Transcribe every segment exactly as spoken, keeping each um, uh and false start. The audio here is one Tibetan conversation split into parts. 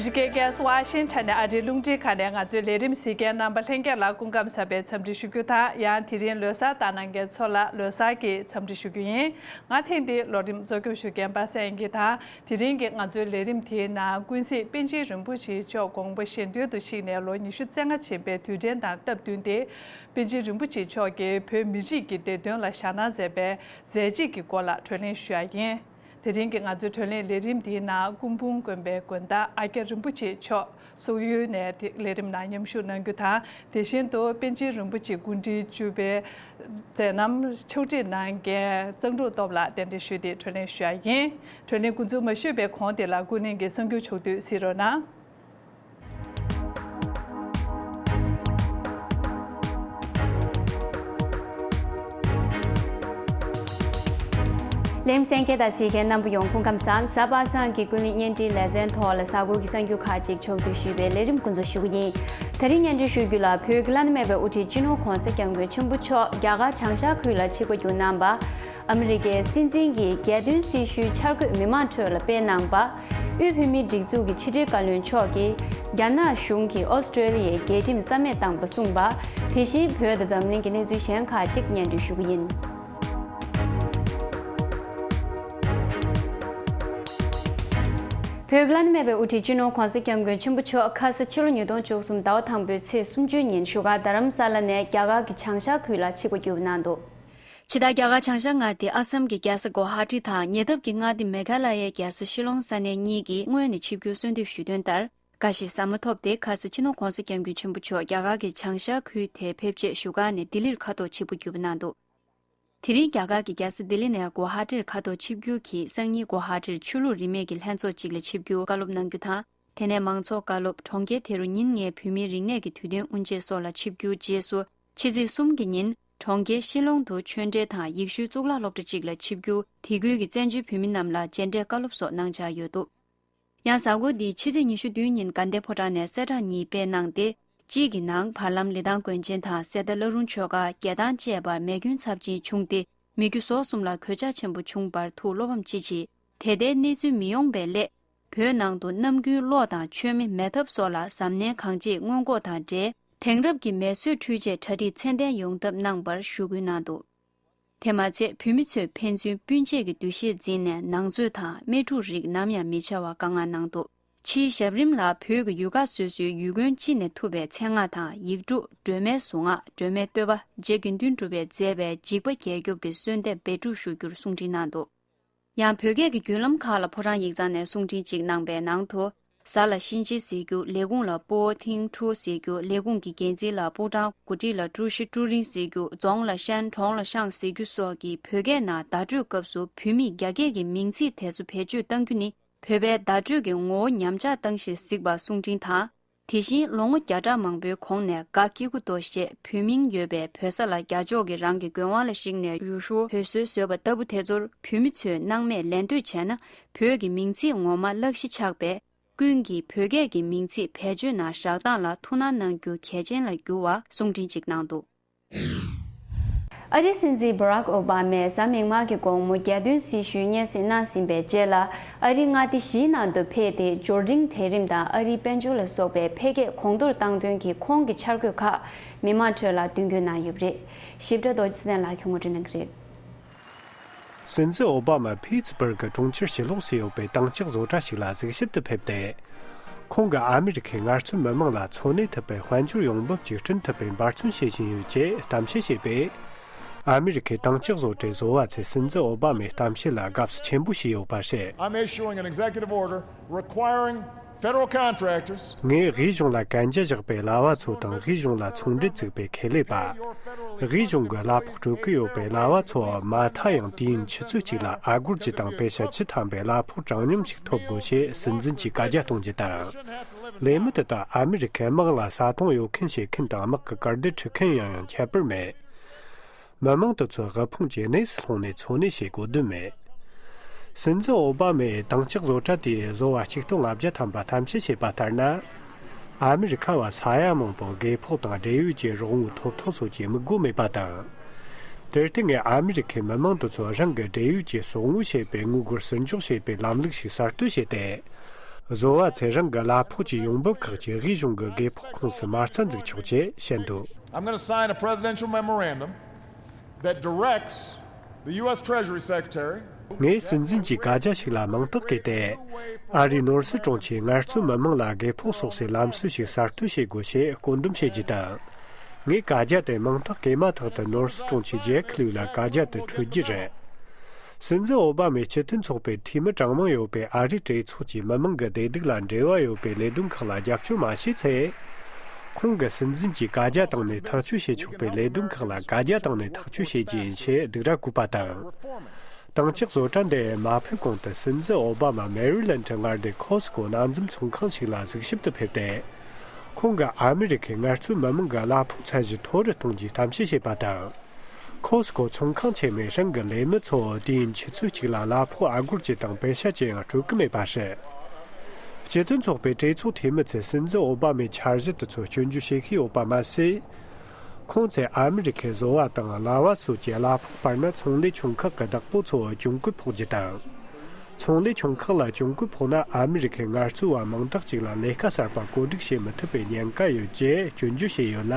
ཨ་མི་རི་ཀའི་རྒྱལ་ས་ཝ་ཤིང་ཊོན་ནས་ཨ་རིའི་རླུང་འཕྲིན་ཁང་ནས་ང་ཚོའི་ལས་རིམ་གཟིགས་མཁན་རྣམ་པ་ལྷན་རྒྱས་ལ་སྐུ་ཁམས་བཟང་པའི་འཚམས་འདྲི་ཞུ་རྒྱུ་དང་། ཡང་དེ་རིང་ལོ་གསར་བཏང་གནང་མཁན་ཚོ་ལ་ལོ་གསར་གྱི་འཚམས་འདྲི་ཞུ་རྒྱུ་ཡིན། ང་ཐེངས་འདིའི་ལོ་རིམ་གཙོ་སྐྱོང་ཞུ་མཁན་པ་སངས་དབྱངས་སྐྱིད་དང་། དེ་རིང་གི་ང་ཚོའི་ལས་རིམ་དེའི་ནང་ཀུན་གཟིགས་པཎ་ཆེན་རིན་པོ་ཆེ་མཆོག་དགོངས་པ་གཞན་དོན་དུ་གཤེགས་ནས་ལོ་ཉི་ཤུ་རྩ་ལྔ་ཕྱིན་པའི་དུས་དྲན་དང་སྟབས་བསྟུན་ཏེ། པཎ་ཆེན་རིན་པོ་ཆེ་མཆོག་གིས་བོད་མི་རིགས་ཀྱི་བདེ་དོན་ལ་ཞྭ་སྣང་མཛད་པའི་མཛད་རྗེས་ཀྱི་སྐོར་ལ་གྲོས་གླེང་ཞུ་ཡ་ཡིན། དེ་རིང་གི་ང་ཚོའི་གྲོས་གླེང་ལས་རིམ་འདིའི་ནང་སྐུ་འབུམ་དགོན་པའི་དགོན་བདག་ཨ་ཀྱ་རིན་པོ་ཆེ་མཆོག་སོག་ཡུལ་ནས་དེ་ལས་རིམ་ནང་མཉམ་ཞུགས་གནང་རྒྱུ་དང་། དེ་བཞིན་དུ་པཎ་ཆེན་རིན་པོ་ཆེ་སྐུ་ཕྲེང་བཅུ་པའི་མཛད་རྣམ་ཕྱོགས་སྒྲིག་གནང་མཁན་གཙང་ཕྲུག་སྟོབས་ལགས་གདན་འདྲེན་ཞུས་ཏེ་གྲོས་གླེང་ཞུ་ཡ་ཡིན། གྲོས་གླེང་འགོ་འཛུགས་མ་ཞུས་པའི་གོང་དེ་ལ་ཀུན་གླེང་གི་གསར་འགྱུར་ཕྱོགས་བསྡུས་གཟིགས་རོགས་གནང་། ལེམ་སེང་གེ་དང་གཟིགས་མཁན་རྣམ་པ་ཡོངས་སྐུ་ཁམས་བཟང་། གཟའ་པ་སངས་ཀྱི་ཀུན་གླེང་བརྙན་འཕྲིན་ལེ་ཚན་ཐོག་ལ་གཟའ་འཁོར་གྱི་གསར་འགྱུར་ཁག་ཅིག་ཕྱོགས་བསྡུས་ཞུས་པའི་ལས་རིམ་འགོ་འཛུགས་ཞུ་གི་ཡིན། དེ་རིང་སྙན་སྒྲོན་ཞུ་རྒྱུ་ལ། བོད་ཀྱི་བླ་ན་མེད་པའི་དབུ་ཁྲིད་སྤྱི་ནོར་༧གོང་ས་༧སྐྱབས་མགོན་ཆེན་པོ་མཆོག་རྒྱ་གར་བྱང་ཤར་ཁུལ་ལ་ཆིབས་བསྒྱུར་གནང་པ། ཨ་མི་རི་ཀའི་སྲིད་འཛིན་གྱིས་རྒྱལ་དོན་སྲི་ཞུའི་འཆར་འགོད་མི་མང་ཁྲོད་ལ་སྤེལ་གནང་པ། དབུས་བོད་མིའི་སྒྲིག་འཛུགས་ཀྱི་ཕྱི་དྲིལ་བཀའ་བློན་མཆོག་གིས་རྒྱ་ནག་གཞུང་གིས་ཨོ་སི་ཀྲོ་ལི་ཡའི་རྒྱལ་ཁྲིམས་རྩ་མེད་བཏང་པ་གསུངས་པ། དེ་བཞིན་བོད་དང་འཛམ་གླིང་གི་གནས་ཚུལ་གཞན་ཁག་ཅིག་སྙན་སྒྲོན་ཞུ་གི་ཡིན། བོད་ཀྱི་བླ་ན་མེད་པའི་དབུ་ཁྲིད་སྤྱི་ནོར་༧གོང་ས་༧སྐྱབས་མགོན་ཆེན་པོ་མཆོག་ཁ་ས་ཕྱི་ལོ་ཉིས་སྟོང་བཅུ་གསུམ་ཟླ་བ་དང་པོའི་ཚེས་སུམ་ཅུ་ཉིན་བཞུགས་སྒར་རྡ་རམ་ས་ལ་ནས་རྒྱ་གར་གྱི་བྱང་ཤར་ཁུལ་ལ་ཆིབས་བསྒྱུར་གནང་འདུག་ཕྱི་ཟླ་རྒྱ་གར་བྱང་ཤར་མངའ་སྡེ་ཨ་སམ་གྱི་རྒྱལ་ས་གོ་ཧ་ཊི་དང་ཉེ་འདབས་ཀྱི་མངའ་སྡེ་མེ་གྷ་ལ་ཡའི་རྒྱལ་ས་ཤི་ལོང་ས་གནས་གཉིས་ཀྱིས་སྔོན་ནས་ཆིབས་བསྒྱུར་གསོལ་འདེབས་ཞུས་དོན་ལྟར། འགའ་ཞིག་ཟ་མ་ཐོབ་སྟེ་ཁ་ས་སྤྱི་ནོར་༧གོང་ས་༧སྐྱབས་མགོན་ཆེན་པོ་མཆོག་རྒྱ་གར་གྱི་བྱང་ཤར་ཁུལ་དེར་ཕེབས་རྗེས་བཞུགས་སྒར་ནས་ལྡི་ལིར་ཁ་ཐོག་ཆིབས་བསྒྱུར་གནང་འདུག་དེ་རིང་རྒྱ་གར་གྱི་རྒྱལ་ས་ལྡི་ལི་ནས་གོ་ཧ་ཊིར་ཁ་ཐོག་ཆིབས་བསྒྱུར་གྱིས་སང་ཉིན་གོ་ཧ་ཊིར་ཆོས་ལུགས་རིས་མེད་ཀྱི་ལྷན་ཚོགས་གཅིག་ལ་ཆིབས་བསྒྱུར་བཀའ་སློབ་གནང་རྒྱུ་དང་། དེ་ནས་མང་ཚོགས་བཀའ་སློབ། གྲོང་ཁྱེར་དེ་རུ་ཉིན་ལྔའི་བོད་མིའི་རིག་གནས་ཀྱི་དུས་སྟོན་དབུ་འབྱེད་སོགས་ལ་ཆིབས་བསྒྱུར་རྗེས་སུ། ཕྱི་ཚེས་གསུམ་གྱི་ཉིན་གྲོང་ཁྱེར་ཤི་ལོང་དུ་ཆོས་འབྲེལ་དང་ཡེ་ཤུའི་གཙུག་ལག་སློབ་གྲྭ་གཅིག་ལ་ཆིབས་བསྒྱུར། དེ་ཁུལ་གྱི་བཙན་བྱོལ་བོད་མི་རྣམས་ལ་མཇལ་འཕྲད་བཀའ་སློབ་སོགས་གནང་འཆར་ཡོད་འདུག་ཡང་གཟའ་འཁོར་འདིའི་ཕྱི་ཚེས་ཉི་ཤུ་བདུན་ཉིན་དགའ་ལྡན་ཕོ་བྲང་ནས་གསལ་བསྒྲགས་གཉིས་སྤེལ་གནང་སྟེ། གཅིག་གི་ནང་བར་ལམ་ལི་ཐང་དགོན་ཆེན་དང་གསེར་རྟ་བླ་རུང་ཆོས་སྒར་རྒྱལ་ཐང་བཅས་པར་མེ་སྐྱོན་ཚབས་ཆེན་བྱུང་སྟེ། མི་རྒྱུ་ཟོག་གསུམ་ལ་གོད་ཆག་ཆེན་པོ་བྱུང་བར་ཐུག་བློ་ཕམ་ཅི་མཆིས། དེ་ལྟའི་གནས་ཚུལ་མི་ཡོང་བའི་སླད། བོད་ནང་དུ་ནམ་རྒྱུན་གློག་དང་མཆོད་མེ་མེད་ཐབས་སོགས་ལ་གཟབ་ནན་གང་ཆེ་སྔོན་འགོག་དང་འབྲེལ། དེང་རབས་ཀྱི་མེ་གསོད་འཕྲུལ་ཆས་གྲ་སྒྲིག་ཚད་ལྡན་ཡོང་ཐབས་གནང་བར་ཞུ་སྐུལ་གནང་འདུག་དེ་མ་ཚད་བོད་མི་ཚོས་ཕན་ཚུན་སྤུན་མཆེད་ཀྱི་འདུ་ཤེས་འཛིན་ནས་ནང་མཛོད་དང་དམེ་ཕྲུག་རིགས་ནམ་ཡང་མི་བྱ་བར་བཀའ་མངགས་གནང་འདུག་ཕྱིའི་ཞབས་རིམ་ལ་བོད་ཀྱི་ཡུལ་ཁག་སོ་སོའི་ཡུལ་དགོན་སྤྱི་ནས་ཐུབ་པའི་མཚན་སྔགས་དང་ཡིག་དྲུག་སྒྲོལ་མའི་གཟུངས་སྔགས། སྒྲོལ་མའི་བསྟོད་པ། རྗེ་དགེ་འདུན་གྲུབ་པས་མཛད་པའི་འཇིགས་པ་རྒྱལ་སྐྱོབ་ཀྱི་གསོལ་འདེབས་སྦས་སྒྲུབ་ཞུ་རྒྱུར་གསུང་འཕྲིན་གནང་འདུག་ཡང་བོད་སྐད་ཀྱི་བརྒྱུད་ལམ་ཁག་ལ་ཕོ་བྲང་ཡིག་ཚང་ནས་གསུང་འཕྲིན་གཅིག་གནང་པའི་ནང་དུ། གཟའ་ལ་གཤིན་རྗེ་ཟེར་རྒྱུ། ལས་ཁུངས་ལ་པོ་ཐིང་ཁྲུ་ཟེར་རྒྱུ། ལས་ཁུངས་ཀྱི་འགན་འཛིན་ལ་པུ་ཀྲང་། འགོ་ཁྲིད་ལ་ཀྲུ་ཤི་ཀྲུ་རིང་ཟེར་རྒྱུ། རྫོང་ལ་ཤན། གྲོང་ལ་ཤང་ཟེར་རྒྱུ་སོགས་ཀྱི་བོད་སྐད་ནང་བརྡ་སྤྲོད་སྐབས་སུ་བོད་མིས་རྒྱ་སྐད་ཀྱི་མིང་ཚིག་དེ་ཚོ་བེད་སྤྱོད་གཏང་རྒྱུ་ནི། བོད་པའི་བརྡ་སྤྲོད་ཀྱི་ངོ་བོ་ཉམས་ཆག་བཏང་གཞིར་གཟིགས་པར་གསུང་འཕྲིན་དང་། དེ་བཞིན་ལོ་ངོ་བརྒྱ་ཕྲག་མང་པོའི་གོང་ནས་ག་ཀི་ཀུ་ཏོ་ཞེས་བོད་མིང་ཡོད་པའི་བོད་ས་ལ་རྒྱ་ཕྱོགས་ཀྱིས་རང་གི་མགོན་དབང་ལ་གཞིགས་ནས་ཡུལ་ཤུལ་བོད་སྲོལ་བཟོས་པ་ལྟ་བུ་དེ་ཚོར་བོད་མི་ཚོས་སྣང་མེད་ལད་ཟློས་བྱས་ན། བོད་ཀྱི་མིང་ཚིག་ངོ་མ་གླགས་གཞི་ཆགས་པས། ཀུན་གྱིས་བོད་སྐད་ཀྱི་མིང་ཚིག་བེད་སྤྱོད་ནང་བཞག་སྟངས་ལ་ཐུགས་སྣང་གནང་རྒྱུ་གལ་ཆེན་ལ་གྱུར་བ་གསུང་འཕྲིན་གཅིག་གནང་འདུག་ཨ་རིའི་སྲིད་འཛིན་བྷ་རག་ཨོ་བྷ་མས་གཟའ་མིག་དམར་གྱི་དགོང་མོ་རྒྱལ་དོན་སྲི་ཞུའི་སྙན་སེང་གནང་ཟིན་པའི་རྗེས་ལ། ཨ་རིའི་མངའ་སྡེ་བཞིའི་ནང་དུ་ཕེབས་ཏེ། འབྱོར་འབྲིང་གྲལ་རིམ་དང་ཨ་རིའི་དཔལ་འབྱོར་ལ་སོགས་པའི་འཕེལ་རྒྱས་གོང་མཐོར་བཏང་དོན་གྱི་ཁོང་གི་འཆར་འགོད་ཁག་མི་མང་ཁྲོད་ལ་མདུན་སྐྱོད་གནང་ཡོད་པ་རེད། ཞིབ་ཕྲ་རྡོ་རྗེ་ཚེ་བརྟན་ལགས་ཀྱིས་ངོ་སྤྲོད་གནང་གི་རེད། སྲིད་འཛིན་ཨོ་བྷ་མ་ཕི་ཙི་སྦུར་གི་གྲོང་ཁྱེར་ཕྱི་ལོགས་སུ་ཡོད་པའི་དྭངས་ལྕགས་བཟོ་གྲྭ་ཞིག་ལ་གཟིགས་ཞིབ་ཏུ་ཕེབས་ཏེ། ཁོང་གིས་ཨ་མི་རི་ཁའི་ངལ་རྩོལ་མི་དམངས་ལ་འཚོ་གནས་ཐུབ་པའི་དཔལ་འབྱོར་ཡོང་འབབ་ཅིག་བསྐྲུན་ཐུབ་པའི་འབད་བརྩོན་བྱེད་བཞིན་ཡོད་ཅེས་གཏམ་བཤད་བྱས་པས། ཨ་མི་རི་ཁའི་དྭངས་ལྕགས་བཟོ་གྲྭའི་བཟོ་བ་ཚོས་སྲིད་འཛིན་ཨོ་བྷ་མའི་གཏམ་བཤད་ལ་དགའ་བསུ་ཆེན་པོ་བྱས་ཡོད་པ་རེད། I'm issuing an executive order requiring federal contractors ངས་དབུས་གཞུང་ལ་གན་རྒྱ་བཞག་པའི་ལྭ་བ་ཚོ་དང་། དབུས་གཞུང་ལ་ཚོང་འབྲེལ་བཙུགས་པའི་ཁེ་ལས་པ། དབུས་གཞུང་གི་གླ་ཕོགས་སྤྲོད་ཀྱི་ཡོད་པའི་ལྭ་བ་ཚོ་མ་མཐའ་ཡང་དུས་ཡུན་ཆུ་ཚོད་གཅིག་ལ་ཨ་སྒོར་བཅུ་དང་པེ་ཤ་བཅུ་ཐམ་པའི་གླ་ཕོགས་དྲང་སྙོམས་ཤིག་ཐོབ་དགོས་ཞེས་སྲིད་འཛིན་གྱིས་བཀའ་རྒྱ་གཏོང་རྒྱུ་དང་། ལས་མི་དེ་དག་ཨ་མི་རི་ཁའི་དམག་ལ་ས་དོང་གཡོ་མཁན་བྱེད་མཁན་དང་དམག་གི་གར་སྡེ་ཁྲིད་མཁན་ཡང་ཡང་ཁྱད་པར་མེད། མི་མང་དེ་ཚོ་དབུལ་ཕོངས་ཀྱི་གནས་སུ་ལྷུང་ནས་འཚོ་གནས་བྱེད་དགོས་དོན་མེད། སྲིད་འཛིན་ཨོ་བྷ་མས་དྭངས་ལྕགས་བཟོ་གྲྭ་དེའི་བཟོ་བ་ཆིག་སྟོང་ལྔ་བརྒྱ་ཐམ་པ་གཏམ་བཤད་བྱས་པ་ལྟར་ན། ཨ་མི་རི་ཁ་བ་ས་ཡ་མང་པོ་རྒས་ཕོགས་དང་འབྲེལ་ཡོད་ཀྱི་རོགས་དངུལ་ཐོབ་ཐང་སོགས་ཀྱི་དམིགས་སྒོ་མེད་པ་དང་། དེར་བརྟེན་ངས་ཨ་མི་རི་ཁའི་མི་མང་དེ་ཚོ་རང་གི་འབྲེལ་ཡོད་ཀྱི་གསོག་དངུལ་བྱེད་པའི་དངུལ་སྒོར་ཟུར་འཇོག་བྱེད་པའི་ལམ་ལུགས་ཤིག་གསར་གཏོད་བྱས་ཏེ། བཟོ་བ་ཚོས་རང་གི་གླ་ཕོགས་ཀྱི་ཡོང་འབབ་ཁག་ཅིག་དབུས་གཞུང་གི་རྒས་ཕོགས་ཁོངས་སུ་མ་རྩ་འཛུགས་ཆོག་ཅེས་བཤད་འདུག I'm going to sign a presidential memorandum that directs the U S Treasury Secretary. ངས་སྲིད་འཛིན་གྱི་བཀའ་རྒྱ་ཞིག་ལ་མིང་རྟགས་བཀོད་དེ། ཨ་རིའི་ནོར་སྲིད་དྲུང་ཆེས་ངལ་རྩོལ་མི་དམངས་ལ་རྒས་ཕོགས་གསོག་སའི་ལམ་སྲོལ་ཞིག་གསར་གཏོད་བྱེད་དགོས་ཞེས་བཀོད་འདོམས་བྱེད་རྒྱུ་དང་། ངས་བཀའ་རྒྱ་དེ་མིང་རྟགས་བཀོད་མ་ཐག་ཏུ་ནོར་སྲིད་དྲུང་ཆེ་ཇེ་ཁི་ལུའུ་ལ་བཀའ་རྒྱ་དེ་འཕྲོད་རྒྱུ་རེད། སྲིད་འཛིན་ཨོ་བྷ་མས་སྤྱི་མཐུན་ཚོགས་པའི་འཐུས་མི་གྲངས་མང་ཡོད་པའི་ཨ་རིའི་གྲོས་ཚོགས་ཀྱི་མི་དམངས་ཀྱི་བདེ་སྡུག་ལ་འབྲེལ་བ་ཡོད་པའི་ལས་དོན་ཁག་ལ་རྒྱབ་སྐྱོར་མ་བྱས་ཚེ། ཁོང་གིས་སྲིད་འཛིན་གྱི་བཀའ་རྒྱ་བཏང་ནས་ཐག་གཅོད་བྱེད་ཆོག་པའི་ལས་དོན་ཁག་ལ་བཀའ་རྒྱ་བཏང་ནས་ཐག་གཅོད་བྱེད་རྒྱུ་ཡིན་ཞེས་སྡིགས་ར་བསྐུལ་བ་དང་། དང་ཅག་བཟོ་གྲྭ་འདི་མ་ཕེབས་གོང་དུ་སྲིད་འཛིན་ཨོ་བྷ་མ་མེ་རི་ལན་ཌི་མངའ་སྡེ་ཁོ་སི་ཀོ་ནང་འཛོམས་ཚོང་ཁང་ཞིག་ལ་གཟིགས་ཞིབ་ཏུ་ཕེབས་ཏེ། ཁོང་གིས་ཨ་མི་རི་ཁའི་ངལ་རྩོལ་མི་དམངས་ཀྱི་གླ་ཕོགས་ཚད་གཞི་མཐོ་རུ་གཏོང་རྒྱུའི་གཏམ་བཤད་བྱས་པ་དང་། ཁོ་སི་ཀོ་ཚོང་ཁང་ཆེན་མོས་རང་གི་ལས་མི་ཚོ་དུས་ཡུན་ཆུ་ཚོད་གཅིག་ལ་གླ་ཕོགས་ཨ་སྒོར་གཅིག་དང་པེ་ཤ་གཅིག་ཡང་སྤྲོད་ཀྱི་མེད་པ་རེད། སྤྱི་མཐུན་ཚོགས་པའི་གྲོས་ཚོགས་འཐུས་མི་ཚོས་སྲིད་འཛིན་ཨོ་བྷ་མའི་འཆར་གཞི་དེ་ཚོ་སྐྱོན་བརྗོད་བྱེད་ཀྱི་ཡོད་པ་མ་ཟད། ཁོང་ཚོས་ཨ་མི་རི་ཁའི་བཟོ་བ་དང་གླ་བ་སོགས་ཀྱི་གླ་ཕོགས་སྤར་ན་ཚོང་ལས་ཆུང་ཁག་གི་བདག་པོ་ཚོར་གྱོང་གུན་ཕོག་རྒྱུ་དང་། ཚོང་ལས་ཆུང་ཁག་ལ་གྱོང་གུན་ཕོག་ན་ཨ་མི་རི་ཁའི་ངལ་རྩོལ་བ་མང་དག་ཅིག་ལ་ལས་ཀ་གསར་པ་བཀོད་སྒྲིག་བྱེད་མི་ཐུབ་པའི་ཉེན་ཁ་ཡོད་ཅེས་སྐྱོན་བརྗོད་བྱས་ཡོད་ལ།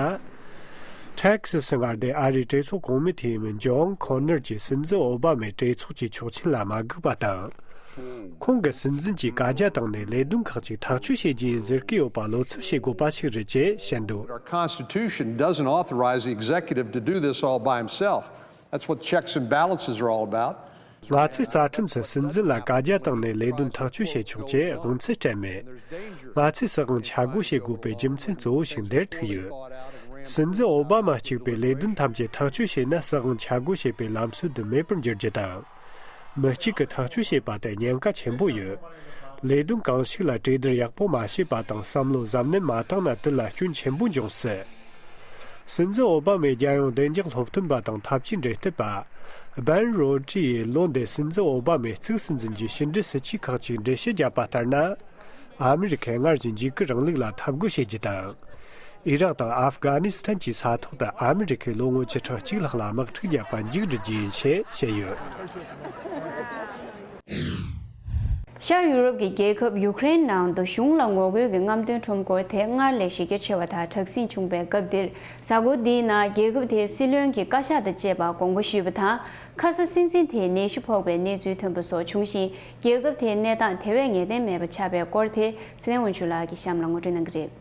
ཐེག་སི་སི་མངའ་སྡེའི་ཨ་རིའི་གྲོས་ཚོགས་གོང་མའི་འཐུས་མི་ཇོན་ཁོ་ནར་གྱིས་སྲིད་འཛིན་ཨོ་བྷ་མའི་གྲོས་ཚོགས་ཀྱི་ཆོག་མཆན་ལ་མ་སྒུག་པ་དང་། ཁོང་གིས་སྲིད་འཛིན་གྱི་བཀའ་རྒྱ་བཏང་ནས་ལས་དོན་ཁག་ཅིག་ཐག་གཅོད་བྱེད་རྒྱུ་ཡིན་ཟེར་གྱི་ཡོད་པ་བློ་འཚབ་བྱེད་དགོས་པ་ཞིག་རེད་ཅེས་བཤད་འདུག Our Constitution doesn't authorize the executive to do this all by himself. That's what checks and balances are all about. ང་ཚོའི་རྩ་ཁྲིམས་སུ་སྲིད་འཛིན་ལ་བཀའ་རྒྱ་བཏང་ནས་ལས་དོན་ཐག་གཅོད་བྱེད་ཆོག་ཅེས་དབང་ཚད་སྤྲད་མེད། ང་ཚོས་སྲིད་དབང་ཆ་བགོས་བྱེད་དགོས་པའི་རྒྱུ་མཚན་གཙོ་བོ་ཞིག་འདིར་ཐུག་ཡོད། སྲིད་འཛིན་ཨོ་བྷ་མ་གཅིག་པུས་ལས་དོན་ཐམས་ཅད་ཐག་གཅོད་བྱས་ན་སྲིད་དབང་ཆ་བགོས་བྱེད་པའི་ལམ་སྲོལ་འདི་མེད་པར་འགྱུར་རྒྱུ་དང་། མི་གཅིག་གིས་ཐག་གཅོད་བྱེད་པ་དེ་ཉེན་ཁ་ཆེན་པོ་ཡོད། ལས་དོན་གང་ཞིག་ལ་གྲོས་བསྡུར་ཡག་པོ་མ་བྱས་པ་དང་བསམ་བློ་གཟབ་ནན་མ་བཏང་ན་དེ་ལ་སྐྱོན་ཆེན་པོ་འབྱུང་སྲིད། སྲིད་འཛིན་ཨོ་བྷ་མའི་རྒྱལ་ཡོངས་བདེ་འཇགས་སློབ་སྟོན་པ་དང་འཐབ་ཇུས་འབྲེལ་མཐུད་པ། བན་རོ་ཏྲི་ཡིས་ལོ་འདིར་སྲིད་འཛིན་ཨོ་བྷ་མས་གཙོས་སྲིད་འཛིན་གྱི་ཕྱི་འབྲེལ་སྲིད་ཇུས་ཁག་ཅིག་འགྲེལ་བཤད་བརྒྱབ་པ་ལྟར་ན། ཨ་མི་རི་ཁས་སྔར་བཞིན་འཇིགས་སྐུལ་རིང་ལུགས་ལ་འཐབ་རྒོལ་བྱེད་རྒྱུ་དང་། ཨི་རག་དང་ཨབ་གྷ་ནི་སི་ཐན་གྱི་ས་ཐོག་ཏུ་ཨ་མི་རི་ཁས་ལོ་ངོ་བཅུ་ཕྲག་གཅིག་ལྷག་ལ་དམག་འཁྲུག་བརྒྱབ་པ་མཇུག་སྒྲིལ་རྒྱུ་ཡིན་ཞེས་བཤད་ཡོད། ཤར་ཡུ་རོབ་ཀྱི་རྒྱལ་ཁབ་ཡུ་ཀེ་རེན་ནང་དུ་གཞུང་ལ་ངོ་རྒོལ་གྱི་རྔམ་སྟོན་ཁྲོམ་སྐོར་དེ་སྔར་ལས་གཞི་རྒྱ་ཆེ་བ་དང་དྲག་ཟིང་བྱུང་བའི་སྐབས་འདིར། གཟའ་འཁོར་འདིའི་ནང་རྒྱལ་ཁབ་དེའི་སྲིད་བློན་གྱིས་བཀའ་ཤག་དང་བཅས་པར་དགོངས་པ་ཞུས་པ་དང་། ཁ་ས་སྲིད་འཛིན་དེས་ནད་གཞི་ཕོག་པའི་གནས་ཚུལ་ཐོན་པ་སོགས་བྱུང་ཞིང་། རྒྱལ་ཁབ་དེའི་གནས་སྟངས་དེ་བས་ངེས་གཏན་མེད་པ་ཆགས་པའི་སྐོར་དེ་ཚེ་བརྟན་དབང་ཕྱུག་ལགས་ཀྱིས་གཤམ་ལ་ངོ་སྤྲོད་གནང་གི་རེད།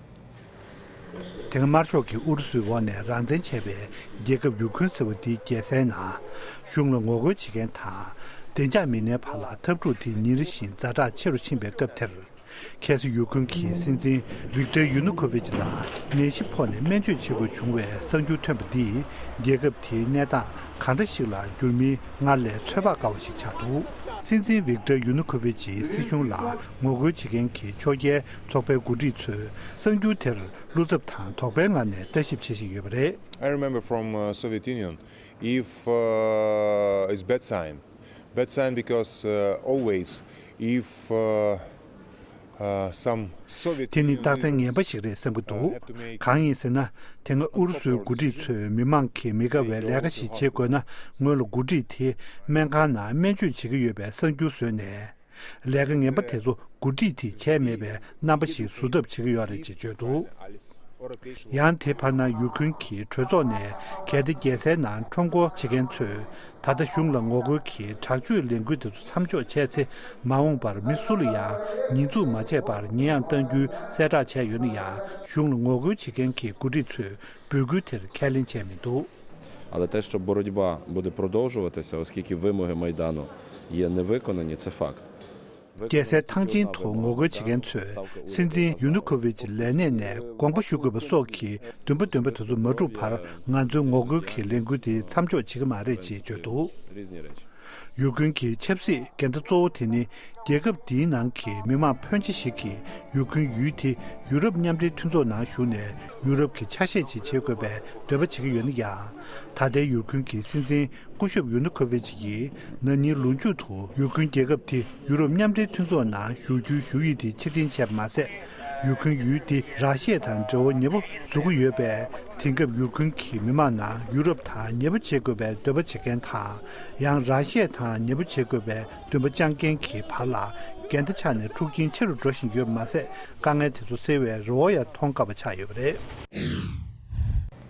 དེ་སྔ་དམར་ཤོག་གིས་ཨུ་རུ་སུའི་འོག་ནས་རང་བཙན་བྱས་པའི་རྒྱལ་ཁབ་ཡུ་ཁུན་ཟེར་བ་འདིའི་རྒྱལ་སའི་ནང་གཞུང་ལ་ངོ་རྒོལ་བྱེད་མཁན་དང་། བདེ་འཇགས་མི་སྣའི་བར་ལ་འཐབ་འཁྲུག་དེ་ཉིན་རེ་བཞིན་ཛ་དྲག་ཆེ་རུ་ཕྱིན་པའི་སྐབས་དེར། ཁ་སང་ཡུ་ཁུན་གྱི་སྲིད་འཛིན་ཝིག་ཏར་ཡུ་ནུ་ཁོ་ཝིཆ་ལ་ནད་གཞི་ཕོག་ནས་སྨན་བཅོས་བྱེད་དགོས་བྱུང་བའི་གསར་འགྱུར་ཐོན་པ་འདིས། རྒྱལ་ཁབ་དེའི་གནས་སྟངས་གང་འདྲ་ཞིག་ལ་འགྱུར་མིན་སྔར་ལས་ཚོད་དཔག་དཀའ་བ་ཞིག་ཆགས་འདུག་སྲིད་འཛིན་ཝིག་ཏར་ཡུ་ནུ་ཁོ་ཝིཆ་གྱི་སྲིད་གཞུང་ལ་ངོ་རྒོལ་བྱེད་མཁན་གྱི་ཕྱོགས་འགལ་ཚོགས་པའི་འགོ་ཁྲིད་ཚོས་གསར་འགྱུར་དེར་བློ་འཚབ་དང་དོགས་པའི་ངང་ནས་ལྟ་ཞིབ་བྱེད་བཞིན་ཡོད་པ་རེད། I remember from uh, Soviet Union, if uh, it's bad sign, bad sign because uh, always, if uh, uh, some Soviet དེ་ནི་Union རྟགས་མཚན་ངན་པ་leaders ཞིག་རེད་བསམ་གྱི་འདུག have to make གང་ཡིན་ཟེར་ན། དེ་སྔ་ཨུ་རུ་སུའི་འགོ་ཁྲིད་ཚོས་མི་མང་གིས་མི་དགའ་བའི་ལས་ཀ་ཞིག་བྱེད་དགོས་ན། སྔོན་ལ་འགོ་ཁྲིད་དེ་སྨན་ཁང་ནང་སྨན་བཅོས་བྱེད་ཀྱི་ཡོད་པའི་གསར་འགྱུར་བཟོས་ནས། ལས་ཀ་ངན་པ་དེ་ཚོ་འགོ་ཁྲིད་དེས་བྱས་མེད་པའི་རྣམ་པ་ཞིག་བཟོ་ཐབས་བྱེད་ཀྱི་ཡོད་རེད་ཅེས་བརྗོད་འདུག་ཡང་དེ་བར་ན་ཡུ་ཁུན་གྱི་གྲོས་ཚོགས་ནས་གལ་ཏེ་རྒྱལ་སའི་ནང་ཁྲོམ་སྐོར་བྱེད་མཁན་ཚོས་ད་ལྟ་གཞུང་ལ་ངོ་རྒོལ་གྱི་དྲག་སྤྱོད་ལས་འགུལ་དེ་ཚོ་མཚམས་འཇོག་བྱས་ཚེ། མ་འོངས་པར་མི་སུ་ལ་ཡང་ཉེས་འཛུགས་མ་བྱས་པར་ཉེས་ཡངས་གཏང་རྒྱུའི་གསལ་བསྒྲགས་བྱས་ཡོད་ན་ཡང་། གཞུང་ལ་ངོ་རྒོལ་བྱེད་мхен་གྱི་འགོ་ཁྲིད་ཚོས་འབོད་སྐུལ་དེར་ཁས་ལེན་བྱས་མི་འདུག Але те, що боротьба буде продовжуватися, оскільки вимоги Майдану є невиконані, це факт. རྒྱལ་སའི་ཐང་ཆེན་ཐོག་ངོ་རྒོལ་བྱེད་མཁན་ཚོས་སྲིད་འཛིན་ཡུ་ནུ་ཁོ་ཝིཆ་ལས་གནས་ནས་དགོངས་པ་ཞུ་དགོས་པ་སོགས་ཀྱི་འདུན་པ་འདོན་པ་དེ་ཚོ་མ་འགྲུབ་བར་ང་ཚོའི་ངོ་རྒོལ་གྱི་ལས་འགུལ་དེ་མཚམས་འཇོག་བྱེད་ཀྱི་མ་རེད་ཅེས་བརྗོད་འདུག་ཡུ་ཀུན་གྱི་ཆབ་སྲིད་འགལ་ཟླ་གཙོ་བོ་དེ་ནི། རྒྱལ་ཁབ་འདིའི་ནང་གི་མི་མང་ཕོན་ཆེ་ཞིག་གིས་ཡུ་ཀུན་ཡུལ་དེ་ཡུ་རོབ་མཉམ་འབྲེལ་མཐུན་ཚོགས་ནང་ཞུགས་ནས་ཡུ་རོབ་ཀྱི་ཆ་ཤས་ཅིག་བྱེད་དགོས་པའི་འདོད་པ་བྱེད་ཀྱི་ཡོད་ན་ཡང་། ད་ལྟའི་ཡུ་ཀུན་གྱི་སྲིད་འཛིན་སྐུ་ཞབས་ཡུ་ནུ་ཁོ་ཝིཆ་ཡིས་ན་ནིང་ལོ་མཇུག་ཏུ་ཡུ་ཀུན་རྒྱལ་ཁབ་དེ་ཡུ་རོབ་མཉམ་འབྲེལ་མཐུན་ཚོགས་ནང་ཞུགས་རྒྱུའི་ཞུ་ཡིག་དེ་ཕྱིར་འཐེན་བྱས་པ་མ་ཟད། ཡུ་ཀུན་ཡུལ་དེ་ར་ཤི་ཡ་དང་འབྲེལ་བ་ཉེ་པོ་བཟོ་གི་ཡོད་པས། དེང་སྐབས་ཡུ་ཀུན་གྱི་མི་མང་ནང་ཡུ་རོབ་དང་ཉེ་པོ་བྱེད་དགོས་པའི་འདོད་པ་བྱེད་མཁན་དང་། ཡང་ར་ཤི་ཡ་དང་ཉེ་པོ་བྱེད་དགོས་པའི་འདུན་པ་བཅངས་མཁན་གྱི་བར་ལ་ འགལ་ཟླ་ཆགས་ནས་འཁྲུག་རྐྱེན་ཆེ་རུ་འགྲོ་བཞིན་ཡོད་པ་མ་ཟད། དཀའ་ངལ་དེ་ཚོ་སེལ་བའི་རེ་བ་ཡང་མཐོང་དཀའ་བ་ཆགས་ཡོད་པ་རེད།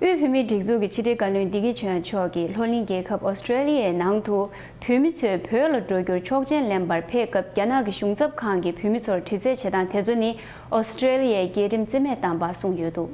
དབུས་བོད་མིའི་སྒྲིག་འཛུགས་ཀྱི་ཕྱི་དྲིལ་བཀའ་བློན་བདེ་སྐྱིད་ཆོས་དབྱངས་མཆོག་གིས་ལྷོ་གླིང་རྒྱལ་ཁབ་ཨོ་སི་ཀྲེ་ལི་ཡའི་ནང་དུ་བོད་མི་ཚོས་བོད་ལ་འགྲོ་རྒྱུར་ཆོག་མཆན་ལེན་པར་ཕེབས་སྐབས། རྒྱ་ནག་གི་གཞུང་ཚབ་ཁང་གིས་བོད་མི་ཚོར་དྲི་རྩད་བྱེད་སྟངས་དེ་ཚོ་ནི་ཨོ་སི་ཀྲེ་ལི་ཡའི་རྒྱལ་ཁྲིམས་རྩིས་མེད་བཏང་པ་གསུངས་ཡོད་འདུག།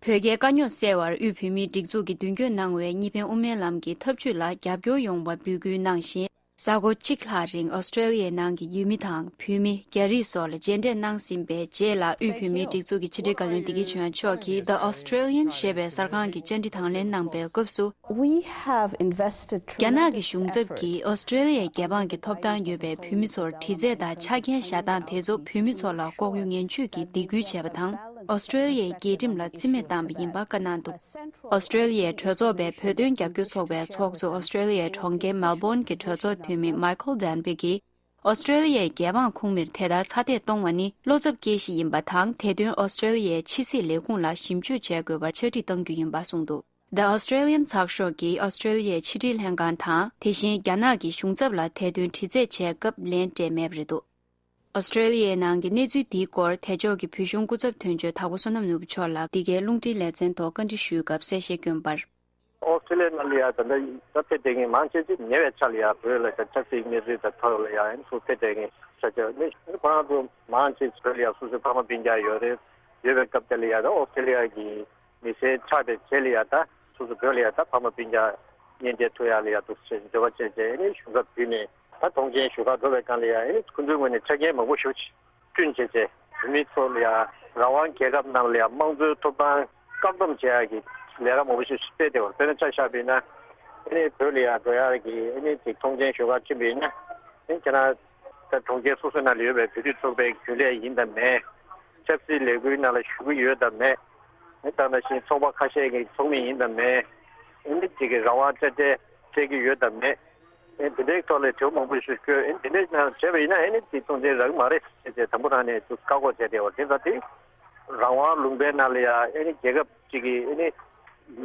བོད་རྒྱའི་དཀའ་རྙོག་སེལ་བར་དབུས་བོད་མིའི་སྒྲིག་འཛུགས་ཀྱིས་མདུན་སྐྱོད་གནང་བའི་གཉིས་ཕན་དབུ་མའི་ལམ་གྱི་ཐབས་ཇུས་ལ་རྒྱབ་སྐྱོར་ཡོང་བ་འབོད་སྐུལ་གནང་བཞིན། གཟའ་འཁོར་གཅིག་ལྷག་རིང་ཨོ་སི་ཀྲེ་ལི་ཡའི་ནང་གི་ཡུལ་མི་དང་བོད་མི། རྒྱ་རིགས་སོགས་ལ་མཇལ་འཕྲད་གནང་ཟིན་པའི་རྗེས་ལ། དབུས་བོད་མིའི་སྒྲིག་འཛུགས་ཀྱི་ཕྱི་དྲིལ་བཀའ་བློན་བདེ་སྐྱིད་ཆོས་དབྱངས་མཆོག་གིས་The Australian ཞེས་པའི་གསར་ཁང་གི་བཅར་འདྲི་དང་ལེན་གནང་པའི་སྐབས་སུ། We have invested རྒྱ་ནག་གི་གཞུང་ཚབ་ཀྱིས་ཨོ་སི་ཀྲེ་ལི་ཡའི་རྒྱལ་འབངས་ཀྱི་ཐོབ་ཐང་ཡོད་པའི་བོད་མི་ཚོར་དྲི་རྩད་དང་ཆ་རྐྱེན་བཞག་སྟངས་དེ་ཚོ་བོད་མི་ཚོ་ལ་ལྐོག་གཡོ་ངན་ཇུས་ཀྱིས་སྡིགས་སྐུལ་བྱས་པ་དང་། ཨོ་སི་ཀྲེ་ལི་ཡའི་རྒྱལ་ཁྲིམས་ལ་རྩིས་མེད་བཏང་པ་ཡིན་པ་བཀའ་གནང་འདུག། ཨོ་སི་ཀྲེ་ལི་ཡའི་གྲོས་ཚོགས་པའི་བོད་དོན་རྒྱབ་སྐྱོར་ཚོགས་པའི་ཚོགས་གཙོ། ཨོ་སི་ཀྲེ་ལི་ཡའི་གྲོང་ཁྱེར་མེལ་བོན་གྱི་གྲོས་ཚོགས་འཐུས་མི་Michael Dunby གིས། ཨོ་སི་ཀྲེ་ལི་ཡའི་རྒྱལ་འབངས་ཁོངས་མིར་དེ་ལྟར་ཚ་འཐད་གཏོང་བ་ནི་བློ་འཚབ་སྐྱེ་གཞི་ཡིན་པ་དང་། དེ་དོན་ཨོ་སི་ཀྲེ་ལི་ཡའི་ཕྱི་སྲིད་ལས་ཁུངས་ལ་ཞིབ་འཇུག་བྱེད་དགོས་པར་ཕྱག་བྲིས་གཏང་རྒྱུ་ཡིན་པ་གསུངས་འདུག། The Australian ཚགས་ཤོག་གིས་ཨོ་སི་ཀྲེ་ལི་ཡའི་ཕྱི་དྲིལ་ལྷན་ཁང་དང་། དེ་བཞིན་རྒྱ་ནག་གི་གཞུང་ཚབ་ལ་དེ་དོན་དྲི་རྩད་བྱས་སྐབས་ལན་སྤྲད་མེད་པ་རེད་འདུག། ཨོ་སི་ཀྲེ་ལི་ཡའི་ནང་གི་གནས་ཚུལ་འདིའི་སྐོར་དེ་ཕྱོགས་ཀྱི་བོད་གཞུང་སྐུ་ཚབ་དོན་གཅོད་དྭགས་པོ་བསོད་ནམས་ནོར་བུ་མཆོག་ལ་འདི་གའི་རླུང་འཕྲིན་ལེ་ཚན་ཐོག་བཀའ་འདྲི་ཞུས་སྐབས་གསལ་བཤད་བསྐྱོན་པར། ཨོ་སི་ཀྲེ་ལི་ཡ་ནང་ལ་ཡ་ད་ལྟ་ད་ཕེབས་བསྡད་མཁན་མང་ཆེ་ཅིག་ཉེ་བའི་ཆར་ལ་ཡ་བོད་ལ་ད་ཆབ་སྲིད་གནས་ཚུལ་དང་ཐོག་ལ་ཡ་ཨ་ནི་ཚུར་ཕེབས་བསྡད་མཁན་ཆ་ཆེ་ནི་ཁོ་རང་ཚོ་མང་ཆེ་བོད་ལ་ཡ་སོ་སོའི་ཕ་མ་སྤུན་ཀྱག་ཡོད་རེད། ཡོད་པའི་སྐབས་དེ་ལ་ཡ་ད་ཨོ་སི་ཀྲེ་ལི་ཡ་གི་མི་སེར་ཆགས་པའི་རྗེས་ལ་ཡ་ད་སོ་སོ་བོད་ལ་ཡ་ད་ཕ་མ་སྤུན་ཀྱག་གཉེན་སྒྲིག་ཐུབ་ཡ་ལ་ཡ་འདུག་ཟེར་འབྱོར་བ་བྱས་རྗེས་ཨ་ནི་གཞུང་ཚབ་བརྒྱུད་ནས་ད་གཏོང་མཆན་ཞུ་གར་འགྲོ་བའི་སྒང་ལ་ཡ་ཨ་ནི་ཁོ་ཚོའི་ངོས་ནས་ཆ་རྐྱེན་མང་པོ་ཞིག་བསྐྲུན་བྱས་རྗེས་བོད་མི་ཚོ་ལ་ཡ་རང་དབང་རྒྱལ་ཁབ་ནང་ལ་ཡ་དམངས་གཙོའི་ཐོབ་ཐང་བཀག་སྡོམ་བྱེད་ཡ་གི་ལས་ཀ་མང་པོ་ཞིག་སྤེལ་བསྡད་པ་རེད། དཔེར་ན་ཆ་བཞག་པ་ཡིན་ན་ཨ་ནི་བོད་ལ་ཡ་འགྲོ་ཡ་གི་ཨ་ནི་ཅིག་གཏོང་མཆན་ཞུ་གར་ཕྱིན་པ་ཡིན་ན་ཨ་ནི་ཁྱེད་རང་ད་གྲོང་ཁྱེར་སོ་སོའི་ནང་ལ་ཡོད་པའི་བོད་རིགས་ཚོགས་པའི་རྒྱུན་ལས་ཡིན་དང་མེད། ཆབ་སྲིད་ལས་འགུལ་ནང་ལ་ཞུགས་ཀྱི་ཡོད་དང་མེད། ཨེ་ད་ནང་བཞིན་ཚོགས་པ་ཁ་ཤས་ཀྱི་ཚོགས་མི་ཡིན་དང་མེད། ཨེ་འདི་གཅིག་གི་རང་དབང་སྤྲད་སྤྲད་སྤྲད་ཀྱི་ཡོད་དང་མེད། ཨེ་འདི་འདྲའི་ཐོག་ལ་དྲི་བ་མང་པོ་ཞིག་བཀོད། ཨེ་འདི་འདྲའི་ནང་བྱས་པ་ཡིན་ན་ཨེ་ནི་འདི་གཏོང་མཆན་རག་གི་མ་རེད་ཟེར་ཏེ་དང་པོ་རང་ནས་ཚུར་བཀག་འགོག་བྱས་ཏེ་བ་དེ་ད་དེ་རང་དབང་ལུང་པའི་ནང་ལ་ཡ་ཨེ་ནི་རྒྱལ་ཁབ་གཅིག་གི་ཨེ་ནི་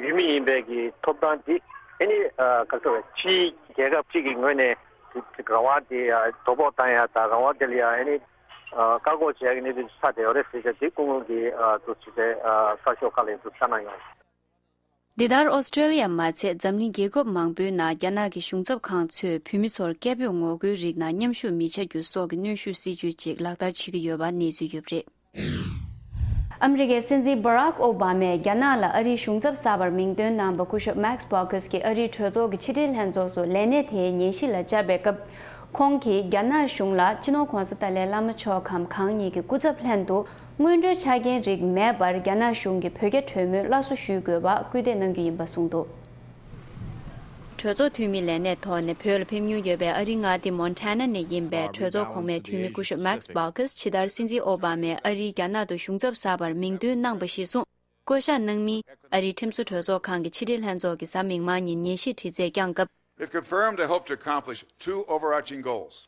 ཡུལ་མི་ཡིན་པའི་གི་ཐོབ་ཐང་འདི་ཨེ་ནི་ཨ་ག་ཚོད་ཕྱིའི་རྒྱལ་ཁབ་གཅིག་གི་ངོས་ནས་དེ་རང་དབང་དེ་ཡ་དོ་ཕོག་བཏང་ཡ་དང་རང་དབང་དེ་ལ་ཡ་ཨེ་ནི་ཨ་བཀག་འགོག་བྱེད་ཡ་གི་གནས་ཚུལ་ཆགས་བསྡད་ཡོད་རེད་ཟེར་བྱས་དེ་སྐུ་ངོ་གིས་ཨ་དུ་ཕྱི་དྲིལ་ཨ་གསར་ཤོག་ཁག་ལ་དུ་གསལ་གནང་ཡོད། འདི་ལྟར་ཨོ་སི་ཀྲེ་ལི་ཡ་མ་ཚད་འཛམ་གླིང་རྒྱལ་ཁབ་མང་པོའི་ནང་རྒྱ་ནག་གི་གཞུང་ཚབ་ཁང་ཚོས་བོད་མི་ཚོར་སྐད་འབོད་ངོ་རྒོལ་རིགས་ནང་མཉམ་ཞུགས་མི་བྱ་རྒྱུ་སོགས་ཀྱི་གནོན་ཤུགས་སྲིད་ཇུས་ཅིག་ལག་བསྟར་བྱེད་ཀྱི་ཡོད་པ་གནས་ཚུལ་ཡོད་པ་རེད། ཨ་མི་རི་ཀའི་སྲིད་འཛིན་Barack Obama ཡིས་རྒྱ་ནག་ལ་ཨ་རིའི་གཞུང་ཚབ་གསར་པར་མིང་འདོན་གནང་བ་སྐུ་ཞབས་Max Baucus གྱིས་ཨ་རིའི་གྲོས་ཚོགས་ཀྱི་ཕྱི་དྲིལ་ལྷན་ཚོགས་སུ་ལས་གནས་དེའི་ཉན་ཞིབ་ལ་བཅར་བའི་སྐབས། ཁོང་གིས་རྒྱ་ནག་གཞུང་ལ་སྤྱི་ནོར་༧གོང་ས་ཏཱ་ལའི་བླ་མ་མཆོག་གམ་གང་ཉིད་ཀྱི་སྐུ་ཚབ་ལྷན་དུ་སྔོན་འགྲོའི་ཆ་རྐྱེན་རིགས་མེད་པར་རྒྱ་ནག་གཞུང་གིས་བོད་རྒྱ་གྲོས་མོལ་སླར་གསོ་ཞུ་དགོས་པ་སྐུལ་འདེད་གནང་རྒྱུ་ཡིན་པ་གསུངས་འདུག། གྲོས་ཚོགས་འཐུས་མི་ལས་གནས་ཐོག་ནས་བོད་ལ་ཕེབས་མྱོང་ཡོད་པའི་ཨ་རིའི་མངའ་སྡེ་Montana ནས་ཡིན་པའི་གྲོས་ཚོགས་གོང་མའི་འཐུས་མི་སྐུ་ཞབས་Max Baucus ཕྱི་ཟླར་སྲིད་འཛིན་ཨོ་བྷ་མས་ཨ་རིའི་རྒྱ་ནག་ཏུ་གཞུང་ཚབ་གསར་པར་མིང་འདོན་གནང་པ་གཞིར་བཟུང་བསྐོ་གཞག་གནང་མིན་ཨ་རིའི་ཁྲིམས་བཟོ་གྲོས་ཚོགས་ཁང་གི་ཕྱི་དྲིལ་ལྷན་ཚོགས་ཀྱིས་གཟའ་མིག་དམར་ཉིན་ཉན་ཞིབ་དྲི་རྩད་བསྐྱངས་སྐབས། If confirmed, I hope to accomplish two overarching goals.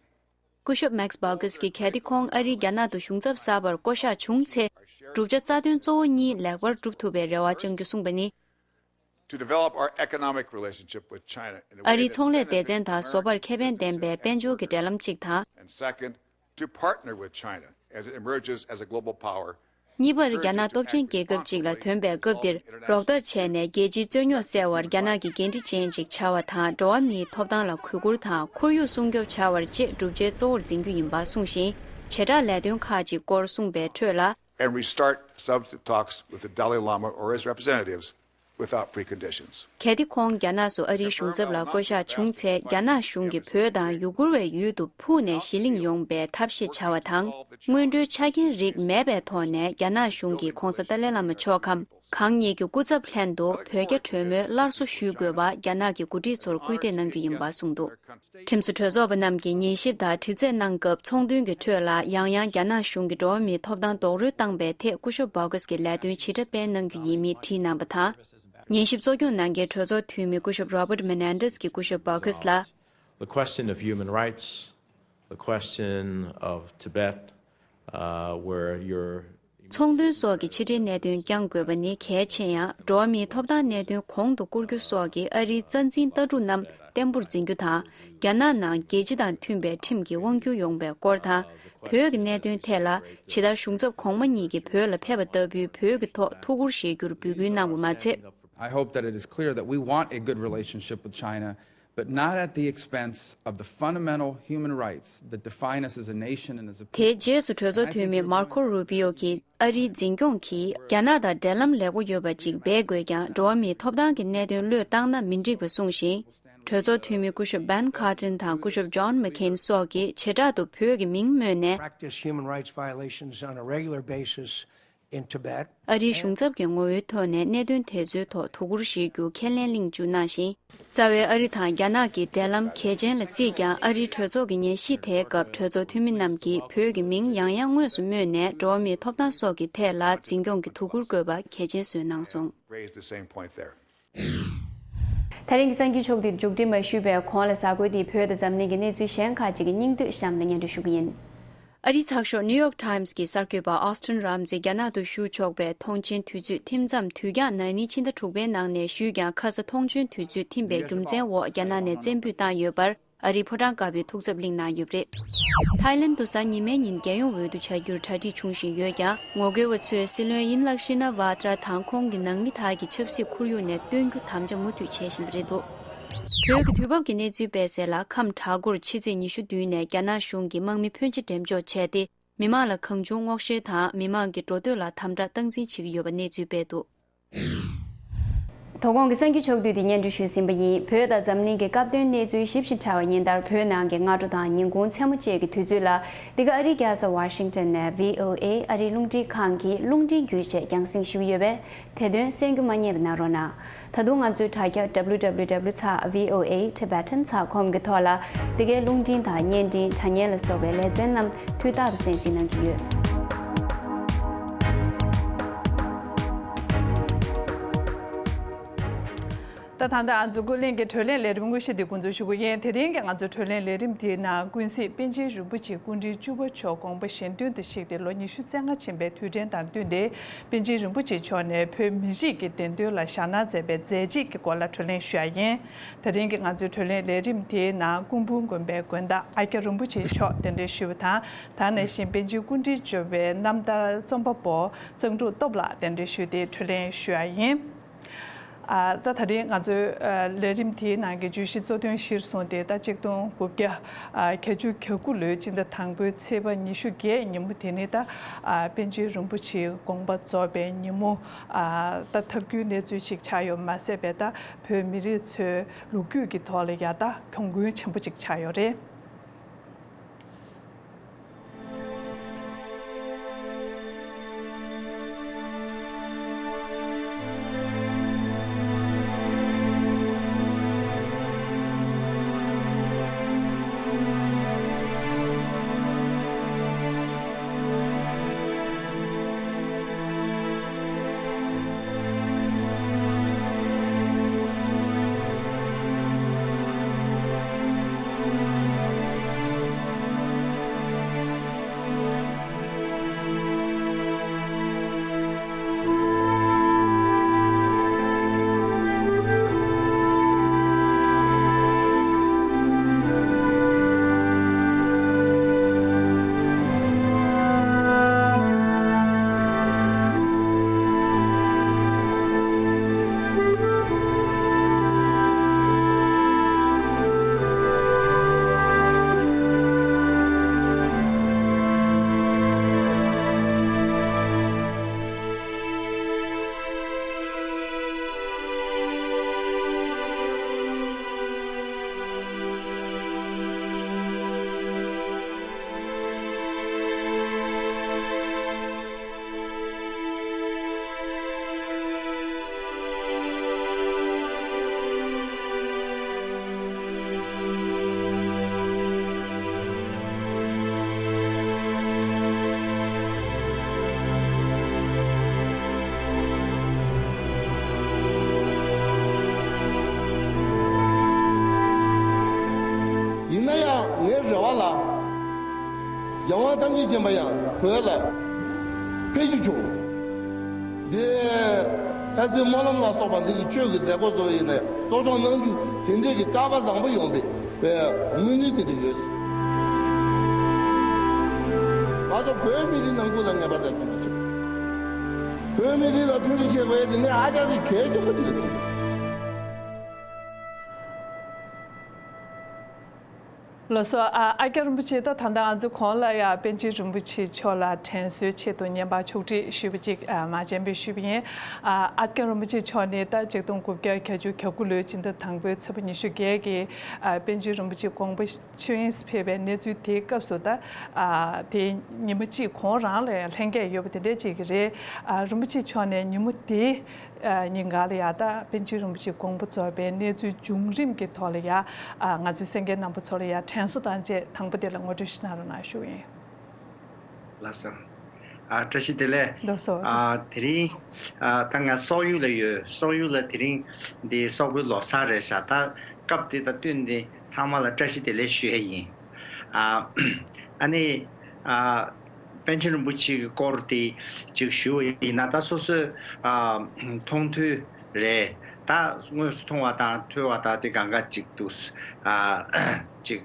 སྐུ་ཞབས་Max Baucus གྱིས་གལ་ཏེ་ཁོང་ཨ་རིའི་རྒྱ་ནག་ཏུ་གཞུང་ཚབ་གསར་པར་བསྐོ་གཞག་བྱུང་ཚེ། བསྒྲུབ་བྱ་རྩ་དོན་གཙོ་བོ་གཉིས་ལེགས་པར་སྒྲུབ་ཐུབ་པའི་རེ་བ་བཅང་རྒྱུ་གསུངས་པ་ནི། To develop our economic relationship with China in a way ཨ་རིའི་ཚོང་ལས་སྡེ་ཚན་དང་བཟོ་པར་ཁེ་ཕན་ལྡན་པའི་དཔལ་འབྱོར་གྱི་འབྲེལ་ལམ་གཅིག་དང་། And second, to partner with China as it emerges as a global power. གཉིས་པར་རྒྱ་ནག་སྟོབས་ཆེན་རྒྱལ་ཁབ་ཅིག་ལ་ཐོན་པའི་སྐབས་འདིར་རོགས་ཟླ་བྱས་ནས་རྒྱལ་སྤྱིའི་རྩོད་རྙོག་སེལ་བར་རྒྱ་ནག་གི་འགན་འཁྲི་ཅན་ཅིག་བྱ་བ་དང་། འགྲོ་བ་མིའི་ཐོབ་ཐང་ལ་གུས་བཀུར་དང་ཁོར་ཡུག་སྲུང་སྐྱོབ་བྱ་བར་བཅས་བསྒྲུབ་བྱའི་གཙོ་བོར་འཛིན་རྒྱུ་ཡིན་པ་གསུངས་ཤིང་། བྱེ་བྲག་ལས་དོན་ཁག་ཅིག་སྐོར་གསུངས་པའི་ཁྲོད་ལ། And restart substantive talks with the Dalai Lama or his representatives without preconditions. གལ་ཏེ་ཁོང་རྒྱ་ནག་སུ་ཨ་རིའི་གཞུང་ཚབ་ལ་བསྐོ་གཞག་བྱུང་ཚེ། རྒྱ་ནག་གཞུང་གིས་བོད་དང་ཡུ་གུར་བའི་ཡུལ་དུ་ཕུགས་ནས་གཞི་གླིང་ཡོང་བའི་ཐབས་ཤེས་བྱ་བ་དང་། སྔོན་འགྲོའི་ཆ་རྐྱེན་རིགས་མེད་པའི་ཐོག་ནས་རྒྱ་ནག་གཞུང་གིས་༧གོང་ས་ཏཱ་ལའི་བླ་མ་མཆོག་གམ་གང་ཉིད་ཀྱི་སྐུ་ཚབ་ལྷན་དུ་བོད་རྒྱ་གྲོས་མོལ་སླར་གསོ་ཞུ་དགོས་པ་རྒྱ་ནག་གི་འགོ་ཁྲིད་ཚོར་སྐུལ་འདེད་གནང་རྒྱུ་ཡིན་པ་གསུངས་འདུག། ཁྲིམས་བཟོ་གྲོས་ཚོགས་པ་རྣམས་ཀྱིས་ཉན་ཞིབ་དང་དྲི་རྩད་གནང་སྐབས། ཚོགས་འདུའི་ཁྲོད་ལ་ཡང་ཡང་རྒྱ་ནག་གཞུང་གིས་འགྲོ་བ་མིའི་ཐོབ་ཐང་རྡོག་རོལ་བཏང་པའི་ཐད་སྐུ་ཞབས་Baucus གྱི་ལས་དོན་ཇི་འདྲ་སྤེལ་གནང་རྒྱུ་ཡིན་མིན་དྲིས་གནང་བ་དང་། ཉན་ཞིབ་གཙོ་སྐྱོང་གནང་མཁན་གྲོས་ཚོགས་འཐུས་མི་སྐུ་ཞབས་Robert Menendez གྱིས་སྐུ་ཞབས་Baucus ལ། The question of human rights, the question of Tibet, uh, where you're ཚོང་དོན་སོགས་ཀྱི་ཕྱི་འབྲེལ་གནད་དོན་བསྐྱང་དགོས་པ་ནི་གལ་ཆེ་ཡང་། འགྲོ་བ་མིའི་ཐོབ་ཐང་གནད་དོན་གོང་དུ་བཀུར་རྒྱུ་སོགས་ཀྱི་ཨ་རིའི་རྩ་འཛིན་ལྟ་གྲུབ་རྣམས་བརྟན་པོར་འཛིན་རྒྱུ་དང་། རྒྱ་ནག་ནང་རྒྱལ་སྤྱི་དང་མཐུན་པའི་ཁྲིམས་ཀྱི་དབང་སྒྱུར་ཡོང་བའི་སྐོར་དང་། བོད་ཀྱི་གནད་དོན་ཐད་ལ་ཇི་ལྟར་གཞུང་ཚབ་གོང་མ་གཉིས་ཀྱིས་བོད་ལ་ཕེབས་པ་ལྟ་བུའི་བོད་ཀྱི་ཐོག་ཐུགས་ཁུར་བཞེས་རྒྱུར་འབོད་སྐུལ་གནང་བ་མ་ཚད། I hope that it is clear that we want a good relationship with China, but not at the expense of the fundamental human rights that define us as a nation and as a people. དེའི་རྗེས་སུ་གྲོས་ཚོགས་འཐུས་མི་མར་ཁོ་རུ་བི་ཡོ་གིས། ཨ་རིའི་འཛིན་སྐྱོང་གིས་རྒྱ་ནག་དང་འབྲེལ་ལམ་ལེགས་པོ་ཡོད་པ་ཅིག་འབད་དགོས་ཀྱང་། འགྲོ་བ་མིའི་ཐོབ་ཐང་གི་གནད་དོན་བློས་བཏང་ན་མི་འགྲིག་པ་གསུངས་ཤིང་། གྲོས་ཚོགས་འཐུས་མི་སྐུ་ཞབས་བན་ཁཱར་ཏན་དང་སྐུ་ཞབས་ཇོན་མེག་ཁེན་སོགས་ཀྱིས་བྱེ་བྲག་ཏུ་བོད་ཀྱི་མིང་སྨོས་ནས། Practice human rights violations on a regular basis in Tibet. ཨ་རིའི་གཞུང་ཚབ་ཀྱི་ངོ་བོའི་ཐོག་ནས་གནད་དོན་དེ་ཚོའི་ཐོག་ཐུགས་ཁུར་བཞེས་རྒྱུ་ཁས་ལེན་གླེང་བརྗོད་གནང་ཞིང་། རྩ་བའི་ཨ་རི་དང་རྒྱ་ནག་གི་འབྲེལ་ལམ་གལ་ཆེན་ལ་བརྩིས་ཀྱང་། ཨ་རིའི་གྲོས་ཚོགས་ཀྱི་ཉན་ཞིབ་དེའི་སྐབས་གྲོས་ཚོགས་འཐུས་མི་རྣམས་ཀྱིས་བོད་ཀྱི་མིང་ཡང་ཡང་དངོས་སུ་སྨོས་ནས། འགྲོ་བ་མིའི་ཐོབ་ཐང་སོགས་ཀྱི་ཐད་ལ་འཛིན་སྐྱོང་གི་ཐུགས་ཁུར་དགོས་པ་གལ་ཆེན་བཟོས་གནང་སོང་། Raised the same point there. ད་རིང་གི་གསར་འགྱུར་ཕྱོགས་བསྡུས་མཇུག་སྒྲིལ་མ་ཞུས་པའི་གོང་ལ། གཟའ་འཁོར་འདིའི་བོད་དང་འཛམ་གླིང་གི་གནས་ཚུལ་གཞན་ཁག་ཅིག་གི་སྙིང་བསྡུས་གཤམ་ལ་སྙན་སྒྲོན་ཞུ་གི་ཡིན། ཨ་རིའི་ཚགས་ཤོག་ནིའུ་ཡོག་ཊའིམ་སི་གི་གསར་འགོད་པ་ཨོ་སི་ཊིན་རམ་ཛི་རྒྱ་ནག་ཏུ་བཞུགས་ཆོག་པའི་ཐོངས་མཆན་དུས་ཚོད་ཐིམ་མཚམས་དུས་འཁྱག་ན་ནིང་ཕྱི་ཟླ་དྲུག་པའི་ནང་ནས་ཞུས་ཀྱང་། ཁ་ས་ཐོངས་མཆན་དུས་ཚོད་ཐིམ་པའི་རྒྱུ་མཚན་འོག་རྒྱ་ནག་ནས་བཙན་འབུད་བཏང་ཡོད་པར། ཨ་རིའི་ཕོ་བྲང་དཀར་པོའི་ཐུགས་འཚབ་གླེང་གནང་ཡོད་པ་རེད། ཐའི་ལེན་དུ་གཟའ་ཉི་མའི་ཉིན་རྒྱལ་ཡོངས་འོས་བསྡུ་བྱ་རྒྱུར་གྲ་སྒྲིག་བྱུང་བཞིན་ཡོད་ཀྱང་། ངོ་རྒོལ་བ་ཚོས་སྲིད་བློན་ཡིན་ལག་ཤི་ན་ཝ་ཏྲ་དང་ཁོང་གི་ནང་མི་དག་གིས་ཆབ་སྲིད་ཁོར་ཡུག་ནས་བཏོན་རྒྱུ་དམ་བཅའ་མུ་མཐུད་བྱེད་བཞིན་པ་རེད་འདུག་བོད་ཀྱི་དུས་བབ་ཀྱི་གནས་ཚུལ་སྤེལ་གསལ་ལ། ཁམས་བྲག་འགོར་ཕྱི་ཚེས་ཉི་ཤུ་བདུན་ནས་རྒྱ་ནག་གཞུང་གིས་དམག་མི་ཕོན་ཆེ་འགྲེམས་འཇོག་བྱས་ཏེ། མི་མང་ལ་གང་བྱུང་སྔོག་བཤེར་དང་མི་མང་གི་འགྲོ་སྡོད་ལ་དམ་དྲག་སྟངས་འཛིན་བྱེད་ཀྱི་ཡོད་པ་གནས་ཚུལ་སྤེལ་འདུག་དོ་དགོང་གི་གསར་འགྱུར་ཕྱོགས་བསྡུས་དེ་སྙན་སྒྲོན་ཞུས་ཟིན་པ་ཡིན། བོད་དང་འཛམ་གླིང་གི་སྐབས་བསྟུན་གནས་ཚུལ་ཞིབ་ཅིང་ཕྲ་བ་ཉིན་ལྟར་བོད་ནང་གི་སྔ་དྲོ་དང་ཉིན་གུང་མཚན་མོ་བཅས་ཀྱི་དུས་ཚོད་ལ། འདི་ག་ཨ་རིའི་རྒྱལ་ས་ཝ་ཤིང་ཊོན་ནས་བྷི་ཨོ་ཨེ་ཨ་རིའི་རླུང་འཕྲིན་ཁང་གི་རླུང་འཕྲིན་བརྒྱུད་བཅས་རྒྱང་སྲིང་ཞུ་གི་ཡོད་པས། དེ་དོན་གསན་རྒྱུ་མ་བསྙེལ་བ་གནང་རོགས་གནང་། ད་དུང་ང་ཚོའི་དྲ་རྒྱ་W W W dot V O A Tibetan dot com གི་ཐོག་ལ། འདི་གའི་རླུང་འཕྲིན་དང་བརྙན་འཕྲིན། དྲ་བརྙན་ལ་སོགས་པའི་ལེ་ཚན་རྣམས་དུས་རྟག་ཏུ་གསན་གཟིགས་གནང་རྒྱུ་ཡོད། ད་ད་ལྟ་ང་ཚོ་ཀུན་གླེང་གི་བགྲོ་གླེང་ལས་རིམ་དངོས་གཞི་འདི་འགོ་འཛུགས་ཞུ་གི་ཡིན། དེ་རིང་གི་ང་ཚོའི་བགྲོ་གླེང་ལས་རིམ་དེའི་ནང་ཀུན་གཟིགས་པཎ་ཆེན་རིན་པོ་ཆེ་སྐུ་ཕྲེང་བཅུ་པ་མཆོག་དགོངས་པ་གཞན་དོན་དུ་གཤེགས་ཏེ་ལོ་ཉི་ཤུ་རྩ་ལྔ་ཕྱིན་པའི་དུས་དྲན་དང་བསྟུན་ཏེ། པཎ་ཆེན་རིན་པོ་ཆེ་མཆོག་ནས་བོད་མི་རིགས་ཀྱི་བདེན་དོན་ལ་ཞྭ་སྣར་མཛད་པའི་མཛད་རྗེས་ཀྱི་སྐོར་ལ་བགྲོ་གླེང་ཞུ་ཡ་ཡིན། དེ་རིང་གི་ང་ཚོའི་བགྲོ་གླེང་ལས་རིམ་དེའི་ནང་སྐུ་འབུམ་དགོན་པའི་དགོན་བདག་ཨ་ཀྱ་རིན་པོ་ཆེ་མཆོག་གདན་འདྲེན་ཞུས་པ་དང་། ད་ནང་བཞིན་པཎ་ཆེན་སྐུ་ཕྲེང་བཅུ་པའི་རྣམ་ཐར་རྩོམ་པ་པོ་གཙང་ཕྲུག་སྟོབས་ལགས་གདན་འདྲེན་ཞུས་ཏེ་བགྲོ་གླེང་ཞུ་ཡ་ཡིན། ཨ། ད་དེ་རིང་ང་ཚོའི་ཨ་ལས་རིམ་དེའི་ནང་གི་བརྗོད་གཞི་གཙོ་དོན་གཞིར་བཟུང་སྟེ། ད་ཆིག་སྟོང་དགུ་བརྒྱ་ཨ་གྱ་བཅུ་གྱ་དགུ་ལོའི་སྤྱི་ཟླ་དང་པོའི་ཚེས་པ་ཉི་ཤུ་བརྒྱད་ཉིན་མོ་དེ་ནི། ད་ཨ་པཎ་ཆེན་རིན་པོ་ཆེའི་དགོངས་པ་རྫོགས་པའི་ཉིན་མོ། ཨ་ད་ཐབས་སྐྱོའི་གནས་ཚུལ་ཞིག་ཆགས་ཡོད་མ་ཟད་པའི། ད་བོད་མི་རིགས་ཚོའི་ལོ་རྒྱུས་ཀྱི་ཐོག་ལ་ཡ་ད་གྱོང་གུན་ཆེན་པོ་ཅིག་ཆགས་ཡོད་རེད། ཡིན་ན་ཡང་ངའི་རེ་བ་ལ། རྒྱལ་དབང་ཐམས་ཅད་མཁྱེན་པ་ཡང་བོད་ལ། ཕེབས་རྒྱུ་བྱུང་། དེ་ལྷ་སའི་སྨོན་ལམ་ལ་སོགས་པ་འདི་གི་ཆོས་ཀྱི་མཛད་སྒོ་ཚོ་ཡིན་ནས་གཙོ་སྐྱོང་གནང་རྒྱུ་དེ་འདྲས་ཀྱི་སྐལ་པ་བཟང་པོ་ཡོང་བའི་དངོས་གནས་དེ་འདྲ་ཡོད། ང་ཚོ་བོད་མི་རིགས་ནང་ཁུལ་ལ་ངེས་པར་དུ་མཐུན་སྒྲིལ་བྱེད་དགོས། བོད་མི་རིགས་ལ་མཐུན་སྒྲིལ་བྱེད་དགོས་ཡ་དེ་ནི་ཧ་ཅང་གི་གལ་ཆེན་པོ་ཅིག་ལ་བརྩིས། ལགས་སོ། ཨ་ཨ་ཀྱ་རིན་པོ་ཆེ། ད་ད་ལྟ་ང་ཚོ་གོང་ལ་ཡ་པཎ་ཆེན་རིན་པོ་ཆེ་མཆོག་ལ་དྲན་གསོའི་ཆེད་དུ་བརྙན་པར་ཕྱོགས་སྒྲིག་ཞུས་པ་ཅིག་ཨ་མ་སྤྱན་འབུལ་ཞུས་པ་ཡིན། ཨ་ཨ་ཀྱ་རིན་པོ་ཆེ་མཆོག་ནི་ད་ཆིག་སྟོང་དགུ་བརྒྱ་བརྒྱད་ཅུ་གྱ་དགུ་ལོའི་སྤྱི་ཟླ་དང་པོའི་ཚེས་པ་ཉི་ཤུ་བརྒྱད་ཀྱི་ཨ་པཎ་ཆེན་རིན་པོ་ཆེ་དགོངས་པ་ཆོས་དབྱིངས་སུ་ཕེབས་པའི་གནས་ཚུལ་དེའི་སྐབས་སུ། ད་ཨ་དེ་ཉི་མ་གཅིག་གོང་རང་ལ་ལྷན་རྒྱས་ཡོད་པ་དེ་འདྲས་ཅིག་རེད། ཨ་རིན་པོ་ཆེ་མཆོག་ནས་ཉིན་མོ་དེའི་ཨ་ཉིན་གང་ལ་ཡ་ད་པཎ་ཆེན་རིན་པོ་ཆེའི་དགོངས་པ་རྫོགས་པའི་གནས་ཚུལ་བྱུང་རིམ་གྱི་ཐོག་ལ་ཡ། ཨ་ང་ཚོའི་གསན་མཁན་རྣམ་པ་ཚོ་ལ་ཡ་དྲན་གསོ་དང་བཅས་དང་པོ་དེ་ལ་ངོ་སྤྲོད་ཞིག་གནང་རོགས་གནང་ཞུ་གི་ཡིན། ལགས་སོ། ཨ་བཀྲ་ཤིས་བདེ་ལེགས། ལགས་སོ། ཨ་དེ་རིང་ཨ་ད་ང་སོག་ཡུལ་ལ་ཡོད། སོག་ཡུལ་ལ་དེ་རིང་འདི་སོག་པོའི་ལོ་གསར་རེད་ཤག་ད་སྐབས་དེ་དང་བསྟུན་ནས་ཚང་མ་ལ་བཀྲ་ཤིས་བདེ་ལེགས་ཞུ་ཡ་ཡིན། ཨ་ཨ་ནི་ཨ་པཎ་ཆེན་རིན་པོ་ཆེ་གི་སྐོར་དེ་ཅིག་ཞུ་བ་ཡིན་ན། ད་སོ་སོས་ཨ་མཐོང་ཐོས་རེད། ད་དངོས་སུ་མཐོང་བ་དང་ཐོས་པ་དང་དེ་གང་ག་ཅིག་འདུག་ཨ་ཅིག་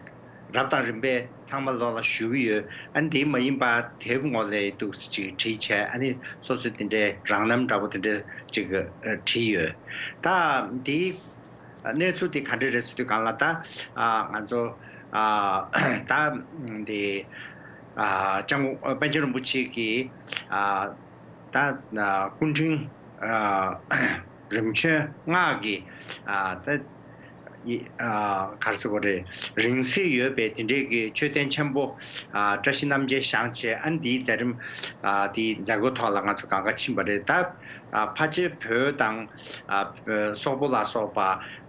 རབ་དང་རིམ་པས་ཚང་མ་ལོག་ལ་ཞུ་གི་ཡོད། ཨ་ནི་དེ་མ་ཡིན་པ་དེབ་ངོ་ལས་འདུག་ཅིག་བྲིས་བྱས། ཨ་ནི་སོ་སོའི་དེ་འདྲའི་རང་རྣམ་འདྲ་པོ་དེ་འདྲ་ཅིག་བྲིས་ཡོད། ད་དེའི་གནས་ཚུལ་དེ་ག་འདྲ་རེད་ཟེར་དུས་སྒང་ལ། ད་ཨ་ང་ཚོ་ཨ་ད་དེ་ཨ་སྐྱབས་མགོན་པཎ་ཆེན་རིན་པོ་ཆེ་གི་ཨ་ད་ཨ་སྐུ་ཕྲེང་ཨ་རིམ་བྱོན་ལྔ་གི་ཨ་ད་ཡི་ཨ་ག་རེ་ཟེར་དགོས་རེད། རིང་བསྲེལ་ཡོད་པའི་དེ་འདྲའི་གི་མཆོད་རྟེན་ཆེན་པོ་ཨ་བཀྲ་ཤིས་རྣམ་རྒྱལ་བཞེངས་བྱས། ཨ་ནི་འདིའི་མཛད་རིམ་ཨ་དེའི་མཛད་སྒོའི་ཐོག་ལ་ང་ཚོ་གང་ག་ཕྱིན་པ་རེད། ད་ཨ་ཕལ་ཆེར་བོད་དང་ཨ་སོག་པོ་ལ་སོགས་པ་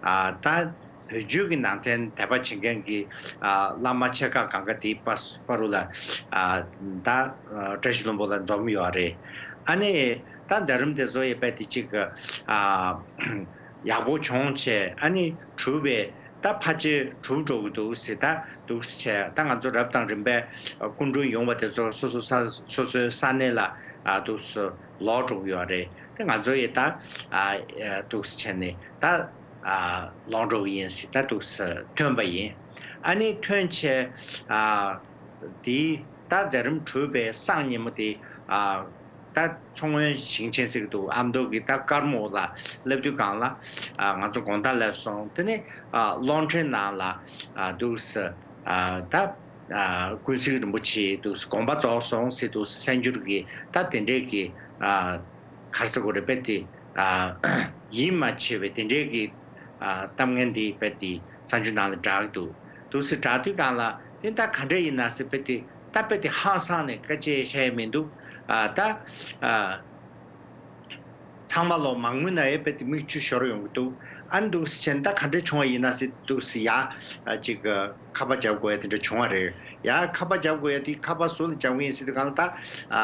ཨ་ད་བོད་བརྒྱུད་ཀྱི་ནང་བསྟན་དད་པ་བྱེད་མཁན་གྱི་ཨ་བླ་མ་ཆེ་ཁག་གང་ག་དེའི་བར་བར་དུ་ལ་ཨ་ད་ཨ་བཀྲ་ཤིས་ལྷུན་པོ་ལ་འཛོམས་ཡོད་རེད། ཨ་ནི་ད་མཛད་རིམ་དེ་ཚོ་ཡི་དཔེ་དེ་གཅིག་ཨ་ཡག་པོ་བྱུང་བྱས། ཨ་ནི་གྲུབ་པས་ད་ཕལ་ཆེར་གྲུབ་འགྲོ་གི་འདུག་ཟེར། ད་འདུག་ཟེར་བྱས། ད་ང་ཚོ་རབ་དང་རིམ་པས་སྐུ་མགྲོན་ཡོང་བ་དེ་ཚོ་སོ་སོ་ས་སོ་སོའི་ས་གནས་ལ་ཨ་འདུག་སེ་ལོག་འགྲོ་གི་ཡོད་རེད། དེ་ང་ཚོ་ཡི་ད་ཨ་འདུག་སེ་བྱས་ནས་ད་ཨ་ལོག་འགྲོ་གི་ཡིན་ཟེར། ད་འདུག་སེ་ཐོན་པ་ཡིན། ཨ་ནི་ཐོན་བྱས་ཨ་དེའི་ད་མཛད་རིམ་གྲུབ་པའི་སང་ཉིན་མོ་དེ་ཨ་ད་མཚོ་སྔོན་ཞིང་ཆེན་ཟེར་གི་འདུག་ཨ་མདོ་གི་ད་དཀར་མོ་ལ་སླེབས་དུས་སྒང་ལ་ཨ་ང་ཚོ་དགོང་དག་སླེབས་སོང་། དེ་ནས་ཨ་གློག་ཕྲེང་ནང་ལ་ཨ་འདུག་སེ་ཨ་ད་ཨ་ཀུན་གཟིགས་རིན་པོ་ཆེ་འདུག་སེ་དགོངས་པ་རྫོགས་སོང་ཟེར་འདུག་སེ་གསན་འགྱུར་གྱི་ད་དེ་འདྲས་ཀྱི་ཨ་ག་རེ་ཟེར་དགོས་རེད། དཔེ་དེ་ཨ་ཡིད་མ་ཆེས་པའི་དེ་འདྲས་ཀྱི་ཨ་གཏམ་ངན་འདི་དཔེ་དེ་གསར་འགྱུར་ནང་ལ་བསྒྲགས་འདུག་འདུག་སེ་བསྒྲགས་དུས་སྒང་ལ་དེ་ད་ག་འདྲ་ཡིན་ན་ཟེར། དཔེ་དེ་ད་དཔེ་དེ་ཧང་སངས་ནས་སྐད་ཆ་བཤད་ཡ་མི་འདུག་ཨ་ད་ཨ་ཚང་མ་ལོ་མང་མོས་ན་ཡ་དཔེ་དེ་མིག་ཆུ་ཤོར་ཡོང་གི་འདུག་ཨ་འདུག་སེ་བྱས་ནས་ད་ག་འདྲ་བྱུང་བ་ཡིན་ན་ཟེར། འདུག་སེ་ཡ་ཨ་ཅིག་ཨ་ཁ་པར་རྒྱབ་དགོས་ཡ་དེ་འདྲ་བྱུང་བ་རེད། ཡ་ཁ་པར་རྒྱབ་དགོས་ཡ་དེ་ཁ་པར་ཟུར་ལ་རྒྱབ་ཀྱི་ཡིན་ཟེར་དུས་སྒང་ལ། ད་ཨ་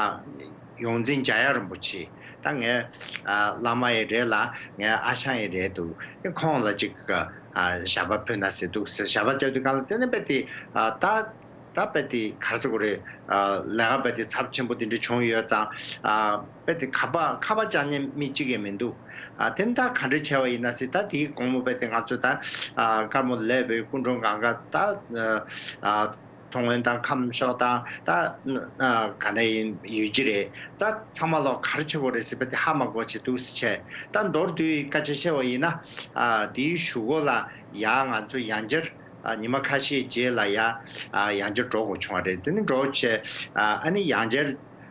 ཡོངས་འཛིན་འཇམ་དབྱངས་རིན་པོ་ཆེ། ད་ངའི་ཨ་བླ་མ་ཡི་རེད་ལ། ངའི་ཨ་ཞང་ཡི་རེད་འདུག་ཨེ་ཁོང་ལ་ཅིག་ཨ་ཞབས་པ་ཕུལ་ན་ཟེར། འདུག་སེ་ཞབས་པ་བཅག་དུས་སྒང་ལ་དེ་ནས་དཔེ་དེ་ཨ་ད་ད་དཔེ་དེ་ག་རེ་ཟེར་དགོས་རེད། ཨ་ལས་ཀ་དཔེ་དེ་ཚབས་ཆེན་པོ་དེ་འདྲ་བྱུང་ཡོད་ཙང་། ཨ་དཔེ་དེ་ཁ་པར་ཁ་པར་བཅག་མཁན་མི་གཅིག་ཡང་མི་འདུག་ཨ་དེ་ནས་ད་ག་འདྲ་བྱས་པ་ཡིན་ན་ཟེར། ད་དེའི་དགོང་མོ་དཔེ་དེ་ང་ཚོ་ད་ཨ་དཀར་མོ་སླེབས་པའི་སྐུ་མགྲོན་གང་ག་ད་ཨ། མཚོ་སྔོན་དང་ཁམས་ཕྱོགས་དང་ད་ཨ་ག་ནས་ཡིན་ཡུལ་གྱི་རེད། ད་ཚང་མ་ལོག་ག་རེ་བྱེད་དགོས་རེད་ཟེར། དཔེ་དེ་ཧ་མ་གོ་བྱས། འདུག་སེ་བྱས། ད་མདོར་བསྡུས་སྐད་ཆ་བཤད་པ་ཡིན་ན། ཨ་དེའི་གཞུག་གུ་ལ་ཡ་ང་ཚོ་ཡང་བསྐྱར་ཨ་ཉི་མ་ཁ་ཤས་རྗེས་ལ་ཡ་ཨ་ཡང་བསྐྱར་འགྲོ་དགོས་བྱུང་བ་རེད། དེ་ནས་འགྲོ་བྱས་ཨ་ཨ་ནི་ཡང་བསྐྱར་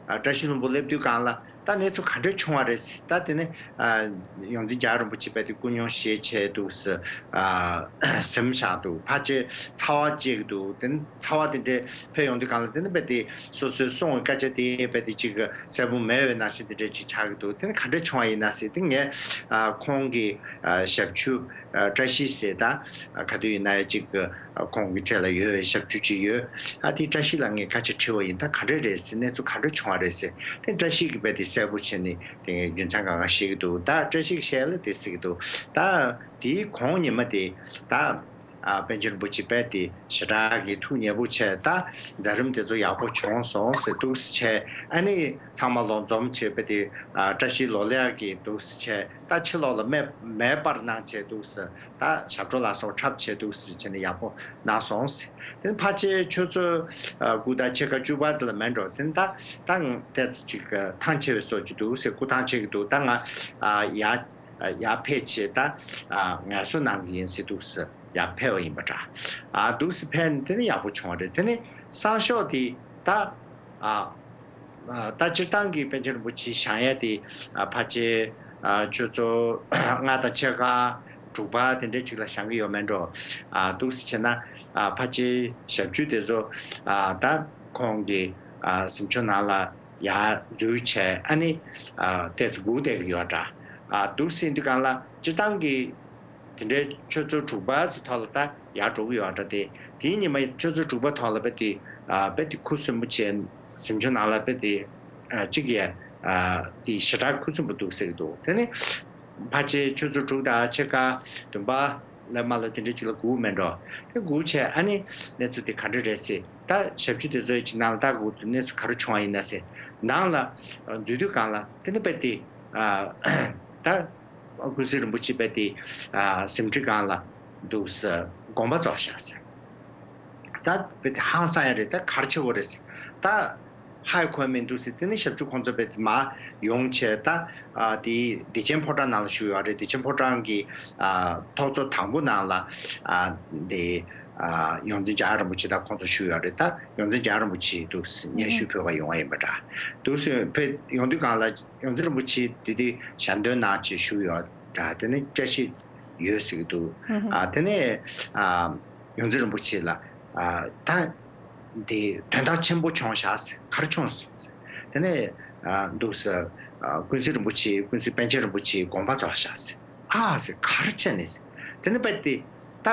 ཨ་བཀྲ་ཤིས་ལྷུན་པོ་སླེབས་དུས་སྒང་ལ། ད་གནས་ཚུལ་ག་འདྲ་བྱུང་བ་རེད་ཟེར། ད་དེ་ནས་ཨ་ཡོངས་འཛིན་འཇམ་དབྱངས་རིན་པོ་ཆེ་དཔེ་དེ་སྐུ་སྙུང་ཞེ་ཆེ་འདུག་ཟེར། ཨ་ཟིན་བཞག་འདུག་ཕལ་ཆེར་ཚ་བ་གཅིག་འདུག་དེ་ནས་ཚ་བ་དེ་འདྲ་ཕེབས་ཡོང་དུས་སྒང་ལ། དེ་ནས་དཔེ་དེ་སོ་སོའི་གསུང་བའི་སྐད་ཆ་དེ་དཔེ་དེ་གཅིག་གསལ་པོ་མེད་པའི་ནང་བཞིན་དེ་འདྲ་ཅིག་ཆགས་ཀྱི་འདུག་དེ་ནས་ག་འདྲ་བྱུང་བ་ཡིན་ན་ཟེར། དེ་ངས་ཨ་ཁོང་གི་ཨ་ཞབས་ཕྱི་ཨ་བཀྲ་ཤིས་ཟེར། ད་ག་དུས་ཡིན་ན་ཡང་གཅིག་ཁོང་གི་གྲས་ལ་ཡོད་པའི་ཞབས་ཕྱི་ཅིག་ཡོད། ཨ་དེ་བཀྲ་ཤིས་ལ་ངས་སྐད་ཆ་དྲིས་པ་ཡིན། ད་ག་འདྲ་རེད་ཟེར། གནས་ཚུལ་ག་འདྲ་བྱུང་བ་རེད་ཟེར། དེ་བཀྲ་ཤིས་ཀྱིས་དཔེ་དེ་གསལ་པོ་བྱས་ནས་དེ་ངས་རྒྱུ་མཚན་གང་ག་བཤད་ཀྱི་འདུག་ད་བཀྲ་ཤིས་ཀྱིས་བཤད་ལ་དེ་ཟེར་གྱི་འདུག་ད་དེའི་གོང་ཉི་མ་དེ་ད་ ཨ་པཎ་ཆེན་རིན་པོ་ཆེ་དཔེ་དེ་ཞེ་དྲག་གི་ཐུགས་མཉེས་པོ་བྱས། ད་མཛད་རིམ་དེ་ཚོ་ཡག་པོ་བྱུང་སོང་ཟེར་འདུག་སེ་བྱས། ཨ་ནི་ཚང་མ་ལོ་འཛོམས་བྱས། དཔེ་དེ་ཨ་བཀྲ་ཤིས་ལོ་ལེགས་ཀྱི་འདུག་སེ་བྱས། ད་ཕྱི་ལོགས་ལ་མེ་མེ་འབར་གནང་བྱས་འདུག་སེ། ད་ཞབས་བྲོ་ལ་སོགས་འཁྲབ་བྱས་འདུག་སེ་བྱས་ནས་ཡག་པོ་གནང་སོང་ཟེར། དེ་ནས་ཕལ་ཆེར་ཆུ་ཚོད་ཨ་དགུ་དང་ཕྱེད་ཀ་བཅུ་པ་ཙམ་ལ་མེད་འགྲོ། དེ་ནས་ད་ད་ང་ཏོག་ཙམ་ཅིག་ཐང་ཆད་པའི་བཟོ་ཅིག་འདུག་སེ། སྐུ་ཐང་ཆད་ཀྱི་འདུག་ད་ང་ཨ་ཡར་ཡར་ཕེབས་བྱས། ད་ཨ་ངལ་གསོ་གནང་གི་ཡིན་ཟེར་འདུག་སེ། ཡར་ཕེབས་པ་ཡིན་པ་འདྲ། ཨ་འདུག་སེ་ཕེབས་ནས་དེ་ནས་ཡག་པོ་བྱུང་བ་རེད། དེ་ནས་སང་ཞོགས་དེ་ད་ཨ་ཨ་ད་སྤྱིར་བཏང་གི་པཎ་ཆེན་རིན་པོ་ཆེ་བཞེངས་ཡས་དེ་ཨ་ཕལ་ཆེར་ཨ་ཆུ་ཚོད་ལྔ་དང་ཕྱེད་ཀ་དྲུག་པ་དེ་འདྲའི་ཅིག་ལ་བཞེངས་ཀྱི་ཡོད་མེད་འགྲོ། ཨ་འདུག་སེ་བྱས་ན་ཨ་ཕལ་ཆེར་ཞབས་ཀྱུ་དེ་ཚོ་ཨ་ད་ཁོང་གི་ཨ་གཟིམ་ཆུང་ནང་ལ་ཡར་འཛུལ་བྱས། ཨ་ནི་ཨ་ཏོག་ཙམ་སྒུག་བསྡད་ཀྱི་ཡོད་འདྲ། ཨ་འདུག་སེ་ཡིན་དུས་སྒང་ལ་སྤྱིར་བཏང་གི་དེ་འདྲའི་ཆུ་ཚོད་དྲུག་པ་ཙམ་ཐོག་ལ་ད་ཡར་འགྲོ་གི་ཡོད་འདྲ། དེ་དེའི་ཉི་མ་ཆུ་ཚོད་དྲུག་པ་ཐོག་ལ་དཔེ་དེ་ཨ་དཔེ་དེ་ཁུ་སིམ་པོ་བྱས། གཟིམ་ཆུང་ནང་ལ་དཔེ་དེ་ཨ་གཅིག་ཡ་ཨ་དེ་ཞེ་དྲག་ཁུ་སིམ་པོ་འདུག་ཟེར་གྱི་འདུག་དེ་ནས་ཕལ་ཆེར་ཆུ་ཚོད་དྲུག་དང་ཕྱེད་ཀ་བདུན་པ་ལ་མ་ལ་དེ་འདྲའི་ཅིག་ལ་སྒུག་མེད་འགྲོ། དེ་སྒུག་བྱས། ཨ་ནི་གནས་ཚུལ་དེ་ག་འདྲ་རེད་ཟེར། ད་ཞབས་ཕྱི་དེ་ཚོའི་ཅིག་ནང་ལ་ད་སྒུག་དུས་གནས་ཚུལ་ག་རེ་བྱུང་བ་ཡིན་ན་ཟེར། ནང་ལ་འཛུལ་དུས་སྒང་ལ་དེ་ནི་དཔེ་དེ་ཨ་ད་ཀུན་གཟིགས་རིན་པོ་ཆེ་དཔེ་དེ་ཨ་གཟིམ་ཁྲི་སྒང་ལ་འདུག་སེ་དགོངས་པ་རྫོགས་བཞག་ཟེར། ད་དཔེ་དེ་ཧང་སང་ཡ་རེད། ད་ག་རེ་བྱེད་དགོས་རེད་ཟེར། ད་ཧ་གོ་མི་འདུག་ཟེར། དེ་ནས་ཞབས་ཕྱི་ཁོང་ཚོ་དཔེ་དེ་མར་ཡོང་བྱས། ད་ཨ་དེ་བདེ་ཆེན་ཕོ་བྲང་ནང་ལ་བཞུགས་ཡོད་རེད། བདེ་ཆེན་ཕོ་བྲང་གི་ཨ་ཐོག་ཚོ་དང་པོ་ནང་ལ་ཨ་དེ་ཨ་ཡོངས་འཛིན་འཇམ་དབྱངས་རིན་པོ་ཆེ་དང་ཁོང་ཚོ་བཞུགས་ཡོད་རེད། ད་ཡོངས་འཛིན་འཇམ་དབྱངས་རིན་པོ་ཆེ་འདུག་སེ་སྙན་ཞུ་ཕུལ་བར་ཡོང་བ་ཡིན་པ་འདྲ། འདུག་སེ་ཕེབས་ཡོང་དུས་སྒང་ལ་ཡོངས་འཛིན་རིན་པོ་ཆེ་དེ་དུས་ཞལ་འདོན་གནང་བྱས་བཞུགས་ཡོད་འདྲ། དེ་ནས་བཀྲ་ཤིས་ཡོད་ཟེར་གྱི་འདུག་ཨ་དེ་ནས་ཨ་ཡོངས་འཛིན་རིན་པོ་ཆེ་ལ་ཨ་ད་དེ་དོན་དག་ཆེན་པོ་བྱུང་བཞག་ཟེར། ག་རེ་བྱུང་སོང་ཟེར། དེ་ནས་ཨ་འདུག་སེ་ཨ་ཀུན་གཟིགས་རིན་པོ་ཆེ། ཀུན་གཟིགས་པཎ་ཆེན་རིན་པོ་ཆེའི་དགོངས་པ་རྫོགས་བཞག་ཟེར། ཨ་ཟེར། ག་རེ་བྱས་ནས་ཟེར། དེ་ནས་དཔེ་དེ་ད་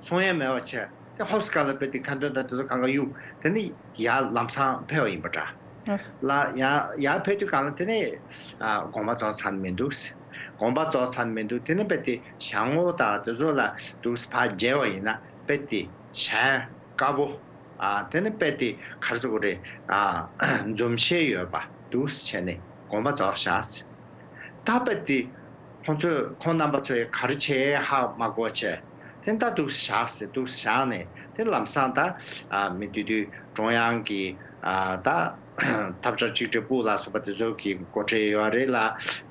སོང་ཡས་མེད་པ་བྱས། དེ་ཧོབ་སི་ཀ་ལ་དཔེ་དེ་ཁ་འདོན་དང་དེ་ཚོ་གང་ག་གཡུག་དེ་ནས་ཡར་ལམ་སང་ཕེབས་པ་ཡིན་པ་འདྲ། ལ་ཡར་ཡར་ཕེབས་དུས་སྒང་ལ་དེ་ནས་ཨ་དགོངས་པ་རྫོགས་ཚར་མི་འདུག་ཟེར། དགོངས་པ་རྫོགས་ཚར་མི་འདུག་དེ་ནས་དཔེ་དེ་ཞལ་ངོ་དང་དེ་ཚོ་ལ་འདུག་སེ་ཕར་མཇལ་བ་ཡིན་ན་དཔེ་དེ་ཞལ་དཀར་པོ། ཨ་དེ་ནས་དཔེ་དེ་ག་རེ་ཟེར་དགོས་རེད། ཨ་འཛུམ་ཞིག་ཡོད་པ་འདུག་སེ་བྱས་ནས་དགོངས་པ་རྫོགས་བཞག་ཟེར། ད་དཔེ་དེ་ཁོང་ཚོས་ཁོང་རྣམ་པ་ཚོས་ག་རེ་བྱས་ཧ་མ་གོ་བྱས། དེ་ད་འདུག་སེ་བཞག་ཟེར། འདུག་སེ་བཞག་ནས་དེ་ལམ་སང་ད་ཨ་མི་འདུས་འདུས་ཀྲུང་དབྱང་གི་ཨ་ད་ཐབས་ཇུས་གཅིག་སྒྲིལ་པུའུ་ལ་སོགས་པ་དེ་ཚོ་གི་འགོ་ཁྲིད་ཡོད་རེད་ལ།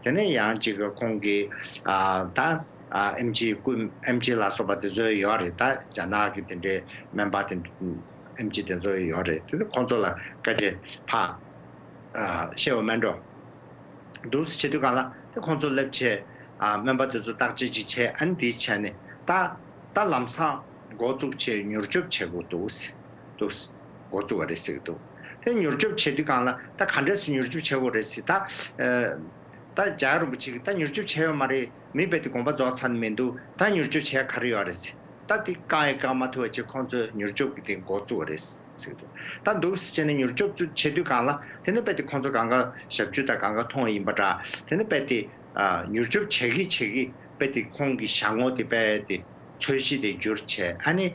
དེ་ནས་ཡང་ཅིག་ཁོང་གི་ཨ་ད་ཨ་ཨེམ་ཆི་སྐུ་ཨེམ་ཆི་ལ་སོགས་པ་དེ་ཚོ་ཡོད་རེད། ད་རྒྱ་ནག་གི་དེ་འདྲའི་སྨན་པ་དེ་ཨེམ་ཆི་དེ་ཚོ་ཡོད་རེད། དེ་ཚོ་ཁོང་ཚོ་ལ་བཀའ་ཁྱེད་ཕ་ཨ་བཤད་པ་མེད་འགྲོ། འདུག་སེ་བྱེད་དུས་སྒང་ལ་དེ་ཁོང་ཚོ་སླེབས་བྱས་ཨ་སྨན་པ་དེ་ཚོ་བརྟག་དཔྱད་ཅིག་བྱས། ཨ་ནི་དེ་བྱས་ནས་ད་ད་ལམ་སང་འགོ་བཙུགས་བྱས་མྱུར་སྐྱོབ་བྱེད་དགོས་འདུག་ཟེར། འདུག་སེ་འགོ་བཙུགས་པ་རེད་ཟེར་གྱི་འདུག་དེ་མྱུར་སྐྱོབ་བྱེད་དུས་སྒང་ལ་ད་ག་འདྲས་སེ་མྱུར་སྐྱོབ་བྱེད་དགོས་རེད་ཟེར། ད་ཨ་ད་རྒྱལ་བ་རིན་པོ་ཆེ་གིས་ད་མྱུར་སྐྱོབ་བྱས་ཡོད་མ་རེད། མི་དཔེ་དེ་དགོངས་པ་རྫོགས་ཚར་ནས་མི་འདུག་ད་མྱུར་སྐྱོབ་བྱས་ག་རེ་ཡོད་རེད་ཟེར། ད་དེ་བཀག་ཡང་བཀག་མ་ཐུབ་པ་བྱས་ཁོང་ཚོས་མྱུར་སྐྱོབ་ཀྱི་དེ་འགོ་བཙུགས་པ་རེད་ཟེར་གྱི་འདུག་ད་འདུག་སེ་བྱས་ནས་མྱུར་སྐྱོབ་བཙུགས་བྱེད་དུས་སྒང་ལ་དེ་ནས་དཔེ་དེ་ཁོང་ཚོ་གང་ག་ཞབས་ཞུ་དང་གང་ག་མཐོང་བ་ཡིན་པ་འདྲ། དེ་ནས་དཔེ་དེ་ཨ་མྱུར་སྐྱོབ་བྱེད་ཀྱི་བྱེད་ཀྱི་དཔེ་དེ་ཁོང་གི་ཞལ་ངོ་དེ་དཔེ་དེ་ཚོས་གཞི་དེ་འགྱུར་བྱས། ཨ་ནི་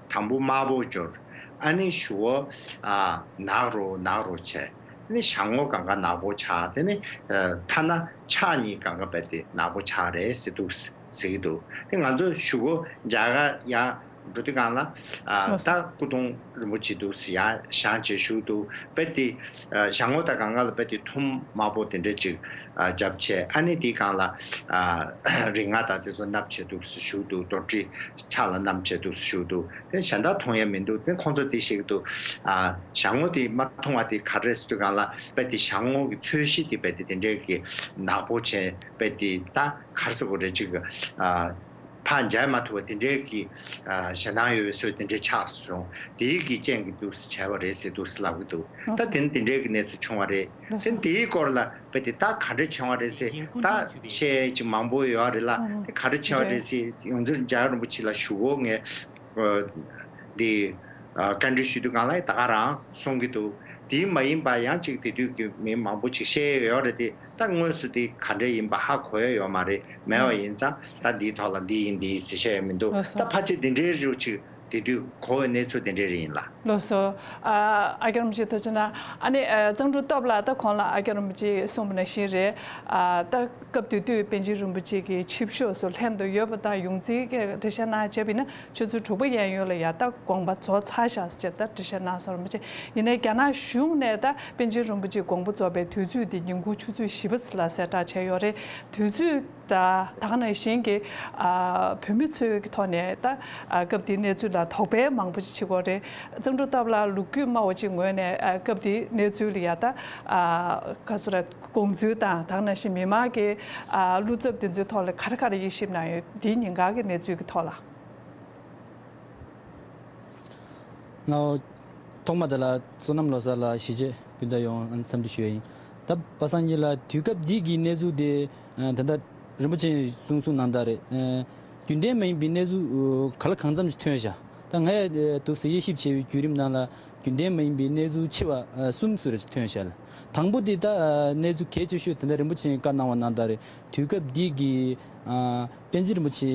དང་པོ་དམར་པོ་འགྱུར། ཨ་ནི་གཞུག་གུ་ཨ་ནག་རུ་ནག་རུ་བྱས། ཨ་ནི་ཞལ་ངོ་གང་ག་ནག་པོ་ཆགས། དེ་ནི་ཨ་ཐ་ན་ཕྱག་གཉིས་གང་ག་དཔེ་དེ་ནག་པོ་ཆགས་རེད་ཟེར་འདུག་ཟེར་གྱི་འདུག་དེ་ང་ཚོ་གཞུག་གུ་མཇལ་ཁ་ཡར་འགྲོ་དུས་སྒང་ལ་ཨ་ད་སྐུ་གདུང་རིན་པོ་ཆེ་འདུག་ཡར་བཞེངས་བྱས་བཞུགས་འདུག་དཔེ་དེ་ཨ་ཞལ་ངོ་དང་གང་ག་ལ་དཔེ་དེ་ཐུམ་དམར་པོ་དེ་འདྲ་ཅིག་ཨ་བརྒྱབ་བྱས། ཨ་ནི་དེའི་སྒང་ལ་ཨ་རིགས་ལྔ་དང་དེ་ཚོ་མནབས་བྱས་འདུག་བཞུགས་འདུག་རྡོར་དྲིལ་ཕྱག་ལ་བསྣམས་བྱས་འདུག་བཞུགས་འདུག་དེ་གཞན་དག་མཐོང་ཡ་མི་འདུག་དེ་ཁོང་ཚོ་དེ་བཤད་ཀྱི་འདུག་ཨ་ཞལ་ངོ་དེ་མ་མཐོང་བ་དེ་ག་རེ་ཟེར་དུས་སྒང་ལ་དཔེ་དེ་ཞལ་ངོ་གི་ཚོས་གཞི་དེ་དཔེ་དེ་དེ་འདྲའི་གི་ནག་པོ་བྱས། དཔེ་དེ་ད་ག་རེ་ཟེར་དགོས་རེད། ཅིག་ཨ་ཕར་མཇལ་མ་ཐུབ་པ་དེ་འདྲའི་གི་ཨ་ཞེད་སྣང་ཡོད་པའི་བཟོ་དེ་འདྲའི་ཆགས་སོང་། དེའི་གི་རྐྱེན་གྱིས་འདུག་སེ་བྱས་པ་རེད་ཟེར་འདུག་སེ་ལབ་ཀྱི་འདུག་ད་དེ་ནི་དེ་འདྲའི་གི་གནས་ཚུལ་བྱུང་བ་རེད། དེ་ནི་དེའི་སྐོར་ལ་དཔེ་དེ་ད་ག་འདྲ་བྱུང་བ་རེད་ཟེར། ད་བཤད་ཅིག་མང་པོ་ཡོད་རེད་ལ། དེ་ག་འདྲ་བྱུང་བ་རེད་ཟེར། ཡོངས་འཛིན་རྒྱལ་བ་རིན་པོ་ཆེ་ལ་ཞུ་སྒོ་ངས་འདི་བཀའ་འདྲི་ཞུ་དུས་སྒང་ལ་ད་ག་རང་གསུང་གི་འདུག་དེ་མ་ཡིན་པ་ཡང་ཅིག་དེ་དུས་ཀྱི་མི་མང་པོ་ཅིག་བཤད་ཡོད་རེད། དེ་ ད་དངོས་སུ་དེ་ག་འདྲ་ཡིན་པ་ཧ་གོ་ཡ་ཡོད་མ་རེད། མེད་པ་ཡིན་ཙང་ད་འདིའི་ཐོག་ལ་འདི་ཡིན་འདི་ཡིན་ཟེར་བཤད་ཡ་མི་འདུག་ལགས་སོ། ད་ཕལ་ཆེར་འདི་འདྲའི་རིགས་ཅིག་དེ་དུས་གོ་བའི་གནས་ཚུལ་དེ་འདྲའི་རིགས་ཡིན་ལ། ལགས་སོ། ཨ་ཨ་ཀྱ་རིན་པོ་ཆེ་ཐུགས་རྗེ་གནང་། ཨ་ནི་ཨ་གཙང་ཕྲུག་སྟོབས་ལགས། ད་གོང་ལ་ཨ་ཀྱ་རིན་པོ་ཆེས་གསུངས་པ་ནང་བཞིན་རེད། ཨ་ད་སྐབས་དེ་དུས་པཎ་ཆེན་རིན་པོ་ཆེ་གི་ཆིབས་ཤོག་སུ་ལྷན་དུ་ཡོད་པ་དང་། ཡོངས་འཛིན་གྱིས་འགྲེལ་བཤད་གནང་བྱས་པ་ཡིན་ན། ཆུ་ཚོད་དྲུག་པ་གཡས་གཡོན་ལ་ཡ་ད་དགོངས་པ་རྫོགས་ཚར་ཤག་ཟེར་ད་འགྲེལ་བཤད་གནང་སོང་རིན་པོ་ཆེ། ཡིན་ནའི་རྒྱ་ནག་གཞུང་ནས་ད་པཎ་ཆེན་རིན་པོ་ཆེ་དགོངས་པ་རྫོགས་པའི་དུས་ཚོད་དེ་ཉིན་གུང་ཆུ་ཚོད་བཞི་པ་ཙམ་ལ་གསལ་བསྒྲགས་བྱས་ཡོད་རེད། དུས་ཚོད་ད་ད་ག་ནང་བཞིན་གྱི་ཨ་བོད་མི་ཚོའི་ཐོག་ནས་ད་ཨ་སྐབས་དེའི་གནས་ཚུལ་ལ་དོགས་པ་མང་པོ་ཞིག་བྱེད་ཀྱི་ཡོད་རེད། གཙང་ཕྲུག་སྟོབས་ལགས། ལོ་རྒྱུས་སྨྲ་བ་ཅིག་ངོས་ནས་ཨ་སྐབས་དེའི་གནས་ཚུལ་ལ་ཡ་ད་ཨ་ག་ཚོད་རེད། དགོངས་ཚུལ་དང་ད་ག་ནང་བཞིན་མི་མང་གི་ཨ་བློ་འཚབ་དེ་ཚོའི་ཐོག་ལ་ག་རེ་ག་རེ་དབྱེ་ཞིབ་གནང་ཡོད། དེའི་ཉིན་གང་གི་གནས་ཚུལ་གྱི་ཐོག་ལ། ང་ཐོག་མ་དེ་ལ་བསོད་ནམས་ལོ་གསར་ལ་ཞི་བྱེད་སྤུན་ཟླ་ཡོངས་འཚམས་འདྲི་ཞུ་ཡ་ཡིན། ད་པ་སངས་ཉི་ལགས། དུས་སྐབས་འདི་གི་གནས་ཚུལ་དེ་ད་ལྟ་རིན་པོ་ཆེས་གསུངས་གསུངས་གནང་སྟངས་རེད། རྒྱུན་ལྡན་མ་ཡིན་པའི་གནས་ཚུལ་ག་ལ་གང་འཚམ་ཞིག་ཐོན་ཤག་ད་ངས་འདུག་སེ་དབྱེ་ཞིབ་བྱས་པའི་བརྒྱུད་རིམ་ནང་ལ་རྒྱུན་ལྡན་མ་ཡིན་པའི་གནས་ཚུལ་ཆེ་བ་གསུམ་ཙམ་རེ་ཐོན་ཤག་ལ། དང་པོ་དེ་ད་གནས་ཚུལ་གལ་ཆེ་ཤོས་དེ་འདྲ་རིན་པོ་ཆེས་བཀའ་གནང་བ་གནང་སྟངས་རེད། དུས་སྐབས་འདི་གི་པཎ་ཆེན་རིན་པོ་ཆེ་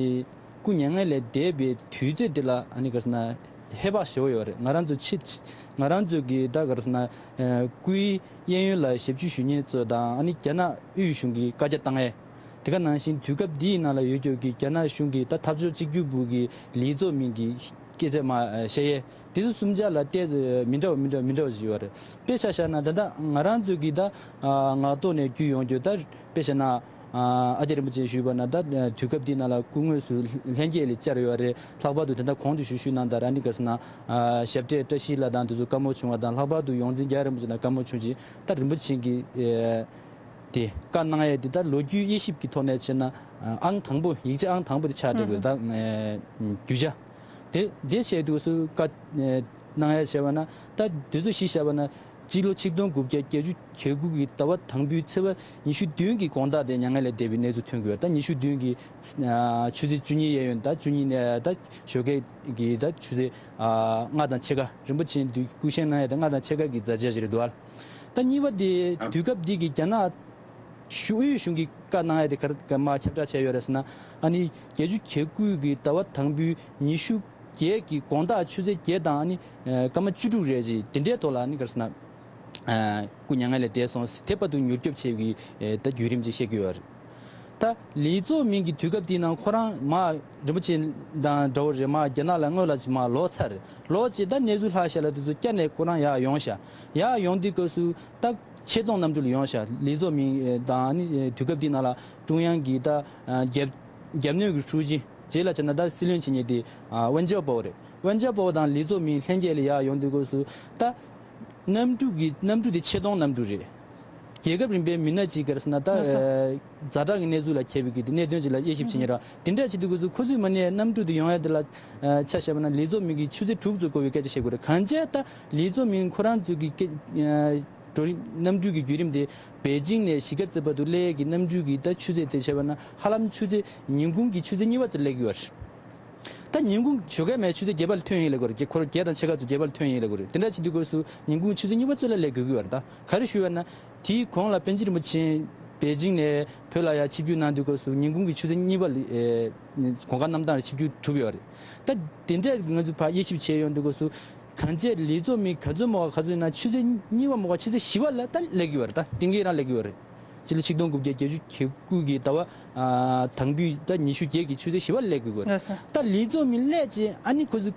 སྐུ་མྱ་ངན་ལས་འདས་པའི་དུས་ཚོད་འདི་ལ་ཨ་ནི་ག་རེ་ཟེར་ན་ཧེ་བག་ཞེ་པོ་ཡོད་རེད། ང་རང་ཚོ་ཕྱི་ང་རང་ཚོ་གི་ད་ག་རེ་ཟེར་ན་སྐུའི་གཡས་གཡོན་ལ་ཞབས་ཕྱི་ཞུ་མཁན་ཚོ་དང་། ཨ་ནི་རྒྱ་ནག་དབུས་གཞུང་གིས་བཀའ་རྒྱ་བཏང་ཡས། དེ་ག་ནང་བཞིན་དུས་སྐབས་འདིའི་ནང་ལ་ཡོད་རྒྱུ་གི་རྒྱ་ནག་གཞུང་གི་ད་འཐབ་ཕྱོགས་གཅིག་གྱུར་པུའུ་གི་ལི་ཙོ་མིང་གི་སྐད་ཆ་མར་བཤད་ཡས། དེ་ཚོ་གསུམ་ཆ་ལ་ཏོག་ཙམ་མི་འདྲ་བ་མི་འདྲ་བ་མི་འདྲ་བ་ཞིག་ཡོད་རེད། དཔེ་ཆ་བཞག་ན་ད་ལྟ་ང་རང་ཚོ་གི་ད་ངག་ཐོག་ནས་བརྒྱུད་ཡོང་རྒྱུ་ད་དཔེ་བཞག་ན་ཨ་ཨ་ཀྱ་རིན་པོ་ཆེས་ཞུས་པ་ན། ད་དུས་སྐབས་འདི་ནང་ལ་སྐུ་དངོས་སུ་ལྷན་རྒྱས་ལ་བཅར་ཡོད་རེད། ལྷག་པར་དུ་ད་ལྟ་གོང་དུ་ཞུ་ཞུས་གནང་སྟངས་ར་ནི་ག་རེ་ཟེར་ན་ཞབས་གྲས་བཀྲ་ཤིས་ལགས་དང་དེ་ཚོ་བཀའ་མོལ་བྱུང་བ་དང་། ལྷག་པར་དུ་ཡོངས་འཛིན་རྒྱ་རིན་པོ་ཆེ་དང་བཀའ་མོལ་བྱུང་རྗེས་ད་རིན་པོ་ཆེ་གིས་དེ་བཀའ་གནང་ཡས་དེ་ད་ལོ་རྒྱུས་དབྱེ་ཞིབ་ཀྱི་ཐོག་ནས་བྱས་ན་ཨང་དང་པོ། ཡིག་ཆ་ཨང་དང་པོ་དེ་ཆགས་བསྡད་དགོས། ད་རྒྱུ་ཆ་དེ་དེ་བྱས་དུས་སུ་བཀའ་གནང་ཡས་བྱས་པ་ན། ད་དེ་ཚོ་གཞི་བཞག་པ་ན་སྤྱི་ལོ་ཆིག་སྟོང་དགུ་བརྒྱ་བརྒྱད་ཅུ་གྱ་དགུ་གི་ཟླ་བ་དང་པོའི་ཚེས་པ་ཉི་ཤུ་བདུན་གྱི་དགོང་དག་དེ་མྱ་ངན་ལས་འདས་པའི་གནས་ཚུལ་ཐོན་གྱི་ཡོད། ད་ཉི་ཤུ་བདུན་གྱི་ཆུ་ཚོད་བཅུ་གཉིས་གཡས་གཡོན། ད་བཅུ་གཉིས་ནས་ད་ཞོགས་ཀས་ཀྱི་ད་ཆུ་ཚོད་ལྔ་དང་ཕྱེད་ཀ། རིན་པོ་ཆེ་འདི་སྐུ་བཞེངས་གནང་ཡས་ད་ལྔ་དང་ཕྱེད་ཀ་གི་མཛད་རྗེས་ཞིག་རེད་འདུག་ཨ། ད་གཉིས་པ་དེ་དུས་སྐབས་འདི་གི་རྒྱ་ནག་གཞུང་དབུས་གཞུང་གིས་བཀའ་གནང་ཡས་དེ་ག་རེ་མར་ཁྱབ་བསྒྲགས་བྱས་ཡོད་རེད་ཟེར་ན། ཨ་ནི་བརྒྱད་ཅུ་གྱ་དགུ་གི་ཟླ་བ་དང་པོའི་ཉི་ཤུ་བརྒྱད་ཀྱི་དགོང་དག་ཆུ་ཚོད་བརྒྱད་དང་ཨ་ནི་སྐར་མ་བཅུ་དྲུག་རེ་ཅིག་དེ་འདྲའི་ཐོག་ལ་ཨ་ནི་ག་རེ་ཟེར་ན། སྐུ་མྱ་ངན་ལས་འདས་སོང་། དེ་བར་དུ་མྱུར་སྐྱོབ་བྱས་པའི་ད་བརྒྱུད་རིམ་ཅིག་བཤད་ཀྱི་ཡོད་རེད། ད་ལི་ཙོ་མིང་གི་དུས་སྐབས་དེའི་ནང་ཁོ་རང་མར་རིན་པོ་ཆེ་དང་འདྲ་བོ་རེད། མར་རྒྱ་ནག་ལ་སྔོན་ལ་ཅིག་མར་ལོག་ཚར་རེད། ལོག་རྗེས་ད་གནས་ཚུལ་ལྷག་ཤག་ལ་དེ་ཚོ་བསྐྱར་ནས་ཁོ་རང་ཡར་ཡོང་ཤག་ཡར་ཡོང་དུས་སྐབས་སུ་ད་ཆེ་མཐོང་གནམ་གྲུ་ལ་ཡོང་ཤག་ལི་ཙོ་མིང་དང་ཨ་ནི་དུས་སྐབས་དེའི་ནང་ལ་ཀྲུང་དབྱང་གི་ད་རྒྱབ་རྒྱབ་གནོན་གྱི་ཧྲུའུ་ཅི། རྗེས་ལ་བྱས་ན་ད་སྲིད་བློན་བྱེད་མཁན་དེ་ཝན་ཅའོ་པའོ་རེད། ཝན་ཅའོ་པའོ་དང་ལི་ཙོ་མིང་ལྷན་རྒྱས་ལ་ཡར་ཡོང་དུས་སྐབས་སུ་ད་གནམ་གྲུ་གི་གནམ་གྲུ་དེ་ཆེ་མཐོང་གནམ་གྲུ་རེད། རྒྱལ་ཁབ་རིམ་པའི་མི་སྣ་གཅིག་ག་རེ་ཟེར་ན་ད་ལགས་སོ། ཛ་དྲག་གི་གནས་ཚུལ་ལ་མཁས་པའི་གི་དེ་གནད་དོན་ཅིག་ལ་དབྱེ་ཞིབ་བྱེད་མཁན་རེད། དེ་འདྲ་བྱེད་དུས་སྐབས་སུ་ཁོ་ཚོས་མ་ཎི་གནམ་གྲུ་དེ་ཡོང་ཡ་དེ་ལ་ཆ་བཞག་པ་ན་ལི་ཙོ་མིང་གི་ཆུ་ཚོད་དྲུག་ཙམ་འགོར་བའི་སྐད་ཆ་བཤད་དགོས་རེད། གང་བྱས་ད་ལི་ཙོ་མིང་ཁོ་རང་ཚོའི་གི་སྐད་འགྲོ་རིང་གནམ་གྲུ་གི་བརྒྱུད་རིམ་དེ་པེ་ཅིང་ནས་གཞིས་ཀ་རྩེ་བར་དུ་སླེབས་ཡས་ཀྱི་གནམ་གྲུ་གི་ད་ཆུ་ཚོད་དེ་བྱས་པ་ན་ཧ་ལམ་ཆུ་ཚོད་ཉིན་གུང་གི་ཆུ་ཚོད་གཉིས་པ་ཙམ་སླེབས་ཀྱི་ཡོད་རེད། ད་ཉིན་གུང་ཞོགས་ཀས་མའི་ཆུ་ཚོད་བརྒྱད་པ་ལ་ཐོན་ཡིན་ལབ་དགོས་རེད། ཁོ་རང་བརྒྱད་དང་ཕྱེད་ཀ་ཙམ་བརྒྱད་པ་ལ་ཐོན་ཡིན་ལབ་དགོས་རེད། དེ་འདྲ་བྱེད་དུས་སྐབས་སུ་ཉིན་གུང་ཆུ་ཚོད་གཉིས་པ་ཙམ་ལ་སླེབས་དགོས་ཀྱི་ཡོད་རེད། ད་ག་རེ་ཞུ་བ་ན་དེའི་གོང་ལ་པཎ་ཆེན་རིན་པོ་ཆེ་པེ་ཅིང་ནས་བོད་ལ་ཡར་ཆིབས་བསྒྱུར་གནང་དུས་སྐབས་སུ་ཉིན་གུང་གི་ཆུ་ཚོད་གཉིས་པ་ལ་ཨེ་གོང་དཀར་གནམ་ཐང་ལ་ཆིབས་བསྒྱུར་གྲུབ་ཡོད་རེད། ད་དེ་འདྲས་ང་ཚོས་ཕར་དབྱེ་ཞིབ་བྱས་ཡོང་དུས་སྐབས་སུ་གང་བྱས་ལི་ཙོ་མིང་ག་ཚོད་མོ་ག་ཚོད་ཡིན་ན་ཆུ་ཚོད་གཉིས་པ་མོ་ག་ཆུ་ཚོད་བཞི་པ་ལ་ད་སླེབས་ཀྱི་ཡོད་རེད། ད་དེང་གི་རང་སླེབས་ཀྱི་ཡོད་རེད། སྤྱི་ལོ་ཆིག་སྟོང་དགུ་བརྒྱ་བརྒྱད་ཅུ་གྱ་དགུ་གི་ཟླ་བ་ཨ་དང་པོའི་ཟླ་ཉི་ཤུ་བརྒྱད་ཀྱི་ཆུ་ཚོད་བཞི་པ་སླེབས་དགོས་ཀྱི་ཡོད་རེད། ལགས་སོ། ད་ལི་ཙོ་མིང་སླེབས་རྗེས་ཨ་ནི་ཁོ་ཚོ་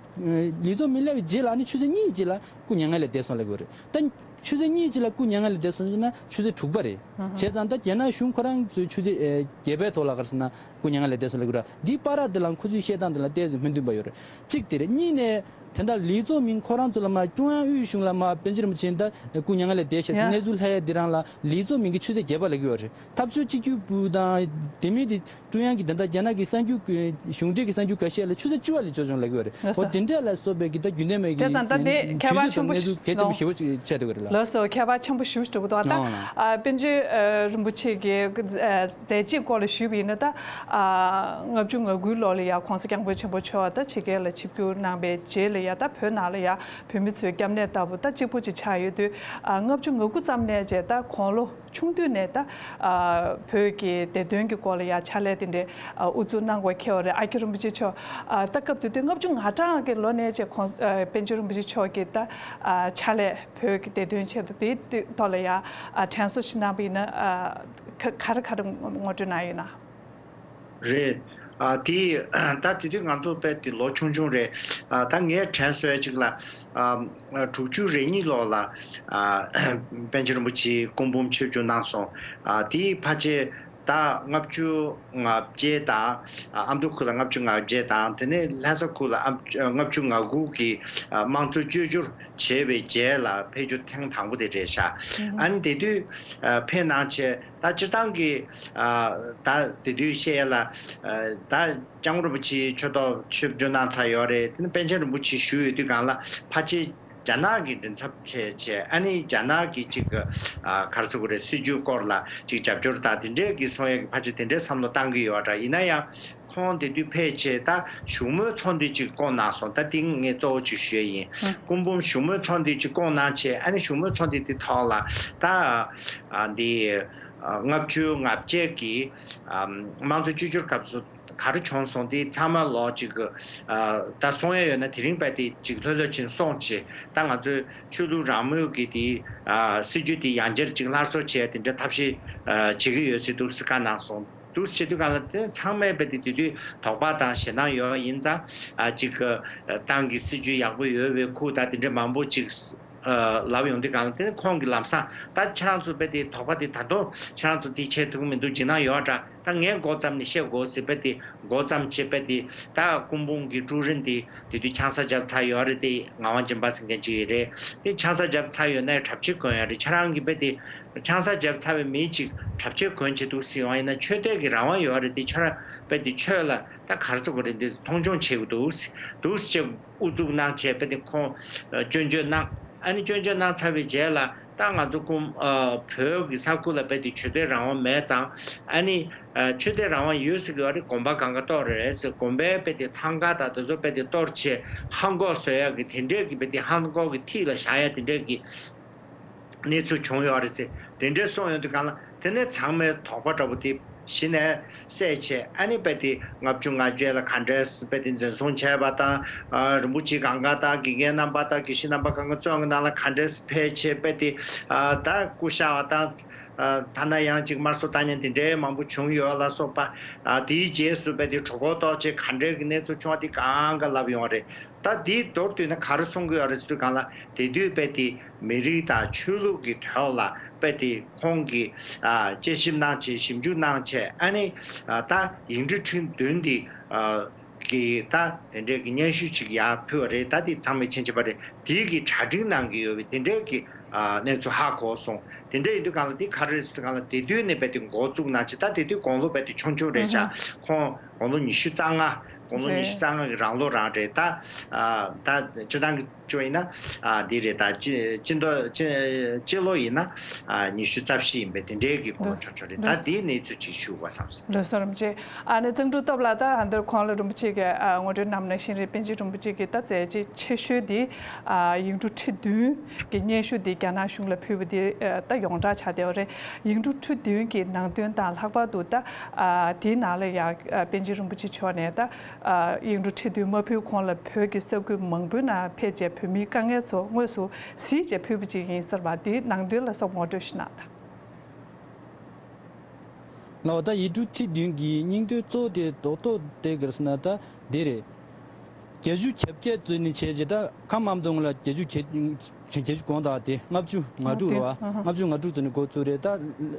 ལི་ཙོ་མིང་སླེབས་པའི་རྗེས་ལ་ཨ་ནི་ཆུ་ཚོད་གཉིས་རྗེས་ལ་སྐུ་མྱ་ངན་ལས་འདས་སོང་ལབ་ཀྱི་ཡོད་རེད། ད་ཆུ་ཚོད་གཉིས་རྗེས་ལ་སྐུ་མྱ་ངན་ལས་འདས་སོང་ཟེར་ན་ཆུ་ཚོད་དྲུག་པ་རེད། ཨ་ཧ། བྱས་ཙང་ད་རྒྱ་ནག་གཞུང་ཁོ་རང་ཚོའི་ཆུ་ཚོད་ཨེ་བརྒྱད་པའི་ཐོག་ལ་ག་རེ་ཟེར་ན་སྐུ་མྱ་ངན་ལས་འདས་སོང་ལབ་ཀྱི་ཡོད་རེད། འདིའི་བར་དེ་ལ་ཁོ་ཚོའི་བཤད་སྟངས་དེ་ལ་ཏོག་ཙམ་མི་མཐུན་པ་ཡོད་རེད། གཅིག་དེ་རེད། གཉིས་ནས། དེ་འདྲ་ལི་ཙོ་མིང་ཁོ་རང་ཚོ་ལ་མར་ཀྲུང་དབྱང་དབུས་གཞུང་ལ་མར་པཎ་ཆེན་རིན་པོ་ཆེ་ད་སྐུ་མྱ་ངན་ལས་འདས་ཤག་ཟེར་ཡ། གནས་ཚུལ་ལྷག་ཡ་འདི་རང་ལ་ལི་ཙོ་མིང་གི་ཆུ་ཚོད་བརྒྱད་པ་ལབ་ཀྱི་ཡོད་རེད། འཐབ་ཕྱོགས་གཅིག་གྱུར་པུའུ་དང་དེ་ དེ་མིན་དེ་ཀྲུང་དབྱང་གི་ད་ལྟ་རྒྱ་ནག་གི་གསར་འགྱུར་གྱི་གཞུང་འབྲེལ་གྱི་གསར་འགྱུར་འགའ་ཤས་ལ་ཆུ་ཚོད་བཅུ་པ་ལ་འབྱོར་བྱུང་ལབ་ཀྱི་ཡོད་རེད། ལགས་འོ་སོ། དེ་འདྲ་ལ་སོགས་པའི་གི་ད་རྒྱུན་ལྡན་མེད་ཀྱི་བྱས་ཙང་ད་དེ་ཁྱད་པར་ཆེན་པོ་ཞིག་གནས་ཚུལ་གལ་ཆེན་པོ་ཞེ་པོ་ཅིག་ཆགས་འདུག་རེད་ལ། ལགས་སོ། ཁྱད་པར་ཆེན་པོ་ཞེ་པོ་ཞིག་འདུག་ད་ཨོ་ལགས། ཨ་པཎ་ཆེན་ཨ་རིན་པོ་ཆེ་གི་ཨ་མཛད་རྗེས་སྐོར་ལ་ཞུས་པ་ཡིན་ན་ད་ཨ་ལྔ་བཅུ་ང་དགུའི་ལོ་ལ་ཡ་༸གོང་ས་༸སྐྱབས་མགོན་ཆེན་པོ་མཆོག་ད་ཕྱི་རྒྱལ་ལ་ཆིབས་བསྒྱུར་གནང་བའི་རྗེས་ལ་ཡ་ད་བོད་ནང་ལ་ཡ་བོད་མི་ཚོའི་སྐྱབས་གནས་ལྟ་བུ་ད་གཅིག་པུ་ཅིག་ཆགས་ཡོད་དུས་ཨ་ལྔ་བཅུ་ང་དགུ་ཙམ་ནས་བྱས་ད་དགུང་ལོ་ཆུང་དུས་ནས་ད་ཨ་བོད་ཀྱི་བདེ་དོན་གྱི་སྐོར་ལ་ཡང་ཕྱག་ལས་དེ་འདྲའི་ཨ་དབུ་འཛུགས་གནང་དགོས་འཁེལ་བ་རེད། ཨ་ཁུ་རིན་པོ་ཆེ་མཆོག་ཨ་ད་སྐབས་དེ་དུས་ལྔ་བཅུ་ང་གྲངས་ཀྱི་ལོ་ནས་བྱས་ཁོང་ཨ་པཎ་ཆེན་རིན་པོ་ཆེ་མཆོག་གི་ད་ཨ་ཕྱག་ལས་བོད་ཀྱི་བདེ་དོན་ཆེད་དུ་དེའི་ཐོག་ལ་ཡང་ཨ་དྲན་གསོ་ཞིག་གནང་བ་ཡིན་ན་ཨ་ག་ག་རེ་ག་རེ་ངོ་སྤྲོད་གནང་ཡོད་ན། རེད། ཨ་དེ་ད་དེ་དུས་ང་ཚོ་དཔེ་དེ་ལོ་ཆུང་ཆུང་རེད། ཨ་ད་ངས་དྲན་གསོ་ཡ་གཅིག་ལ་ཨ་དྲུག་ཅུ་རེ་གཉིས་ལོ་ལ་ཨ་པཎ་ཆེན་རིན་པོ་ཆེ་སྐུ་འབུམ་ཆིབས་བསྒྱུར་གནང་སོང་། ཨ་དེའི་ཕལ་ཆེར་ད་ལྔ་བཅུ་ང་བརྒྱད་དང་ཨ་ཨ་མདོ་ཁུལ་ལ་ལྔ་བཅུ་ང་བརྒྱད་དང་དེ་ནས་ལྷ་ས་ཁུལ་ལ་ཨ་ལྔ་བཅུ་ང་དགུ་གི་ཨ་དམངས་གཙོ་བཅོས་བསྒྱུར་བྱས་པའི་རྗེས་ལ་ཕེབས་རྒྱུ་ཐེངས་དང་པོ་དེ་རེད་ཤག་ཨ་ནི་དེ་དུས་ཨ་ཕེབས་གནང་བྱས། ད་སྤྱིར་བཏང་གི་ཨ་ད་དེ་དུས་བཤད་ཡ་ལ་ཨ་ད་སྐྱབས་མགོན་རིན་པོ་ཆེ་ཆོས་ཐོག་ཆིབས་བསྒྱུར་གནང་ཚར་ཡོད་རེད། དེ་ནས་པཎ་ཆེན་རིན་པོ་ཆེ་བཞུགས་ཡོད་དུས་སྒང་ལ་ཕལ་ཆེར་རྒྱ་ནག་གི་མགྲིན་ཚབ་བྱས་བྱས་ཨ་ནི་རྒྱ་ནག་གི་ཅིག་གི་ཨ་ག་རེ་ཟེར་དགོས་རེད། སྲིད་བྱུས་སྐོར་ལ་ཅིག་རྒྱབ་སྐྱོར་དང་དེ་འདྲས་ཀྱི་སོང་ཡ་གི་ཕལ་ཆེར་དེ་འདྲས་བསམ་བློ་བཏང་གི་ཡོད་འདྲ། ཡིན་ན་ཡང་ཁོང་དེ་དུས་ཕེབས་བྱས་ད་བཞུགས་མོལ་ཚོགས་འདུ་ཅིག་བསྐོང་གནང་སོང་། ད་དེ་ངས་གཙོ་བོ་ཅིག་ཞུ་ཡ་ཡིན། སྐུ་འབུམ་བཞུགས་མོལ་ཚོགས་འདུ་ཅིག་བསྐོང་གནང་བྱས་ཨ་ནི་བཞུགས་མོལ་ཚོགས་འདུ་དེ་ཐོག་ལ་ད་ཨ་འདི་ཨ་ལྔ་བཅུ་ང་བརྒྱད་ཀྱི་ཨ་དམངས་གཙོ་བཅོས་བསྒྱུར་སྐབས་སུ་ག་རེ་བྱུང་སོང་དེ་ཚང་མ་ལོག་ཅིག་ཨ་ད་གསུང་ཡ་ཡོད་ན་དེ་རིང་རྦད་དེ་ཅིག་ལྷོད་ལྷོད་བྱས་ནས་གསུངས་བྱས། ད་ང་ཚོས་ཆོས་ལུགས་རང་མོས་ཀྱི་དེ་ཨ་སྲིད་བྱུས་དེ་ཡང་བསྐྱར་ཅིག་སླར་གསོ་བྱས་དེ་འདྲ་ཐབས་ཤེས་ཨ་བྱེད་ཀྱི་ཡོད་ཟེར་འདུག་ཟེར་བཀའ་གནང་སོང་། འདུག་བྱེད་དུས་གང་ལ་དེ་ཚང་མས་རྦད་དེ་དེ་དུས་དོགས་པ་དང་ཞེད་སྣང་ཡོད་ཡིན་ཙང་ཨ་ཅིག་ཨ་ཏང་གི་སྲིད་བྱུས་ཡག་པོ་ཡོད་པའི་ཁུལ་དང་དེ་འདྲ་མང་པོ་ཅིག་ཨ་ལབ་ཡོང་དུས་གང་ལ་དེ་ཁོང་གི་ལམ་སང་ད་ཁྱེད་རང་ཚོ་རྦད་དེ་དོགས་པ་དེ་ད་དུང་ཁྱེད་རང་ཚོ་དེ་བྱེད་ཐུབ་ཀྱི་མི་འདུག་འཇིགས་སྣང་ཡོད་འདྲ། ད་ངས་འགོ་བརྩམས་ནས་བཤད་དགོས་ཟེར་རྦད་དེ་འགོ་བརྩམས་བྱས་རྦད་དེ་ད་སྐུ་འབུམ་གྱི་ཀྲུའུ་རིན་དེ་དེ་དུས་ཆང་ས་བརྒྱབ་ཚར་ཡོད་རེད། དེ་ངག་དབང་སྦྱིན་པ་ཟེར་མཁན་ཅིག་ཡོད་རེད། དེ་ཆང་ས་བརྒྱབ་ཚར་ཡོད་ན་གྲབས་ཆེ་གོན་ཡོད་རེད། ཁྱེད་རང་གིས་རྦད་དེ། ཆང་ས་བརྒྱབ་ཚར་བའི་མི་གཅིག་གྲབས་ཆེ་གོན་བྱེད་འདུག་ཟེར་ཡོང་ཡིན་ན་ཆོས་དད་ཀྱི་རང་དབང་ཡོད་རེད། དེ་ཁྱོད་རང་རྦད་དེ་ཆོས་ལ་ད་ག་རེ་ཟེར་དགོས་རེད། འདི་མཐོང་ཆུང་བྱེད་དགོས་འདུག་འདུག་ཅེས་ཨུ་ཚུགས་གནང་བྱས་རྦད་དེ་ཁོང་སྐྱོན་བརྗོད་གནང་། ཨ་ནི་སྐྱོན་བརྗོད་གནང་ཚར་བའི་རྗེས་ལ་ད་ང་ཚོ་ཀུན་བོད་ཀྱི་ས་ཁུལ་ལ་རྦད་དེ་ཆོས་དད་རང་དབང་མེད་ཙང་ཨ་ནི་ཆོས་དད་རང་དབང་ཡོད་ཟེར་གྱི་ཡོད་རེད། དགོན་པ་གང་ག་གཏོར་རེད་ཟེར། དགོན་པའི་རྦད་དེ་ཐང་ག་དང་དེ་ཚོ་རྦད་དེ་གཏོར་བྱས་ཧ་འགོག་བཟོ་ཡག་གི་དེ་འདྲས་ཀྱི་རྦད་དེ་ཧ་འགོག་གི་ཐིག་ལ་བཞག་ཡག་དེ་འདྲས་ཀྱི་གནས་ཚུལ་བྱུང་ཡོད་རེད་ཟེར། དེ་འདྲའི་གསུངས་ཡོང་དུས་གང་ལ་དེ་ནས་ཚང་མའི་དོགས་པ་འདྲ་པོ་དེ་གཞི་ནས་སད་བྱས། ཨ་ནི་རྦད་དེ་ལྔ་བཅུ་ང་བརྒྱད་ལ་ག་འདྲས་རྦད་དེ་འཛིན་བཟུང་བྱས་པ་དང་། ཨ་རིན་པོ་ཆེ་གང་ག་དང་དགེ་རྒན་རྣམ་པ་དང་དགེ་བཤེས་རྣམ་པ་གང་ག་བཙོན་གྱི་ནང་ལ་ག་འདྲས་ཕེབས་བྱས་རྦད་དེ་ཨ་ད་སྐུ་གཤེགས་པ་དང་། ཨ་ཐ་ན་ཡང་ཅིག་དམར་གསོད་བཏང་མཁན་དེ་འདྲའི་མང་པོ་བྱུང་ཡོད་ལ་སོགས་པ། ཨ་དེའི་རྗེས་སུ་རྦད་དེ་གྲོད་ཁོག་ལྟོགས་བྱས་ག་འདྲས་ཀྱི་གནས་ཚུལ་བྱུང་བ་དེ་གང་ག་ལབ་ཡོང་བ་རེད། ད་འདི་མདོར་བསྡུས་ན་ག་རེ་གསུང་གི་ཡོད་རེད་ཟེར་དུས་གང་ལ་དེ་དུས་རྦད་དེ་མི་རིགས་དང་ཆོས་ལུགས་ཀྱི་ཐོག་ལ་རྦད་དེ་ཁོང་གིས་ཨ་དཔྱད་ཞིབ་གནང་བྱས་ཞིབ་འཇུག་གནང་བྱས། ཨ་ནི་ཨ་ད་ཡིག་འབྲུ་ཁྲི་བདུན་འདི་ཨ་གི་ད་དེ་འདྲའི་གི་སྙན་ཞུ་ཅིག་ཡར་ཕུལ་བ་རེད། ད་དེ་ཚང་མས་མཁྱེན་བྱས་པ་རེད། དེའི་གི་གྲ་སྒྲིག་གནང་གི་ཡོད་པའི་དེ་འདྲའི་གི་ཨ་གནས་ཚུལ་ཧ་གོ་སོང་། དེ་འདྲ་ཡིན་དུས་གང་ལ་དེ་ག་རེ་རེད་ཟེར་དུས་གང་ལ་དེ་དུས་ནས་རྦད་དེ་འགོ་བཙུགས་གནང་བྱས། ད་དེ་དུས་དགུང་ལོ་རྦད་དེ་ཆུང་ཆུང་རེད་ཤག་ཁོང་དགུང་ལོ་ཉི་ཤུ་རྩ་ལྔ། དགུང་ལོ་ཉི་ཤུ་རྩ་ལྔ་གི་རང་ལོ་རང་རེད་ད། ཨ་ད་སྤྱིར་བཏང་གི་བཅོས་ཡིན་ན་ཨ་འདི་རེད་ད། སྤྱི་སྤྱི་ལོ་སྤྱི་སྤྱི་ལོ་ཡིན་ན་ཨ་ཉི་ཤུ་རྩ་བཞི་ཡིན་པས་དེ་འདྲའི་གི་དགུང་ལོ་ཆུང་ཆུང་རེད། ད་འདིའི་གནས་ཚུལ་ཅིག་ཞུ་དགོས་བསམ་སོང་། ལགས་སོ། རིན་པོ་ཆེ། ཨ་ནི་གཙང་ཕྲུག་སྟོབས་ལགས། ད་ཨ་འདིར་ཁོང་ལ་རིན་པོ་ཆེ་གིས་ཨ་ངོ་སྤྲོད་གནང་ནང་བཞིན་རེད། པཎ་ཆེན་རིན་པོ་ཆེ་གི་ད་མཛད་རྗེས་ཆེ་ཤོས་དེ་ཨ་ཡིག་འབྲུ་ཁྲི་བདུན་གྱི་སྙན་ཞུ་དེ་རྒྱ་ནག་གཞུང་ལ་ཕུལ་བ་དེ་ཨ་ད་ཡོངས་གྲགས་ཆགས་བསྡད་པ་རེད། ཡིག་འབྲུ་ཁྲི་བདུན་གྱི་ནང་དོན་དང་ལྷག་པར་དུ་ད་ཨ་དེའི་ནང་ལ་ཡང་ཨ་པཎ་ཆེན་རིན་པོ་ཆེ་མཆོག་ནས་ད་ཨ་ཡིག་འབྲུ་ཁྲི་བདུན་མ་ཕུལ་གོང་ལ་བོད་ཀྱི་ས་ཁུལ་མང་པོའི་ནང་ཕེབས་བྱས་བོད་མིའི་དཀའ་ངལ་ཚོ་དངོས་སུ་གཟིགས་བྱས་ཕུལ་བ་ཅིག་ཡིན་ཟེར་བ་དེའི་ནང་དོན་ལ་སོགས་ངོ་སྤྲོད་ཞིག་གནང་དང་། ལགས་འོ། ད་ཡིག་འབྲུ་ཁྲི་བདུན་གྱི་སྙིང་དོན་གཙོ་བོ་དེ་རྡོག་རྡོག་དེ་ག་རེ་ཟེར་ན་ད་འདི་རེད། བརྒྱད་ཅུ་གྱ་བརྒྱད་ཙམ་ནས་བྱས་རྗེས་ད་ཁམས་ཨ་མདོ་ལ་བརྒྱད་ཅུ་གྱ་བརྒྱད་ཅུ་གོང་དང་དེ་ལྔ་བཅུ་ང་དྲུག་རེད་བ། ལྔ་བཅུ་ང་དྲུག་ཙམ་ནས་འགོ་བཙུགས་རེད། ད་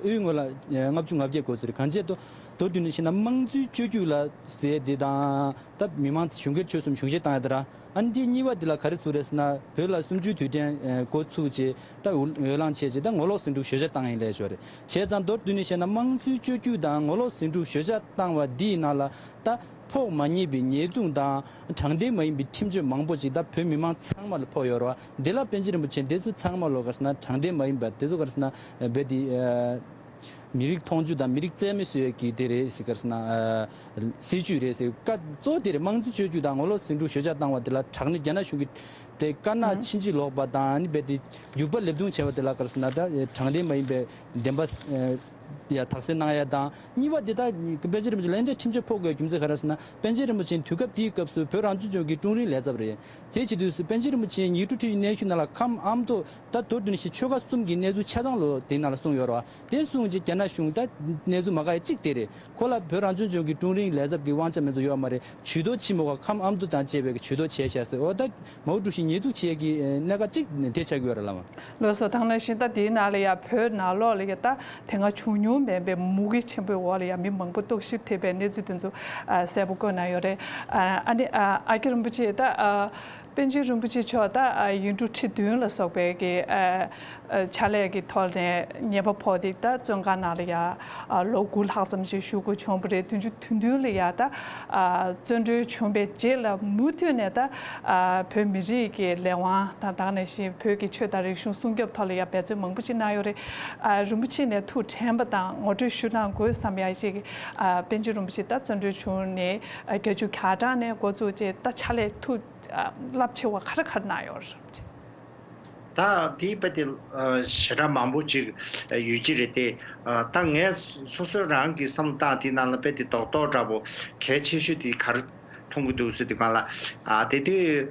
དབུས་ངོས་ལ་ལྔ་བཅུ་ང་བརྒྱད་འགོ་བཙུགས་རེད། གང་བྱས་ད་མདོར་བསྡུས་ནས་བཤད་ན་དམངས་གཙོའི་སྤྱོད་བརྒྱུད་ལ་ཟེར་དེ་དང་ད་མི་མང་གཞུང་སྒེར་ཆོལ་གསུམ་གཞུང་བཞེས་བཏང་ཡ་དེ་ར། ཨ་ནི་དེ་གཉིས་པ་དེ་ལ་ག་རེ་ཚུགས་རེད་ཟེར་ན། བོད་ལ་གསུམ་བཅུའི་དུས་དྲན་འགོ་ཚུགས་བྱས། ད་འོས་ལངས་བྱས་བྱས། ད་ངོ་ལོག་ཟིང་འཁྲུག་ཞོད་འཇགས་བཏང་ཡིན་ལས་ཞོར་རེད། བྱས་ཙང་མདོར་བསྡུས་ནས་བཤད་ན། དམངས་གཙོའི་བཅོས་བསྒྱུར་དང་ངོ་ལོག་ཟིང་འཁྲུག་ཞོད་འཇགས་བཏང་བ་འདིའི་ནང་ལ། ད་ཕོག་མ་མྱོང་པའི་ཉེས་རྡུང་དང་དྲང་བདེན་མ་ཡིན་པའི་ཁྲིམས་གཅོད་མང་པོ་ཅིག་ད་བོད་མི་མང་ཚང་མ་ལ་ཕོག་ཡོད་རེད་བ། འདི་ལ་པཎ་ཆེན་རིན་པོ་ཆེས་འདི་ཚོ་ཚང་མ་ལ་ག་རེ་ཟེར་ན། དྲང་བདེན་མ་ཡིན་པ་འདི་ཚོ་ག་རེ་ཟེར་ན། རྦད་དེ་མི་རིགས་མཐོང་ཆུང་དང་མི་རིགས་རྩ་མེད་བཟོ་ཡས་ཀྱི་དེ་རེད་ཟེར། ག་རེ་ཟེར་ན། སྲིད་བྱུས་རེད་ཟེར། བཀའ་གཙོ་བོ་དེ་རེད། དམངས་གཙོ་བཅོས་བསྒྱུར་དང་ངོ་ལོག་ཟིང་འཁྲུག་ཞོད་འཇགས་བཏང་བ་དེ་ལ་དྲག་གནོན་རྒྱ་ནག་གཞུང་གིས་དེ་དཀར་ནག་ཕྱིན་ཅི་ལོག་པ་དང་། ཨ་ནི་རྦད་དེ་རྒྱུག་པ་ལེབ་རྡུང་བྱས་པ་དེ་ལ་ག་རེ་ཟེར་ན། ད་དྲང་བདེན་མ་ཡིན་པའི་བདེན་པ་ཡ་དག་སེལ་གནང་ཡ་དང་། གཉིས་པ་དེ་ད་པཎ་ཆེན་རིན་པོ་ཆེ་ལ་ཨེ་འདྲ་ཁྲིམས་ཆད་ཕོག་དགོས་རྒྱུ་མཚན་ག་རེ་ཟེར་ན། པཎ་ཆེན་རིན་པོ་ཆེ་དུས་སྐབས་དེའི་སྐབས་སུ་བོད་རང་སྐྱོང་ལྗོངས་ཀྱི་ཀྲུང་རིང་ལས་ཚབ་རེད། དེ་བྱེད་དུས་སུ་པཎ་ཆེན་རིན་པོ་ཆེ་ཉིས་སྟོང་ཁྲི་གནས་གཞི་ནང་ལ་ཁམས་ཨ་མདོ། ད་མདོར་བསྡུས་ནས་བཤད་ཆོལ་ཁ་གསུམ་གྱི་གནས་ཚུལ་ཆ་ཚང་ལོ་དེ་ནང་ལ་གསུངས་ཡོད་རེད་བ། དེ་གསུངས་རྗེས་རྒྱ་ནག་གཞུང་ད་གནས་ཚུལ་མ་དགའ་ཡ་གཅིག་དེ་རེད། ཁོ་ལ་བོད་རང་སྐྱོང་ལྗོངས་ཀྱི་ཀྲུང་རིང་ལས་ཚབ་ཀྱི་དབང་ཆ་མེད་ཚོ་ཡོད་མ་རེད། ཇུས་གཏོགས་ཕྱི་མོ་ག་ཁམས་ཨ་མདོ་དང་བཅས་པའི་ཇུས་གཏོགས་བྱས་ཤག་ཟེར། འོ་ད་མའོ་ཀྲུའུ་ཞི་ཉེས་འཛུགས་བྱེད་ཀྱི་གནད་འགག་གཅིག་དེ་ཆགས་ཀྱི་ཡོད་རེད་ལགས། ལགས་སོ། དེ་ནང་བཞིན་ད་དེའི་ནང་ལ་ཡ་བོད་ནང་ལོགས་ལ་ཡ་ད་དེ་སྔ་བྱུང་མྱོང་མེད་པའི་མུ་གེ་ཆེན་པོའི་འོག་ལ་ཡ་མི་མང་པོ་རྟོག་ཞིབ་ཐེབས་པའི་གནས་ཚུལ་དེ་ཚོ་གསལ་པོ་བཀོད་གནང་ཡོད་རེད། ཨ་ནི་ཨ་ཨ་ཁུ་རིན་པོ་ཆེ་ད་པཎ་ཆེན་རིན་པོ་ཆེ་མཆོག་ད་ཡིག་འབྲུ་ཁྲི་བདུན་ལ་སོགས་པའི་གི་ཕྱག་ལས་ཀྱི་ཐོག་ནས་ཉེས་པ་ཕོག་སྟེ་ད་བཙོན་ཁང་ནང་ལ་ཡ་ལོ་དགུ་ལྷག་ཙམ་ཞིག་བཞུགས་དགོས་བྱུང་བ་རེད། དུས་རྒྱུན་དུས་མཐུན་ལ་ཡ་ད་བཙོན་གྲོལ་བྱུང་བའི་རྗེས་ལ་མུ་མཐུད་ནས་ད་བོད་མི་རིགས་ཀྱི་ལས་དབང་དང་། དེ་ནང་བཞིན་བོད་ཀྱི་ཆོས་དང་རིག་གཞུང་སྲུང་སྐྱོབ་ཐོག་ལ་ཡ་འབད་བརྩོན་མང་པོ་ཅིག་གནང་ཡོད་རེད། རིན་པོ་ཆེ་ནས་ཐུགས་དྲན་པ་དང་ངོ་སྤྲོད་ཞུ་གནང་དགོས་བསམ་ཡ་ཅིག་པཎ་ཆེན་རིན་པོ་ཆེ་ད་བཙོན་གྲོལ་བྱུང་ནས་བརྒྱད་ཅུ་གྱ་གྲངས་ནས་འགོ་བཙུགས་བྱས་ད་ཕྱག་ལས་ཐུགས་རླབས་ཆེ་བ་ག་རེ་ག་རེ་གནང་ཡོད་རེད། ད་དེའི་དཔེ་དེ་ཞེ་དྲག་མང་པོ་ཅིག་ཡོད་ཀྱི་རེད་དེ། ད་ངས་སོ་སོ་རང་གི་བསམ་བློ་བཏང་དེའི་ནང་ལ་དཔེ་དེ་རྡོག་རྡོག་འདྲ་པོ་གལ་ཆེ་ཤོས་དེ་ག་རེ་མཐོང་གི་འདུག་ཟེར་དུས་སྒང་ལ། དེ་དུས་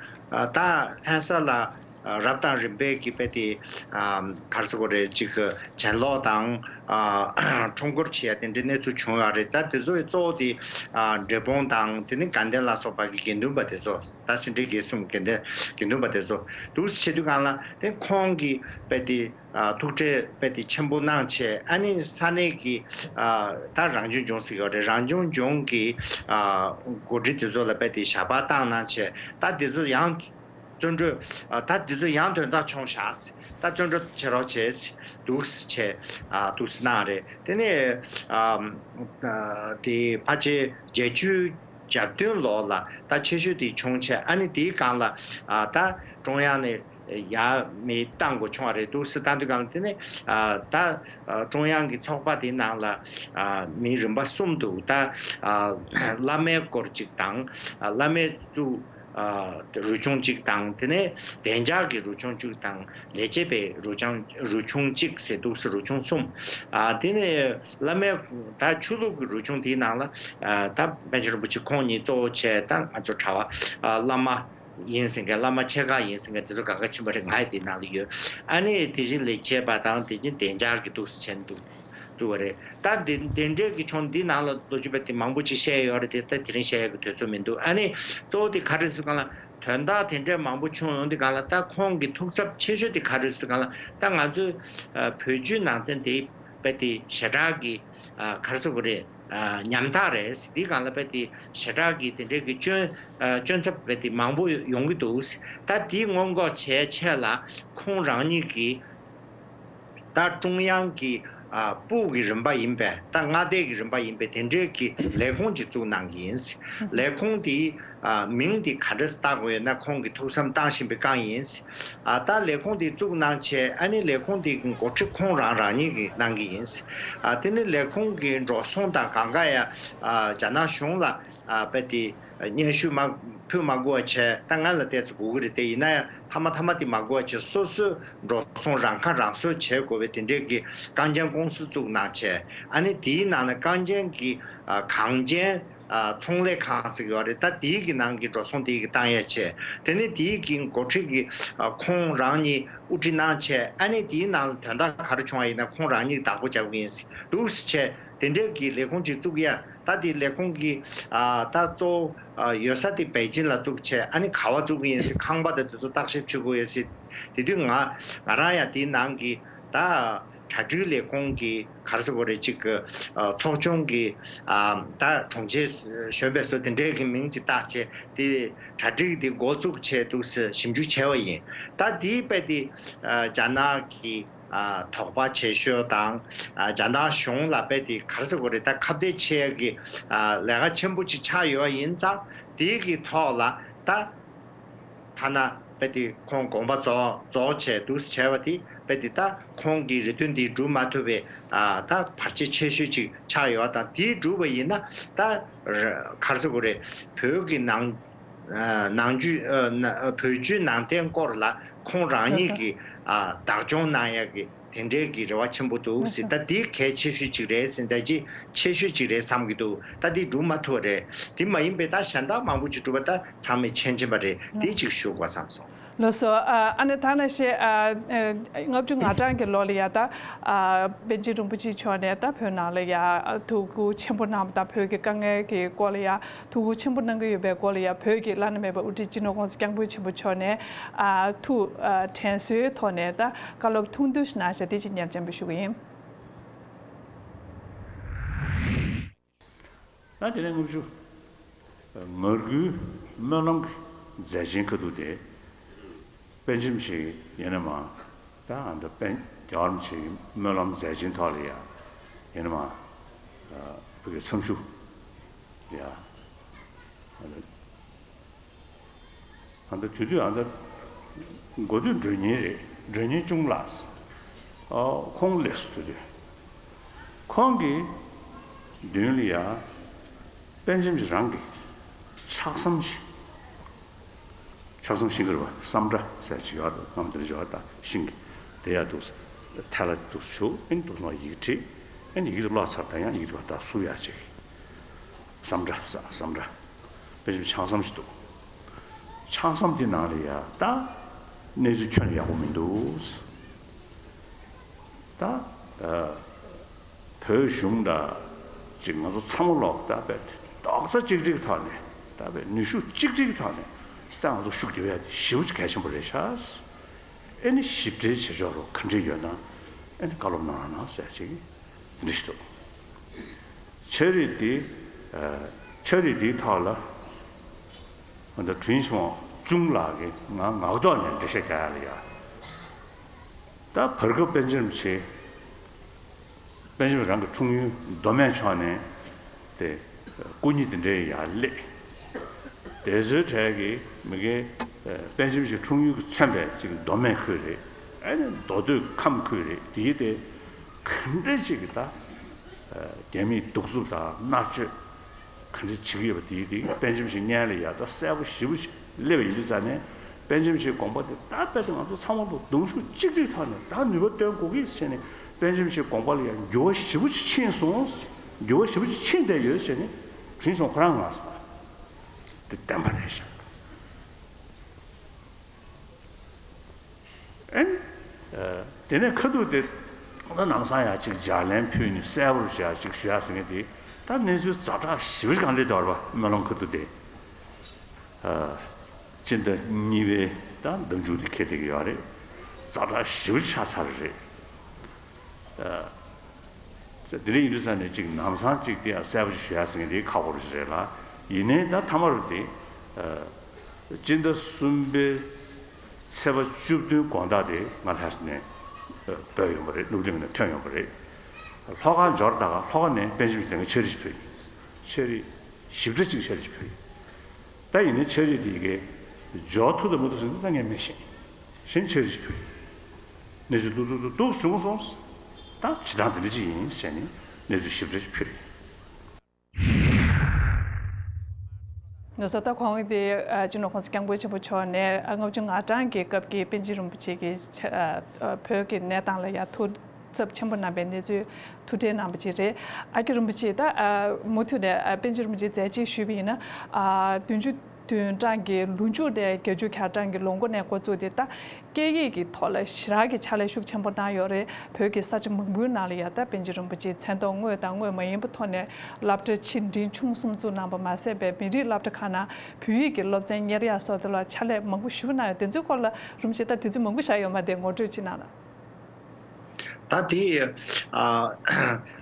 ད་ལྷ་ས་ལ་རབ་དང་རིམ་པས་ཀྱི་དཔེ་དེ་ག་རེ་ཟེར་དགོས་རེད། ཅིག་གྱེན་ལོག་དང་ཁྲོམ་སྐོར་བྱེད་ཡ་དེ་འདྲའི་གནས་ཚུལ་བྱུང་ཡོད་རེད། ད་དེ་ཚོའི་གཙོ་བོ་དེ་འབྲས་སྤུངས་དང་། དེ་ནས་དགའ་ལྡན་ལ་སོགས་པ་གི་དགེ་འདུན་པ་དེ་ཚོ། ད་སེ་འབྲས་དགེ་གསུམ་དགེ་ལྡན་དགེ་འདུན་པ་དེ་ཚོ་འདུག་སེ་བྱེད་དུས་སྒང་ལ། དེ་ཁོང་གི་དཔེ་དེ་ཐུགས་ཁྲལ་དཔེ་དེ་ཆེན་པོ་གནང་བྱས། ཨ་ནི་ས་གནས་ཀྱི་ད་རང་སྐྱོང་ལྗོངས་ཟེར་གྱི་ཡོད་རེད། རང་སྐྱོང་ལྗོངས་ཀྱི་འགོ་ཁྲིད་དེ་ཚོ་ལ་དཔེ་དེ་ཞལ་པར་བཏང་གནང་བྱས། ད་དེ་ཚོ་ཡང་བཙོན་གྲོལ། ད་དེ་ཚོ་ཡང་དོན་དག་བྱུང་ཤག། ད་བཙོན་གྲོལ་བྱེད་རོགས་བྱས། འདུག་སེ་བྱས་འདུག་སེ་གནང་རེད། དེ་ནས་དེ་ཕལ་ཆེར་བརྒྱད་ཅུ་གྱ་བདུན་ལོ་ལ་ད་ཆེ་ཤོས་དེ་བྱུང་བྱས། ཨ་ནི་དེའི་སྒང་ལ་ད་ཀྲུང་དབྱང་ནས་ཡར་མི་བཏང་དགོས་བྱུང་བ་རེད། འདུག་སེ་བཏང་དུས་སྒང་ལ། དེ་ནས་ད་ཀྲུང་དབྱང་གི་ཚོགས་པ་དེའི་ནང་ལ་མི་རིམ་པ་གསུམ་འདུག། ད་བླ་མའི་སྐོར་གཅིག་དང་། བླ་མའི་གཙུག་རུ་ཆུང་གཅིག་དང་། དེ་ནས་བདེ་འཇགས་ཀྱི་རུ་ཆུང་གཅིག་དང་། ལས་བྱེད་པའི་རུ་ཆུང་རུ་ཆུང་གཅིག་ཟེར་འདུག་སེ་རུ་ཆུང་གསུམ། དེ་ནས་བླ་མའི་ད་ཆོས་ལུགས་ཀྱི་རུ་ཆུང་དེའི་ནང་ལ་ད་པཎ་ཆེན་རིན་པོ་ཆེ་ཁོང་ཉིད་གཙོ་བོ་བྱས། ད་ང་ཚོ་གྲྭ་པ་བླ་མ་ཡིན་ཟེར་མཁན། བླ་མ་ཆེ་ཁག་ཡིན་ཟེར་མཁན་དེ་ཚོ་ག་ག་ཕྱིན་པ་རེད། ང་ཡི་དེའི་ནང་ལ་ཡོད། ཨ་ནི་དེ་བཞིན་ལས་བྱེད་པ་དང་། དེ་བཞིན་བདེ་འཇགས་ཀྱི་འདུག་སེ་བྱས་འདུག་བཙུགས་པ་རེད། ད་འདི་འདི་འདྲའི་གི་ཆུང་འདི་ནང་ལ་ལོ་རྒྱུས་པ་དེ་མང་པོ་ཅིག་བཤད་ཡོད་རེད་དེ། ད་དེ་རིང་བཤད་ཡག་གི་དུས་ཚོད་མི་འདུག། ཨ་ནི་གཙོ་བོ་དེ་ག་རེ་ཟེར་གང་ལ། དོན་དག་དེ་འདྲའི་མང་པོ་བྱུང་ཡོང་དུས་སྒང་ལ། ད་ཁོང་གི་ཐུགས་འཚབ་ཆེ་ཤོས་དེ་ག་རེ་ཟེར་གང་ལ། ད་ང་ཚོའི་བོད་བརྒྱུད་ནང་བསྟན་དེ་དཔེ་དེ་ཞེ་དྲག་གི་ག་རེ་ཟེར་དགོས་རེད། ཉམ་ཐག་རེད། དེའི་སྒང་ལ་དཔེ་དེ་ཞེ་དྲག་གི་དེ་འདྲའི་གི་སྐྱོན་སྐྱོན་ཚབ་དཔེ་དེ་མང་པོ་ཡོང་གི་འདུག། ད་དེ་སྔོན་འགོག་བྱེད་ཆེད་ལ་ཁོང་རང་ཉིད་ཀྱིས། ད་ཀྲུང་དབྱང་གི་ཨ་པུའུ་གི་རིམ་པ་ཡིན་པས། ད་མངའ་སྡེ་གི་རིམ་པ་ཡིན་པས། དེ་འདྲའི་གི་ལས་ཁུངས་ཅིག་བཙུགས་གནང་གི་ཡིན། ལས་ཁུངས་དེའི་ཨ་མིང་དེ་ག་འདྲ་བཏགས་དགོས་ཡོད་ན་ཁོང་གིས་ཐུགས་བསམ་བཏང་བཞིན་པའི་སྒང་ཡིན། ཨ་ད་ལས་ཁུངས་དེ་བཙུགས་གནང་བྱས། ཨ་ནི་ལས་ཁུངས་དེ་གི་འགོ་ཁྲིད་ཁོང་རང་རང་ཉིད་ཀྱིས་གནང་གི་ཡིན། ཨ་དེ་ནི་ལས་ཁུངས་ཀྱི་འགྲོ་སོང་དང་གང་ག་ཡང་ཨ་རྒྱ་ནག་གཞུང་ལ་ཨ་དཔེ་དེ་སྙན་ཞུ་མ་ཕུལ་མ་དགོས་པ་བྱས། ད་ང་ལ་ཏོག་ཙམ་དགོས་ཀྱི་རེད་དེ། ཡིན་ན་ཡང་མཐའ་མ་མཐའ་མ་དེ་མ་དགོས་པ་བྱས། སོ་སོས་འགྲོ་སོང་རང་ཁ་རང་གསོ་བྱེད་དགོས་པའི་དེ་འདྲའི་གི་རྐང་རྐྱང་ཀུང་སི་བཙུགས་གནང་བྱས། ཨ་ནི་དེའི་ནང་ན་རྐང་རྐྱང་གི་ཨ་གངས་ཅན་ཨ་ཚོང་ལས་ཁང་ཟེར་གྱི་ཡོད་རེད། ད་དེའི་གི་ནང་གི་འགྲོ་སོང་དེའི་གི་བཏང་ཡས་བྱས། དེ་ནས་དེའི་གི་འགོ་ཁྲིད་ཀྱི་ཨ་ཁོང་རང་ཉིད་དབུ་ཁྲིད་གནང་བྱས། ཨ་ནི་དེའི་ནང་ལ་དོན་དག་ག་རེ་བྱུང་བ་ཡིན་ན་ཁོང་རང་ཉིད་བདག་པོ་རྒྱབ་ཀྱི་ཡིན་འདུག་ཟེར་བྱས། དེ་འདྲའི་གི་ལས་ཁུངས་ཅིག་བཙུགས་ཡ། ད་དེ་ལས་ཁུངས་ཀྱི་ཨ་ད་གཙོ་བོ་ཨ་ཡོད་ས་དེ་པེ་ཅིན་ལ་བཙུགས་བྱས། ཨ་ནི་ག་པར་བཙུགས་ཀྱི་ཡིན་ཟེར། ཁང་པ་དང་དེ་ཚོ་བརྟག་ཞིབ་བྱེད་དགོས་ཡོད་ཟེར། དེ་དུས་ང་ང་རང་ཡང་དེའི་ནང་གི་ད་ གྲ་སྒྲིག་ལས་ཁུངས་ཀྱི་ག་རེ་ཟེར་དགོས་རེད། ཅིག་གི་ཚོགས་ཆུང་གི་ད་དྲུང་ཆེ་གཞོན་པ་ཚོ་དེ་འདྲས་ཀྱི་མིང་ཅིག་བཏགས་བྱས། དེ་གྲ་སྒྲིག་དེ་འགོ་བཙུགས་བྱས་འདུག་ཟེར་ཞིབ་འཇུག་བྱས་པ་ཡིན། ད་དེའི་དཔེ་དེ་རྒྱ་ནག་གི་དོགས་པ་ཆེ་ཤོས་དང་། རྒྱ་ནག་གཞུང་ལ་དཔེ་དེ་ག་རེ་ཟེར་དགོས་རེད། ད་ཁ་གཏད་བྱེད་ཡག་གི་ལས་ཀ་ཆེན་པོ་ཅིག་ཆགས་ཡོད་ཡིན་ཙང་། དེའི་གི་ཐོག་ལ་ད་ཐ་ན་དཔེ་དེ་ཁོང་དགོངས་པ་རྫོགས་རྫོགས་བྱས་འདུག་བྱས་པ་དེ། དཔེ་དེ་ད་ཁོང་གི་རེ་འདུན་དེ་འགྲུབ་མ་ཐུབ་པའི་ད་བར་ཆད་ཆེ་ཤོས་ཅིག་ཆགས་ཡོད་དང་། དེ་འགྲུབ་པ་ཡིན་ན་ད་ག་རེ་ཟེར་དགོས་རེད། བོད་ཀྱི་ནང་ནང་ཆོས་བོད་བརྒྱུད་ནང་བསྟན་སྐོར་ལ་ཁོང་རང་ཉིད་ཀྱིས་བདག་སྐྱོང་གནང་ཡག་གི་དེ་འདྲའི་གི་རེ་བ་ཆེན་པོ་འདུག་ཟེར། ད་འདི་གལ་ཆེ་ཤོས་ཅིག་རེད་ཟེར། ད་ཅི་ཆེ་ཤོས་ཅིག་རེད་བསམ་གྱི་འདུག་ད་འདི་འགྲུབ་མ་ཐུབ་པ་རེད། དེ་མ་ཡིན་པའི་ད་གཞན་དག་མང་པོ་ཅིག་འགྲུབ་པ་ད་ཚང་མས་མཁྱེན་མཁྱེན་པ་རེད། འདི་ཅིག་ཞུ་དགོས་བསམ་སོང་། ལགས་སོ། ཨ་ནི་ད་ནང་བཞིན་ལྔ་བཅུ་ང་གྲངས་ཀྱི་ལོ་ལ་ཡ་ད་པཎ་ཆེན་རིན་པོ་ཆེ་མཆོག་ནས་ད་བོད་ནང་ལ་ཡ་ཐུགས་ཁུར་ཆེན་པོ་གནང་བ་དང་། བོད་ཀྱི་དཀའ་ངལ་གྱི་སྐོར་ལ་ཡ་ཐུགས་ཁུར་ཆེན་པོ་གནང་གི་ཡོད་པའི་སྐོར་ལ་ཡ། བོད་ཀྱི་བླ་ན་མེད་པའི་དབུ་ཁྲིད་སྤྱི་ནོར་༸གོང་ས་༸སྐྱབས་མགོན་ཆེན་པོ་མཆོག་ནས་ཨ་ཐུགས་ཨ་དྲན་གསོའི་ཐོག་ནས་ད་བཀའ་སློབ་ཐུང་ཐུང་ཞིག་གནང་བཞག་དེ་ཅིག་ཉེར་སྤྱན་འབུལ་ཞུ་གི་ཡིན། ད་དེ་ནས་ལྔ་བཅུ་ང་དགུའི་སྨོན་ལམ་གྱི་མཛད་ཆེན་ཁ་ཐུག་དེ། པཎ་ཆེན་ཞིག་ཡིན་ན་མ། ད་ཨ་ད་པཎ་རྒྱལ་བ་རིན་པོ་ཆེའི་སྨོན་ལམ་མཛད་ཆེན་ཐོག་ལ་ཡ། ཡིན་ན་མ། ཨ་བོད་ཀྱི་མཚམས་ཞུ་ཡ། ཨ་ད་ཨ་ད་དུས་དུས་ཨ་ད་འགོ་སྟོད་མགྲོན་གཉེར་རེད། མགྲོན་གཉེར་གཅུང་ལགས། ཨ་ཁོང་སླེབས་སོང་། དུས་དུས་ཁོང་གི་མདུན་ལ་ཡ་པཎ་ཆེན་རང་གི་ཕྱག་ཟམ་ཞིག་ཕྱག་ཟམ་ཤིང་གི་རེད་པ། སམ་ཁྲ་ཟེར་ཅིག་ཡོད་རེད། ནམ་དེར་ཡོད་ད་ཤིང་གི་དེ་ཡ་འདུག་ཐལ་ལ་འདུག་བྱུགས། ཨེ་འདུག་ནོ་ཡི་གེ་བྲིས། ཨེ་ཡི་གེ་དེ་ཀློག་ཚར་ད་ཡང་ཡི་གེ་དེ་བ་ད་སུབ་ཡ་ཅིག་སམ་ཁྲ་ཟེར། སམ་ཁྲ། དཔེ་ཆ་ཕྱག་ཟམ་ཞིག་འདུག་ཕྱག་ཟམ་དེ་ནང་ལ་ཡ་ད་གནས་ཚུལ་ཁྱོན་ནས་ཡག་པོ་མི་འདུག་ད་ཨ། བོད་གཞུང་དང་ཅིག་ང་ཚོ་ཚང་མ་ལོག་ད་བས་རྡོག་རྩ་གཅིག་སྒྲིལ་ཐོག་ནས། ད་བས་ནུས་ཤུགས་གཅིག་སྒྲིལ་ཐོག་ནས་ད་ང་ཚོ་ཤུགས་རྒྱབ་ཡ་དེ་ཞེ་པོ་ཅིག་གལ་ཆེན་པོ་རེད་ཤག་ཨེ་ནི་ཞིབ་ཕྲའི་བྱེད་ཕྱོགས་རོགས་ག་འདྲ་ཡོད་ན་ཨེ་ནི་བཀའ་སློབ་གནང་རོགས་གནང་ཟེར་ཅིག་འདི་འདྲ་ཞིག་འདུག་ཕྱག་རིས་འདི་ཨ་ཕྱག་རིས་འདིའི་ཐོག་ལ་ང་ཚོ་དྲིན་ཆེན་གཅུང་ལགས་ཀྱིས་ང་ངག་ཐོག་ནས་འགྲེལ་བཤད་རྒྱག་ཡ་ལ་ཡ། ད་བར་སྐབས་པཎ་ཆེན་རིན་པོ་ཆེ། པཎ་ཆེན་རང་གི་འཁྲུངས་ཡུལ་མདོ་སྨད་ཕྱོགས་ནས་དེ་སྐུ་ཉིད་དེ་འདྲའི་ཡར་སླེབས། དེ་ཚོའི་གྲས་ཀྱི་མི་དགེ་པཎ་ཆེན་རིན་པོ་ཆེ་འཁྲུངས་ཡུལ་གྱི་མཚོན་པའི་ཅིག་མདོ་སྨད་ཁུལ་རེད། ཨ་ནི་མདོ་སྟོད་ཁམས་ཁུལ་རེད། དེའི་དེ་ག་འདྲ་ཅིག་གི་ད་རྒྱ་མིས་གདུག་རྩུབ་དང་མནར་གཅོད། ག་འདྲ་བྱེད་ཀྱི་ཡོད་པ་དེའི་དེ་པཎ་ཆེན་རིན་པོ་ཆེ་སྔོན་ལ་ཡ་ད་གསལ་པོ་ཞེ་པོ་ཅིག་སླེབས་པ་ཡིན་དུས་ཙང་ནས། པཎ་ཆེན་རིན་པོ་ཆེའི་དགོངས་པ་དེ་ད་རྦད་དེ་ང་ཚོ་ཚང་མ་ལོ་གདུང་ཤུགས་གཅིག་སྒྲིལ་ཐོག་ནས་ད་ནུས་པ་བཏོན་དགོས་ཀྱི་ཟེར་ནས། པཎ་ཆེན་རིན་པོ་ཆེའི་དགོངས་པ་ལ་ཡང་འགྱུར་བ་ཞེ་པོ་ཅིག་ཕྱིན་སོང་། འགྱུར་བ་ཞེ་པོ་ཅིག་ཕྱིན་བསྡད་ཡོད་ཟེར་ནས་དྲིན་ཆེན་ཁོ་རང་ང་ཟེར་བ་དེ་བདེན་པ་རེད་ཤག་ཨེ། དེ་ནས་ཁ་ཐུག་དེ་ད་ནང་སང་ཡ་ཅིག་ལྗགས་ལན་ཕུལ་ནས་གསལ་པོར་བྱས་ཅིག་ཞུ་ཡ་ཟེར་མཁན་དེ། ད་གནས་ཚུལ་ཛ་དྲག་ཞེ་པོ་ཅིག་གང་སླེབས་འདུག་བ། སྨོན་ལམ་ཁ་ཐུག་དེ། སྤྱི་ཟླ་གཉིས་པའི་ད་ཟླ་མཇུག་དེ་འཁེལ་བསྡད་ཀྱི་ཡོད་རེད། ཛ་དྲག་ཞེ་པོ་ཅིག་ཆགས་ཚར་རེད། དེ་འདྲ་ཡིན་དུས་ཙང་ནས་ཅིག་ནང་སང་ཅིག་དེ་ཡང་གསལ་པོ་ཞིག་ཞུ་ཡ་ཟེར་མཁན་དེ་ཁག་པོ་ཞིག་རེད་ལ། ཡིན་ནའི་ད་མཐའ་མ་རུ་དེ་སྤྱི་ཟླ་གསུམ་པའི་ཚེས་པ་བཅུ་བདུན་དགོང་དག་དེ་ང་ལྷ་ས་ནས་བོད་ཡོང་པ་རེད། སློབ་གླིང་ནས་ཐོན་ཡོང་པ་རེད། ལྷོ་ཁ་འབྱོར་ད་ག་ལྷོ་ཁ་ནས་པཎ་ཆེན་རིན་པོ་ཆེ་ལ་ཕྱག་རིས་ཕུལ་ཡིན། ཕྱག་རིས་ཞིབ་ཕྲ་ཅིག་ཕྱག་རིས་ཕུལ་ཡིན། ད་ཡིན་ནའི་ཕྱག་རིས་དེ་ཡི་གེ་འབྱོར་ཐུབ་དང་མི་ཐུབ་ཟེར་ན་ད་ངས་མི་ཤེས། གཞན་ཕྱག་རིས་ཕུལ། གནས་ཚུལ་ཏུག་ཏུག་ཏུག་ཏུག་བྱུང་སོང་། ད་ཇི་ལྟར་འདི་འདྲ་ཅིག་ཡིན་ཟེར་ནས་གནས་ཚུལ་ཞིབ་ཕྲ་ཞིག་ཕུལ། ང་ཚོ་ད་གོང་གི་དེ་སྤྱི་ནོར་༸གོང་ས་༸སྐྱབས་མགོན་ཆེན་པོ་མཆོག་ནས་ལྔ་བཅུ་ང་གྲངས་ཀྱི་སྐབས་ཀྱི་པཎ་ཆེན་རིན་པོ་ཆེ་གི་བོད་ཀྱི་གནས་སྟངས་ལ་ཡ་ཐུགས་ཚབ་ཆེན་པོ་གནང་པའི་གནས་ཚུལ་ཐུགས་ཁྲལ་གནང་བ་ཅིག་རེད། ཨ་ཀྱི་རིན་པོ་ཆེ་ད་མུ་མཐུད་ནས་པཎ་ཆེན་རིན་པོ་ཆེའི་མཛད་རྗེས་ཞུས་པ་ཡིན་ན། བདུན་ཅུ་དོན་གྲངས་ཀྱི་ལོ་མཇུག་ནས་བརྒྱད་ཅུ་གྱ་གྲངས་ཀྱི་ལོ་འགོ་ནས་འགོ་བཙུགས་ཏེ་ད་སྐད་ཡིག་གི་ཐོག་ལ་ཞེ་དྲག་གི་ཕྱག་ལས་ཤུགས་ཆེན་པོ་གནང་ཡོད་རེད། བོད་ཀྱི་ས་ཆ་མང་པོའི་ནང་ལ་ཡ་ད་པཎ་ཆེན་རིན་པོ་ཆེའི་མཚན་ཐོག་དངོས་དང་དངོས་མ་ཡིན་པའི་ཐོག་ནས་སློབ་གྲྭ་ཆེ་འབྲིང་ཆུང་གསུམ་བཙུགས་གནང་པ་མ་ཟད་པའི་མི་རིགས་སློབ་གྲྭ་ཁག་ནང་བོད་ཡིག་གི་སློབ་ཚན་གཉེར་ཡག་སོགས་ལ་ཕྱག་ལས་མང་པོ་ཞེ་པོ་གནང་ཡོད། དེ་ཚོའི་སྐོར་ལ་རིན་པོ་ཆེ་ད་དུས་ཚོད་མང་པོ་བཞག་ཡོད་མ་རེད། ངོ་སྤྲོད་ཅིག་གནང་རོགས། ད་དེ་ཨ་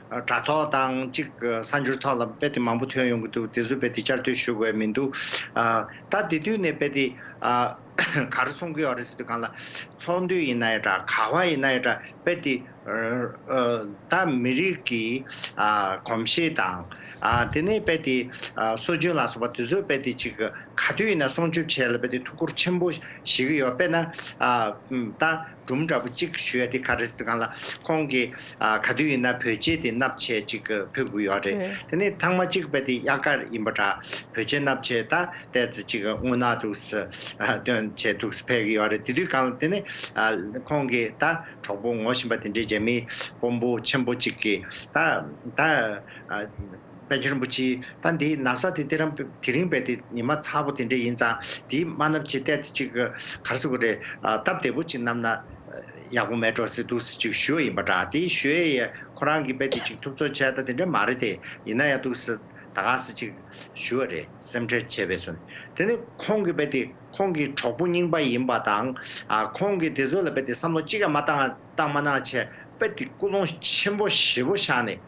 དྲ་ཐོག་དང་གཅིག་གསར་འགྱུར་ཐོག་ལ་དཔེ་དེ་མང་པོ་ཐོན་ཡོང་གི་འདུག་དེ་ཚོ་དཔེ་དེ་བསྐྱར་ཟློས་ཞུ་དགོས་མི་འདུག་ཨ་ད་དེ་དུས་ནས་དཔེ་དེ་ཨ་ག་རེ་གསུང་གི་ཡོད་རེད་ཟེར་དུས་སྒང་ལ། ཚོགས་འདུ་ཡིན་ན་ཡང་འདྲ། ག་བ་ཡིན་ན་ཡང་འདྲ། དཔེ་དེ་ཨ་ཨ་ད་མི་རིགས་ཀྱི་ཨ་གོམས་གཤིས་དང་། ཨ་དེ་ནས་དཔེ་དེ་ཨ་སྲོལ་རྒྱུན་ལ་སོགས་པ་དེ་ཚོ་དཔེ་དེ་ཅིག་ག་དུས་ཡིན་ན་སྲུང་སྐྱོབ་བྱེད་ལ་དཔེ་དེ་ཐུགས་ཁུར་ཆེན་པོ་བཞེས་ཀྱི་ཡོད། དཔེར་ན་ཨ་ད་སྒྲུང་འདྲ་པོ་གཅིག་ཞུ་ཡ་དེ་ག་རེ་ཟེར་དུས་སྒང་ལ། ཁོང་གིས་ཨ་ག་དུས་ཡིན་ན་བོད་ཆས་དེ་མནབས་བྱས་ཅིག་ཕུལ་དགོས་ཡོད་རེད། རེད། དེ་ནས་ཐེངས་མ་གཅིག་དཔེ་དེ་དབྱར་ཁ་ཡིན་པ་འདྲ། བོད་ཆས་མནབས་བྱས། ད་ཏོག་ཙམ་ཅིག་རྔུལ་ནག་འདུག་སེ་ཨ་སྟོན་བྱས་འདུག་སེ་ཕེབས་ཀྱི་ཡོད་རེད། དེ་དུས་སྒང་ལ་དེ་ནས་ཨ་ཁོང་གིས་ད་གྲོགས་པོ་ངོ་ཤེས་པ་དེ་འདྲའི་རྒྱ་མིའི་དཔོན་པོ་ཆེན་པོ་གཅིག་གིས་ད་ད་ཨ་པཎ་ཆེན་རིན་པོ་ཆེ་ད་འདི་ན་བཟའ་དེ་དེ་རིང་དེ་རིང་དཔེ་དེ་ཉི་མ་ཚ་པོ་དེ་འདྲ་ཡིན་ཙང་། དེ་མ་མནབས་བྱས་ཏོག་ཙམ་ཅིག་ག་རེ་ཟེར་དགོས་རེད། ཨ་སྟབས་བདེ་པོ་ཅིག་མནབས་ན་ཡག་པོ་མེད་འགྲོ་ཟེར་འདུག་སེ་ཅིག་ཞུ་བ་ཡིན་པ་འདྲ། དེ་ཞུ་ཡས་ཡ་ཁོ་རང་གིས་དཔེ་དེ་ཅིག་ཐུབ་ཚོད་བྱས། ད་དེ་འདྲ་མ་རེད་དེ། ཡིན་ན་ཡང་འདུག་སེ་ད་ག་སེ་ཅིག་ཞུ་བ་རེད། སེམས་ཁྲལ་བྱས་པས་སོ། དེ་ནས་ཁོང་གིས་དཔེ་དེ་ཁོང་གི་གྲོགས་པོ་རྙིང་པ་ཡིན་པ་དང་། ཨ་ཁོང་གིས་དེ་ཚོ་ལ་དཔེ་དེ་བསམ་བློ་གཅིག་ཀྱང་མ་བཏང་བཏང་མ་གནང་བྱས། དཔེ་དེ་ཀུན་སློང་ཆེན་པོ་ཞེ་པོ་བཞག་ནས།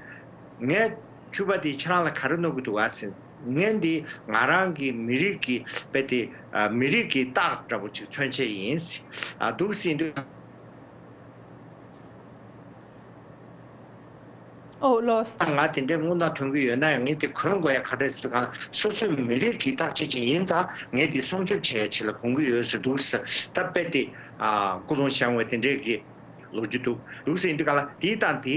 ངས་ཕྱུ་པ་དེ་ཁྱེད་རང་ལ་ག་རེ་གནང་གི་འདུག་ག་ཟེར། ངས་འདི་ང་རང་གི་མི་རིགས་ཀྱི་དཔེ་དེ་ཨ་མི་རིགས་ཀྱི་རྟགས་འདྲ་པོ་ཅིག་མཚོན་ཆེད་ཡིན་ཟེར། ཨ་འདུག་སེ་ཡིན་དུས། ཨོ་ལགས་སོ། ང་དེ་འདྲའི་རྔུལ་ནག་ཐོན་གྱི་ཡོད་ན་ཡང་། ངས་དེ་གོན་དགོས་ཡ་ག་རེ་ཟེར་དུས་སྒང་ལ། སོ་སོའི་མི་རིགས་ཀྱི་རྟགས་ཅིག་ཅིག་ཡིན་ཙང་། ངས་དེ་སྲུང་སྐྱོབ་བྱེད་ཡ་ཆེད་ལ་གོན་གྱི་ཡོད་ཟེར་འདུག་སེ། ད་དཔེ་དེ་ཨ་ཀུན་སློང་བཞག་པའི་དེ་འདྲའི་གི་ལོ་རྒྱུས་འདུག་འདུག་སེ་ཡིན་དུས་སྒང་ལ། དེ་དང་དེ་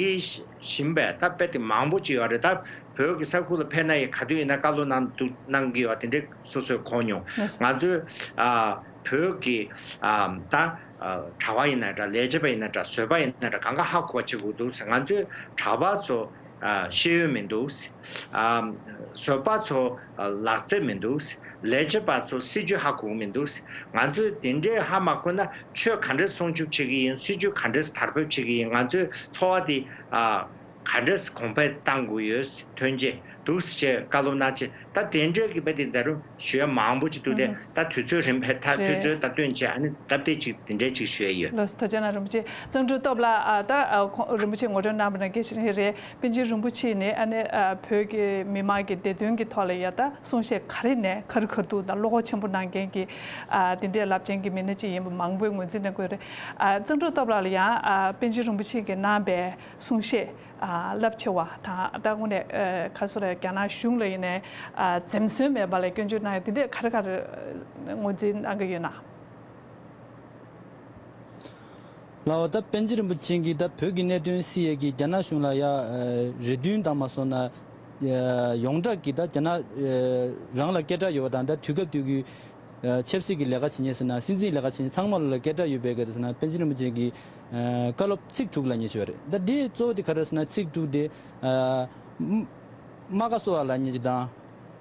བཞིན་པའི་ད་དཔེ་དེ་མང་པོ་ཅིག་ཡོད་རེད། ད་བོད་ཀྱི་ས་ཁུལ་ལ་ཕེབས་ན་ཡང་ག་དུས་ཡིན་ན་བཀའ་སློབ་གནང་འདུག་གནང་གི་ཡོད། དེ་འདྲའི་སོ་སོས་གོ་མྱོང་། ང་ཚོའི་ཨ་བོད་ཀྱི་ཨ་ད་ཨ་གྲྭ་པ་ཡིན་ན་འདྲ། ལས་བྱེད་པ་ཡིན་ན་འདྲ། བཟོད་པ་ཡིན་ན་འདྲ། གང་ག་ཧ་གོ་བྱེད་དགོས་འདུག་ཟེར། ང་ཚོའི་གྲྭ་པ་ཚོ་ཨ་ཤེས་ཡོན་མི་འདུག་ཟེར། ཨ་བཟོད་པ་ཚོ་ཨ་ལག་རྩལ་མི་འདུག་ཟེར། ལས་བྱེད་པ་ཚོ་སྲིད་ཇུས་ཧ་གོ་གི་མི་འདུག་ཟེར། ང་ཚོས་དེ་འདྲའི་ཧ་མ་གོ་ན། ཆོས་ག་འདྲས་སྲུང་སྐྱོབ་བྱེད་ཀྱི་ཡིན། སྲིད་ཇུས་ག་འདྲས་དར་སྤེལ་བྱེད་ཀྱི་ཡིན། ང་ཚོའི་འཚོ་བ་དེ་ཨ་ག་འདྲས་གོང་འཕེལ་གཏང་དགོས་ཡོད། ཐོན་རྗེས་འདུག་ཅེས་བཀའ་སློབ་གནང་བྱས། ད་དེ་འདྲའི་གི་དཔེ་དེ་མཛད་རིམ་ཞུ་ཡ་མང་པོ་ཅིག་འདུག་སྟེ། ཨུ་ཧུ། ད་དུས་ཚོད་རིམ་པས་ད་དུས་རེད། ཚོད་ད་བཏོན་བྱས། ཨ་ནི་སྟབས་བདེ་ཅིག་དེ་འདྲའི་ཅིག་ཞུ་ཡ་ཡོད། ལགས་སོ། ཐུགས་རྗེ་གནང་རིན་པོ་ཆེ། གཙང་སྦྲ་སྟོབས་ལགས། ཨ་ད་ཨ་ཁོང་རིན་པོ་ཆེ་ངོ་སྤྲོད་གནང་བ་ནང་བཞིན་རེད། པཎ་ཆེན་རིན་པོ་ཆེ་ནི་ཨ་ནི་ཨ་བོད་ཀྱི་མི་མང་གི་བདེ་དོན་གྱི་ཐོག་ལ་ཡ་ད་གསུང་བཤད་ག་རེ་ནས་ག་རེ་ག་རེ་འདུག་ད་བློ་ཁོག་ཆེན་པོ་གནང་མཁན་གྱི་ཨ་དེ་འདྲའི་རླབས་ཆེན་གྱི་མི་སྣ་ཅིག་ཡིན་པ་མང་པོས་ངོས་འཛིན་གནང་གི་ཡོད་རེད། ཨ་གཙང་སྦྲ་སྟོབས་ལགས་ལ་ཡང་ཨ་པཎ་ཆེན་རིན་པོ་ཆེ་གིས་གནང་པའི་གསུང་བཤད་ཨ་རླབས་ཆེ་བ་དང་། ད་དངོས་གནས་ཨ་ག་རེ་ཟེར། རྒྱ་ནག་གཞུང་ལ་ཡིན་ནའི་ཨ་འཛེམ་ཟོན་མེད་པ་ལ་སྐྱོན་བརྗོད་གནང་ཡ་དེ་འདྲས་ག་རེ་ག་རེ་ངོས་འཛིན་གནང་གི་ཡོད་ན། ལགས་འོ། ད་པཎ་ཆེན་རིན་པོ་ཆེ་གིས་ད་བོད་ཀྱི་གནད་དོན་སེལ་ཡས་ཀྱི་རྒྱ་ནག་གཞུང་ལ་ཡ་ཨ་རེ་འདུན་དང་མ་སོང་ན། ཨ་ཡོངས་གྲགས་ཀྱི་ད་རྒྱ་ནག་ཨ་རང་ལ་སྐད་གྲགས་ཡོད་པ་དང་། ད་དུས་སྐབས་དུས་ཀྱི་ཨ་ཆབ་སྲིད་ཀྱི་ལས་ཀ་བྱེད་མཁན་ཟེར་ན། སྲིད་འཛིན་ལས་ཀ་བྱེད་མཁན་ཚང་མ་ལ་སྐད་གྲགས་ཡོད་པའི་ག་རེ་ཟེར་ན། པཎ་ཆེན་རིན་པོ་ཆེ་གི་ཨ་བཀའ་སློབ་ཚིག་དྲུག་ལབ་མཁན་ཅིག་ཡོད་རེད། ད་འདི་གཙོ་བོ་དེ་ག་རེ་ཟེར་ན། ཚིག་དྲུག་དེ་ཨ་རྨ་ཁ་གསོ་བ་ལབ་མཁན་ཅིག་དང་།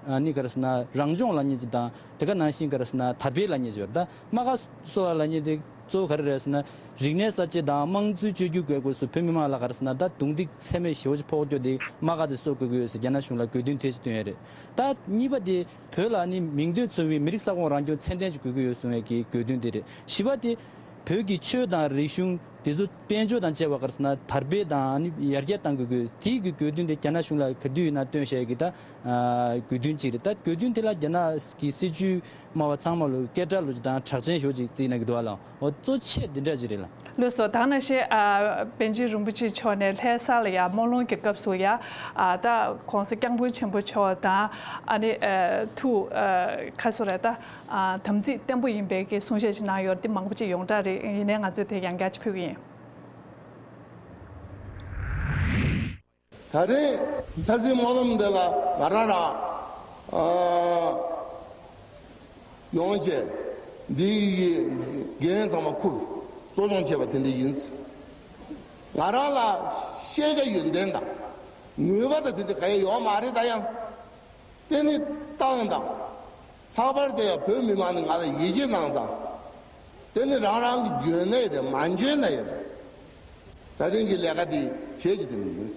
ཨ་ནི་ག་རེ་ཟེར་ན། རང་སྦྱོང་ལབ་མཁན་ཅིག་དང་། དེ་ག་ནང་བཞིན་ག་རེ་ཟེར་ན། དར་སྤེལ་ལབ་མཁན་ཅིག་ཡོད་རེད། ད་རྨ་ཁ་གསོ་བ་ལབ་མཁན་དེ་གཙོ་བོ་ག་རེ་རེད་ཟེར་ན། རིག་གནས་གསར་བརྗེ་དང་དམངས་གཙོའི་བཅོས་བསྒྱུར་དགོས་དགོས་སུ། བོད་མི་མང་ལ་ག་རེ་ཟེར་ན། ད་རྡུང་རྡེག་ཚད་མེད་ཞེ་པོ་ཅིག་ཕོག་རྒྱུ་དེ་རྨ་ཁ་དེ་གསོ་དགོས་ཀྱི་ཡོད་ཟེར་རྒྱ་ནག་གཞུང་ལ་དགོས་འདུན་དེ་ཅིག་བཏོན་ཡོད་རེད། ད་གཉིས་པ་དེ་བོད་ལ་ནི་མིང་དོན་མཚུངས་པའི་མི་རིགས་ས་ཁོངས་རང་སྐྱོང་ཚད་ལྡན་ཅིག་དགོས་ཀྱི་ཡོད་གསུང་བའི་གི་དགོས་འདུན་དེ་རེད། བཞི་པ་དེ་བོད་ཀྱི་ཆོས་དང་རིག་གཞུང་དེ་ཚོ་དཔལ་འབྱོར་དང་བཅས་པ་ག་རེ་ཟེར་ན་དར་སྤེལ་དང་ནི་ཡར་རྒྱས་གཏང་དགོས་དགོས། དེའི་གི་དགོས་འདུན་དེ་རྒྱ་ནག་གཞུང་ལ་ག་དུས་ཡིན་ན་བཏོན་བཞག་གི་ད་ཨ་དགོས་འདུན་ཅིག་རེད། ད་དགོས་འདུན་དེ་ལ་རྒྱ་ནག་གི་སྲིད་བྱུས་སྨྲ་བ་ཚང་མ་ལ་སྐད་གྲགས་ལོ་ཅིག་དང་གྲགས་ཅན་ཞེ་པོ་ཅིག་བརྩིས་ན་གི་འདུག་བ་ལ། འོ་གཙོ་ཆེ་འདི་འདྲ་ཅིག་རེད་ལ། ལགས་སོ། ད་ག་ནང་བཞིན་ཨ་པཎ་ཆེན་རིན་པོ་ཆེ་མཆོག་ནས་ལྷ་ས་ལ་ཡ་སྨོན་ལམ་གྱི་སྐབས་སུ་ཡ་ཨ་ད་༸གོང་ས་༸སྐྱབས་མགོན་ཆེན་པོ་མཆོག་དང་ཨ་ནི་ཨ་ཐུགས་ཨ་ག་རེ་ཟེར་རེད། ད་ཨ་དམ་ཚིག་བརྟན་པོ་ཡིན་པའི་གི་གསུང་བཤད་ཅིག་གནང་ཡོད་རེད། དེ་མང་པོ་ཅིག་ཡོངས་གྲགས་རེད། ཡིན་ནའི་ང་ཚོས་དེ་ཡང་བསྐྱར་ཅིག་ཕུལ་གི་ཡིན། ད་རེས་ལྷ་སའི་སྨོན་ལམ་འདི་ལ་ང་རང་རང་ཨ་ཡོང་བྱས་འདི་ཡི་འགན་ཚང་མ་འཁུར་གཙོ་སྐྱོང་བྱས་པ་དེ་འདྲ་ཡིན། ང་རང་ལ་ཤེས་བྱ་ཡོན་ཏན་དང་ནུས་པ་དང་དེ་འདྲ་ག་ཡེ་ཡོད་མ་རེད། ད་ཡང་དེ་ནི་བཏང་དང་། ལྷག་པར་དུ་ཡང་བོད་མི་མང་ནི་ང་ལ་ཡིད་ཆེས་གནང་དང་། དེ་ནི་རང་རང་གི་འཇོན་ན་ཡང་རེད། མ་འཇོན་ན་ཡང་རེད། ད་ཐེངས་ཀྱི་ལས་ཀ་འདི་བྱེད་ཀྱི་དེ་ནི་ཡིན།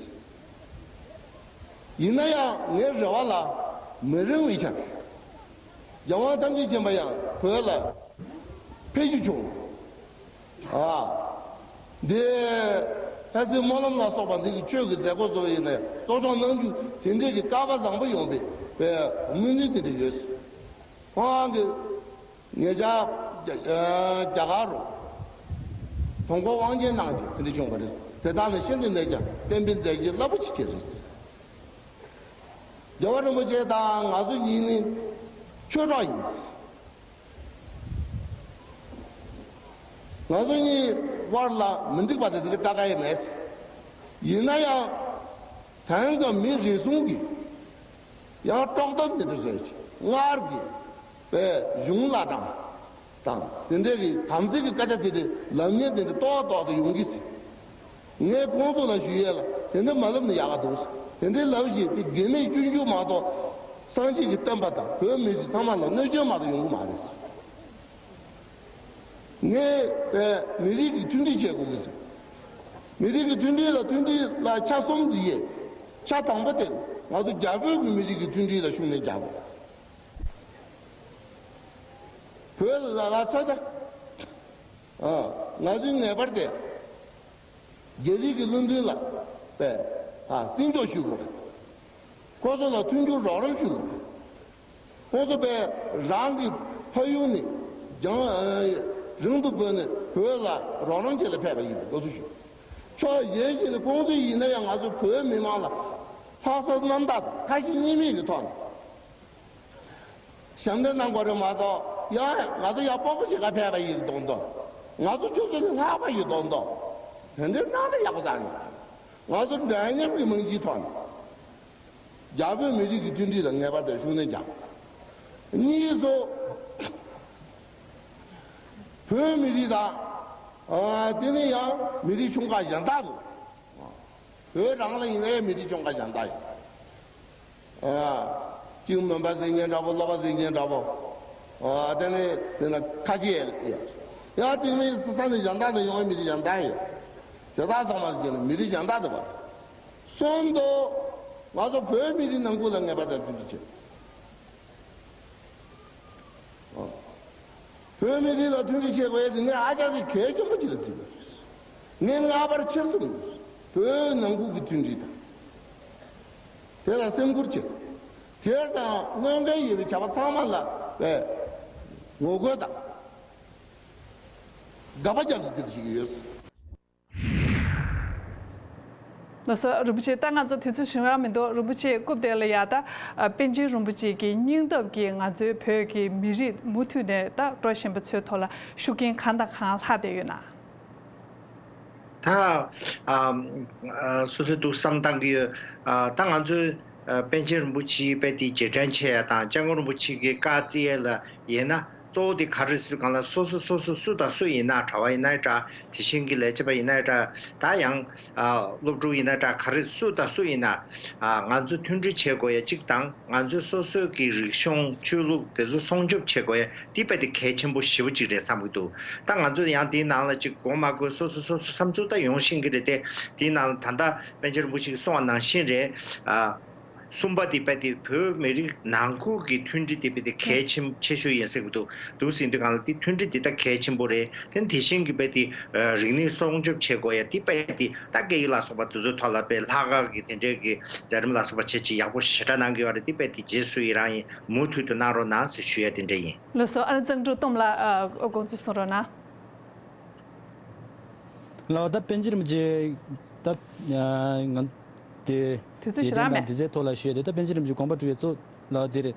ཡིན་ན་ཡང་ངའི་རེ་བ་ལ་མི་རིང་བའི་ཆར་རྒྱལ་དབང་ཐམས་ཅད་མཁྱེན་པ་ཡང་བོད་ལ་ཕེབས་རྒྱུ་བྱུང་། ཨ། འདི་ ལྷ་སྲས་སྨོན་ལམ་ལ་སོགས་པ་འདི་གི་ཆོས་ཀྱི་མཛད་སྒོ་ཚོ་ཡིན་ནས་གཙོ་སྐྱོང་གནང་རྒྱུ་དེ་འདྲས་ཀྱི་བསྐལ་པ་བཟང་པོ་ཡོང་བའི་དཔེ་སྨོན་ནུས་དེ་འདྲ་ཡོད། ཁོང་གི་ཉེ་ཆར་རྒྱ་རྒྱ་གར་རུ་དུས་འཁོར་དབང་ཆེན་གནང་རྗེས་དེ་འདྲ་བྱུང་བ་རེད། དེ་དག་ནི་ཤིན་ཏུ་ནས་ཀྱང་བསྟན་པའི་མཛད་རྗེས་རླབས་པོ་ཆེ་ཅིག་རེད། རྒྱལ་བ་རིན་པོ་ཆེ་དང་ང་ཚོ་གཉིས་ནི་ཆོས་གྲོགས་ཡིན། ང་ཚོ་གཉིས་དབར་ལ་མི་འགྲིག་པ་དེ་དེ་འདྲ་དཀའ་ཁ་ཡེ་མེད། ཡིན་ན་ཡང་དེང་གི་མི་རེ་ཟུང་གིས་ཡང་དཀྲོག་གཏམ་དེ་འདྲ་བཟོས་ཀྱི་སྔར་གྱི་པའི་གཞུང་བླ་བྲང་དང་དེ་འདྲའི་གི་དམ་ཚིག་གི་སྐད་ཆ་དེ་དེ་ལབ་མཁན་དེ་འདྲ་ཏོག་ཏོག་ཏུ་ཡོང་གི་ཟེར། ངས་ཁོང་ཚོ་ལ་ཞུ་ཡས་ལ་དེ་འདྲ་མ་ལབ་ན་ཡག་ག་འདུག་ཟེར། དེ་འདྲའི་ལབ་བཞིན་དེ་དགེ་མེད་སྐྱོན་བརྗོད་མ་གཏོགས་སངས་རྒྱས་ཀྱི་བསྟན་པ་དང་བོད་མི་རིགས་ཚང་མ་ལ་གནོད་སྐྱོན་མ་གཏོགས་ཡོང་གི་མ་རེད་ཟེར། ངས་པའི་མི་རིགས་ཀྱི་མཐུན་སྒྲིལ་བྱེད་དགོས་ཀྱི་ཟེར། མི་རིགས་ཀྱི་མཐུན་སྒྲིལ་ལ་མཐུན་སྒྲིལ་ལ་ཆ་གསུམ་དུ་དབྱེ། ཆ་དང་པོ་དེ་ང་ཚོ་རྒྱ་བོད་ཀྱི་མི་རིགས་ཀྱི་མཐུན་སྒྲིལ་ལ་ཤུགས་སྣོན་རྒྱག་དགོས། བོད་ལ་ལ་ཚོད་ལྟ། ཨ། ང་ཚོའི་ངེས་པར་དེ་རྒྱ་རིགས་ཀྱི་བློ་མཐུན་ལ་པས་ཨ་བརྩི་འཇོག་ཞུ་དགོས། ཁོ་ཚོ་ལ་མཐུན་འགྱུར་རོགས་རམ་ཞུ་དགོས། ཁོ་ཚོ་པས་རང་གི་ཕ་ཡུལ་ནས་རྒྱང་རིང་དུ་བོད་ནས་བོད་ལ་རོགས་རམ་བྱེད་ལ་ཕེབས་པ་ཡིན་པའི་སྐུ་གཟུགས་ཞུ། ཕྱོགས་གཞན་ཞིག་ནས་ཁོང་ཚོ་ཡིན་ན་ཡང་ང་ཚོ་བོད་མི་མང་ལ་ལྷག་བསམ་རྣམ་དག་ཁ་ཞེ་གཉིས་མེད་ཀྱི་ཐོག་ནས། ཞབས་འདེགས་གནང་དགོས་རེད་མ་གཏོགས་ཡང་ང་ཚོ་ཡང་སྤོབས་པ་བྱེད་ག་ཕེབས་པ་ཡིན་མདོག་མདོག་ང་ཚོ་ཁྱོད་ཚོ་ནས་ལྷག་པ་ཡིན་མདོག་མདོག་དེ་འདྲའི་གནང་ན་ཡག་པོ་རང་རེད། ང་ཚོ་འདྲ་མཉམ་གྱི་རྨང་གཞིའི་ཐོག་ནས་རྒྱ་བོད་མི་རིགས་ཀྱི་མཐུན་སྒྲིལ་ལ་ངེས་པར་དུ་ཤུགས་སྣོན་རྒྱག་གཉིས་སུ། བོད་མི་རིགས་དང་། ཨ། དེ་ནས་ཡང་མི་རིགས་ཆུང་ཁག་གཞན་དག་ཏུ། བོད་རང་ལ་ཡིན་ན་ཡང་མི་རིགས་ཆུང་ཁག་གཞན་དག་ཡོད། ཨ། གཅིག་མོན་པ་ཟེར་མཁན་འདྲ་པོ། སློབ་པ་ཟེར་མཁན་འདྲ་པོ། ཨ། དེ་ནས་དེ་ན་ཁ་ཆེ་ཡོད། ཡང་དེ་ནས་ས་ས་ནས་གཞན་དག་ནས་ཡོང་བའི་མི་རིགས་གཞན་དག་ཡོད། དེ་དག་ཚང་མ་ལ་བྱས་ན་མི་རིགས་གཞན་དག་ཏུ་བར། གསུམ་དུ། ང་ཚོ་བོད་མི་རིགས་ནང་ཁུལ་ལ་ངེས་པར་དུ་མཐུན་སྒྲིལ་བྱེད། བོད་མི་རིགས་ལ་མཐུན་སྒྲིལ་བྱེད་དགོས་ཡ་དེ་ངས་ཧ་ཅང་གི་གལ་ཆེན་པོ་ཅིག་ལ་བརྩིས་པ་རེད། ངས་སྔ་བར་ཕྱིར་གསུམ་བོད་ནང་ཁུལ་གྱི་མཐུན་སྒྲིལ་དང་། དེ་ལ་སེམས་ཁུར་བྱེད། དེ་དང་སྔོན་འགན་ཡོད་པའི་བྱ་བ་ཚང་མ་ལ་བས་ངོ་རྒོལ་དང་དགག་པ་རྒྱག་རྒྱུ་དེ་འདྲ་ཞིག་ཡོད། ལགས་སོ། རིན་པོ་ཆེ། ད་ང་ཚོ་དུས་ཚོད་ཞེ་དྲག་མི་འདུག་རིན་པོ་ཆེ་སྐུ་དེ་ལ་ཡ་ད་ཨ་པཎ་ཆེན་རིན་པོ་ཆེ་གི་སྙིང་སྟོབས་ཀྱིས་ང་ཚོའི་བོད་ཀྱི་མི་རིགས་མུ་མཐུད་ནས་ད་འགྲོ་བཞིན་པ་ཚོའི་ཐོག་ལ་ཤུགས་རྐྱེན་གང་དང་གང་ལྷག་བསྡད་ཡོད་ན། ད་ཨ་ཨ་སོ་སོས་འདུག་བསམ་བཏང་གི་ཡོད། ཨ་ད་ང་ཚོའི་ཨ་པཎ་ཆེན་རིན་པོ་ཆེའི་དཔེ་དེ་རྗེས་དྲན་བྱེད་ཡ་དང་སྐྱབས་མགོན་རིན་པོ་ཆེ་གི་བཀའ་བརྩི་ཡ་ལ་ཡིན་ན། གཙོ་བོ་དེ་ག་རེ་ཟེར་དུས་སྒང་ལ་སོ་སོ་སོ་སོ་སུ་དང་སུ་ཡིན་ན། གྲྭ་པ་ཡིན་ན་འདྲ། དེ་བཞིན་གྱི་ལས་བྱེད་པ་ཡིན་ན་འདྲ། ད་ཡང་ཨ་སློབ་ཕྲུག་ཡིན་ན་འདྲ། ག་རེ་སུ་དང་སུ་ཡིན་ན་ཨ་ང་ཚོ་མཐུན་སྒྲིལ་བྱེད་དགོས་ཡ་གཅིག་དང་། ང་ཚོའི་སོ་སོའི་གི་རིག་གཞུང་ཆོས་ལུགས་དེ་ཚོ་སྲུང་སྐྱོབ་བྱེད་དགོས་ཡ་འདི་དཔེ་དེ་གལ་ཆེན་པོ་ཞེ་པོ་ཅིག་རེད་བསམ་གྱི་འདུག་ད་ང་ཚོ་ཡང་དེའི་ནང་ལ་ཅིག་མགོ་མ་འཁོར། སོ་སོ་སོ་སོ་བསམ་ཚུལ་ད་ཡོང་བཞིན་གྱི་རེད་དེ། དེའི་ནང་ལ་ད་ལྟ་པཎ་ཆེན་རིན་པོ་ཆེས་གསུངས་པ་ནང་བཞིན་རེད། ཨ། གསུམ་པ་དེ་དཔེ་དེ་བོད་མི་རིགས་ནང་ཁུལ་གྱི་མཐུན་སྒྲིལ་དེ་དཔེ་དེ་གལ་ཆེན་ཆེ་ཤོས་ཡིན་ཟེར་གྱི་འདུག་འདུག་ཟེར་དུས་སྒང་ལ་དེ་མཐུན་སྒྲིལ་དེ་ད་གལ་ཆེན་པོ་རེད། དེ་དེ་བཞིན་གྱི་དཔེ་དེ་རིག་གནས་སྲུང་སྐྱོབ་བྱེད་དགོས་ཡ་དེ་དཔེ་དེ་ད་སྐད་ཡིག་ལ་སོགས་པ་དེ་ཚོའི་ཐོག་ལ་དཔེ་ལྷག་དཀར་གྱི་དེ་འདྲའི་གི་མཛད་རིམ་ལ་སོགས་པ་བྱས་ཅིག་ཡག་པོ་ཞེ་དྲག་གནང་གི་ཡོད་རེད། དེ་དཔེ་དེ་རྗེས་སུ་ཡི་རང་ཡིན། མུ་མཐུད་དུ་གནང་རོགས་གནང་ཟེར་ཞུ་ཡ་དེ་འདྲ་ཡིན། ལགས་སོ། ཨ་ནི་གཙང་ཕྲུག་སྟོབས་ལགས་དགོངས་ཚུལ་གསུང་རོགས་གནང་། ལགས། ད་པཎ་ཆེན་རིན་པོ་ཆེ་ད་ང་དེ་དུས་ཚོད་ཞེ་དྲག་མེད། དུས་ཚོད་ཐོག་ལ་ཞུས་ཏེ། ད་པཎ་ཆེན་རིན་པོ་ཆེ་དགོངས་པ་གྲུབ་པའི་གཙོ་ལགས་དེ་རེད།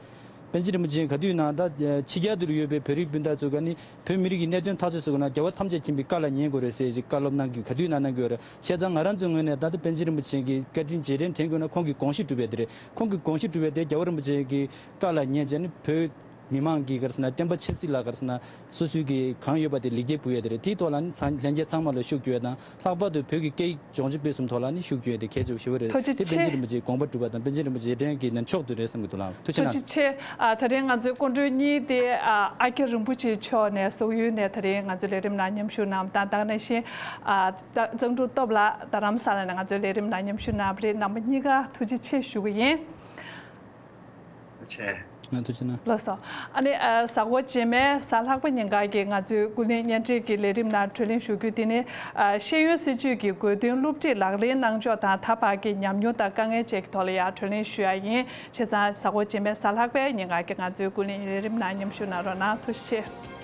པཎ་ཆེན་རིན་པོ་ཆེ་ག་དུས་ན་ད་ཕྱི་རྒྱལ་དུ་ཡོད་པའི་བོད་རིགས་སྤུན་ཟླ་ཚོ་ག་ནི་བོད་མི་རིགས་ཀྱི་གནད་དོན་ཐག་གཅོད་ཚོ་ག་ན་རྒྱལ་བ་ཐམས་ཅད་མཁྱེན་པའི་བཀའ་ལ་ཉན་དགོས་རེད་ཟེར་ཞིག་བཀའ་སློབ་གནང་གི་ག་དུས་ན་གནང་གི་ཡོད་རེད། བྱས་ཙང་ང་རང་ཚོའི་ངོས་ནས་ད་ལྟ་པཎ་ཆེན་རིན་པོ་ཆེ་གི་བཀའ་དྲིན་རྗེས་དྲན་དྲན་དགོས་ན་ཁོང་གི་དགོངས་གཞི་གྲུབ་པ་དེ་རེད། ཁོང་གི་དགོངས་གཞི་གྲུབ་པ་དེ་རྒྱལ་བ་རིན་པོ་ཆེ་གི་བཀའ་ལ་ཉན་བྱས་ནས་བོད་མི་མང་གིས་ག་རེ་ཟེར་ན་བསྟན་པ་ཆབ་སྲིད་ལ་ག་རེ་ཟེར་ན་སོ་སོའི་གི་གང་ཡོད་པ་དེ་ལེགས་སྐྱེས་ཕུལ་ཡ་དེ་རེད། དེའི་ཐོག་ལ་ནི་ཚང་ལྷན་རྒྱས་ཚང་མ་ལ་ཤུགས་རྒྱུ་ཡ་དང་། ལྷག་པར་དུ་བོད་ཀྱི་སྐད་ཡིག་སྦྱོང་བརྡར་སྤེལ་གསུམ་ཐོག་ལ་ནི་ཤུགས་རྒྱུ་ཡ་དེ་གལ་ཆེ་ཞེ་པོ་རེད། ཐུགས་རྗེ་དེ་པཎ་ཆེན་ཆེ། རིན་པོ་ཆེའི་དགོངས་པ་གྲུབ་པ་དང་པཎ་ཆེན་རིན་པོ་ཆེའི་རྗེས་དྲན་གྱི་ནི་མཆོག་ཏུ་རེད་བསམ་གྱི་འདུག་ལགས། ཐུགས་རྗེ་ཆེ་གནང་། ཐུགས་རྗེ་ཆེ། ཨ་ད་རིང་ང་ཚོའི་སྐུ་མགྲོན་གཉིས་དེ་ཨ་ཨ་ཀྱ་རིན་པོ་ཆེ་མཆོག་ནས་སོག་ཡུལ་ནས་ད་རིང་ང་ཚོའི་ལས་རིམ་ནང་མཉམ་ཞུགས་གནང་བ་དང་། ད་ག་ནང་བཞིན་ཨ་ད་གཙང་ཕྲུག་སྟོབས་ལགས་རྡ་རམ་ས་ལ་ནས་ང་ཚོའི་ལས་རིམ་ནང་མཉམ་ཞུགས་གནང་བ་རེད། རྣམ་པ་གཉིས་ཀ་ཐུགས་རྗེ་ཆེ་ཞུ་གི་ཡིན། ཐུགས་རྗེ་ཆེ། ང་ཐུགས་རྗེ་གནང་། ལགས་སོ། ཨ་ནི་ཨ་གཟའ་འཁོར་རྗེས་མའི་གཟའ་ལྷག་པ་ཉིན་ཀ་གི་ང་ཚོའི་ཀུན་གླེང་བརྙན་འཕྲིན་གྱི་ལས་རིམ་ནང་གྲོས་གླེང་ཞུ་རྒྱུ་དེ་ནི་ཨ་ཤེས་ཡོན་སྲིད་བྱུས་ཀྱི་དགོས་འདུན་སློབ་ཁྲིད་ལག་ལེན་གནང་ཕྱོགས་དང་ད་བར་གྱི་ཉམས་མྱོང་དང་དཀའ་ངལ་བཅས་ཀྱི་ཐོག་ལ་ཡང་གྲོས་གླེང་ཞུ་ཡ་ཡིན། བྱས་ཙང་གཟའ་འཁོར་རྗེས་མའི་གཟའ་ལྷག་པའི་ཉིན་ཀ་གི་ང་ཚོའི་ཀུན་གླེང་ལས་རིམ་ནང་མཉམ་ཞུགས་གནང་རོགས་གནང་། ཐུགས་རྗེ་ཆེ།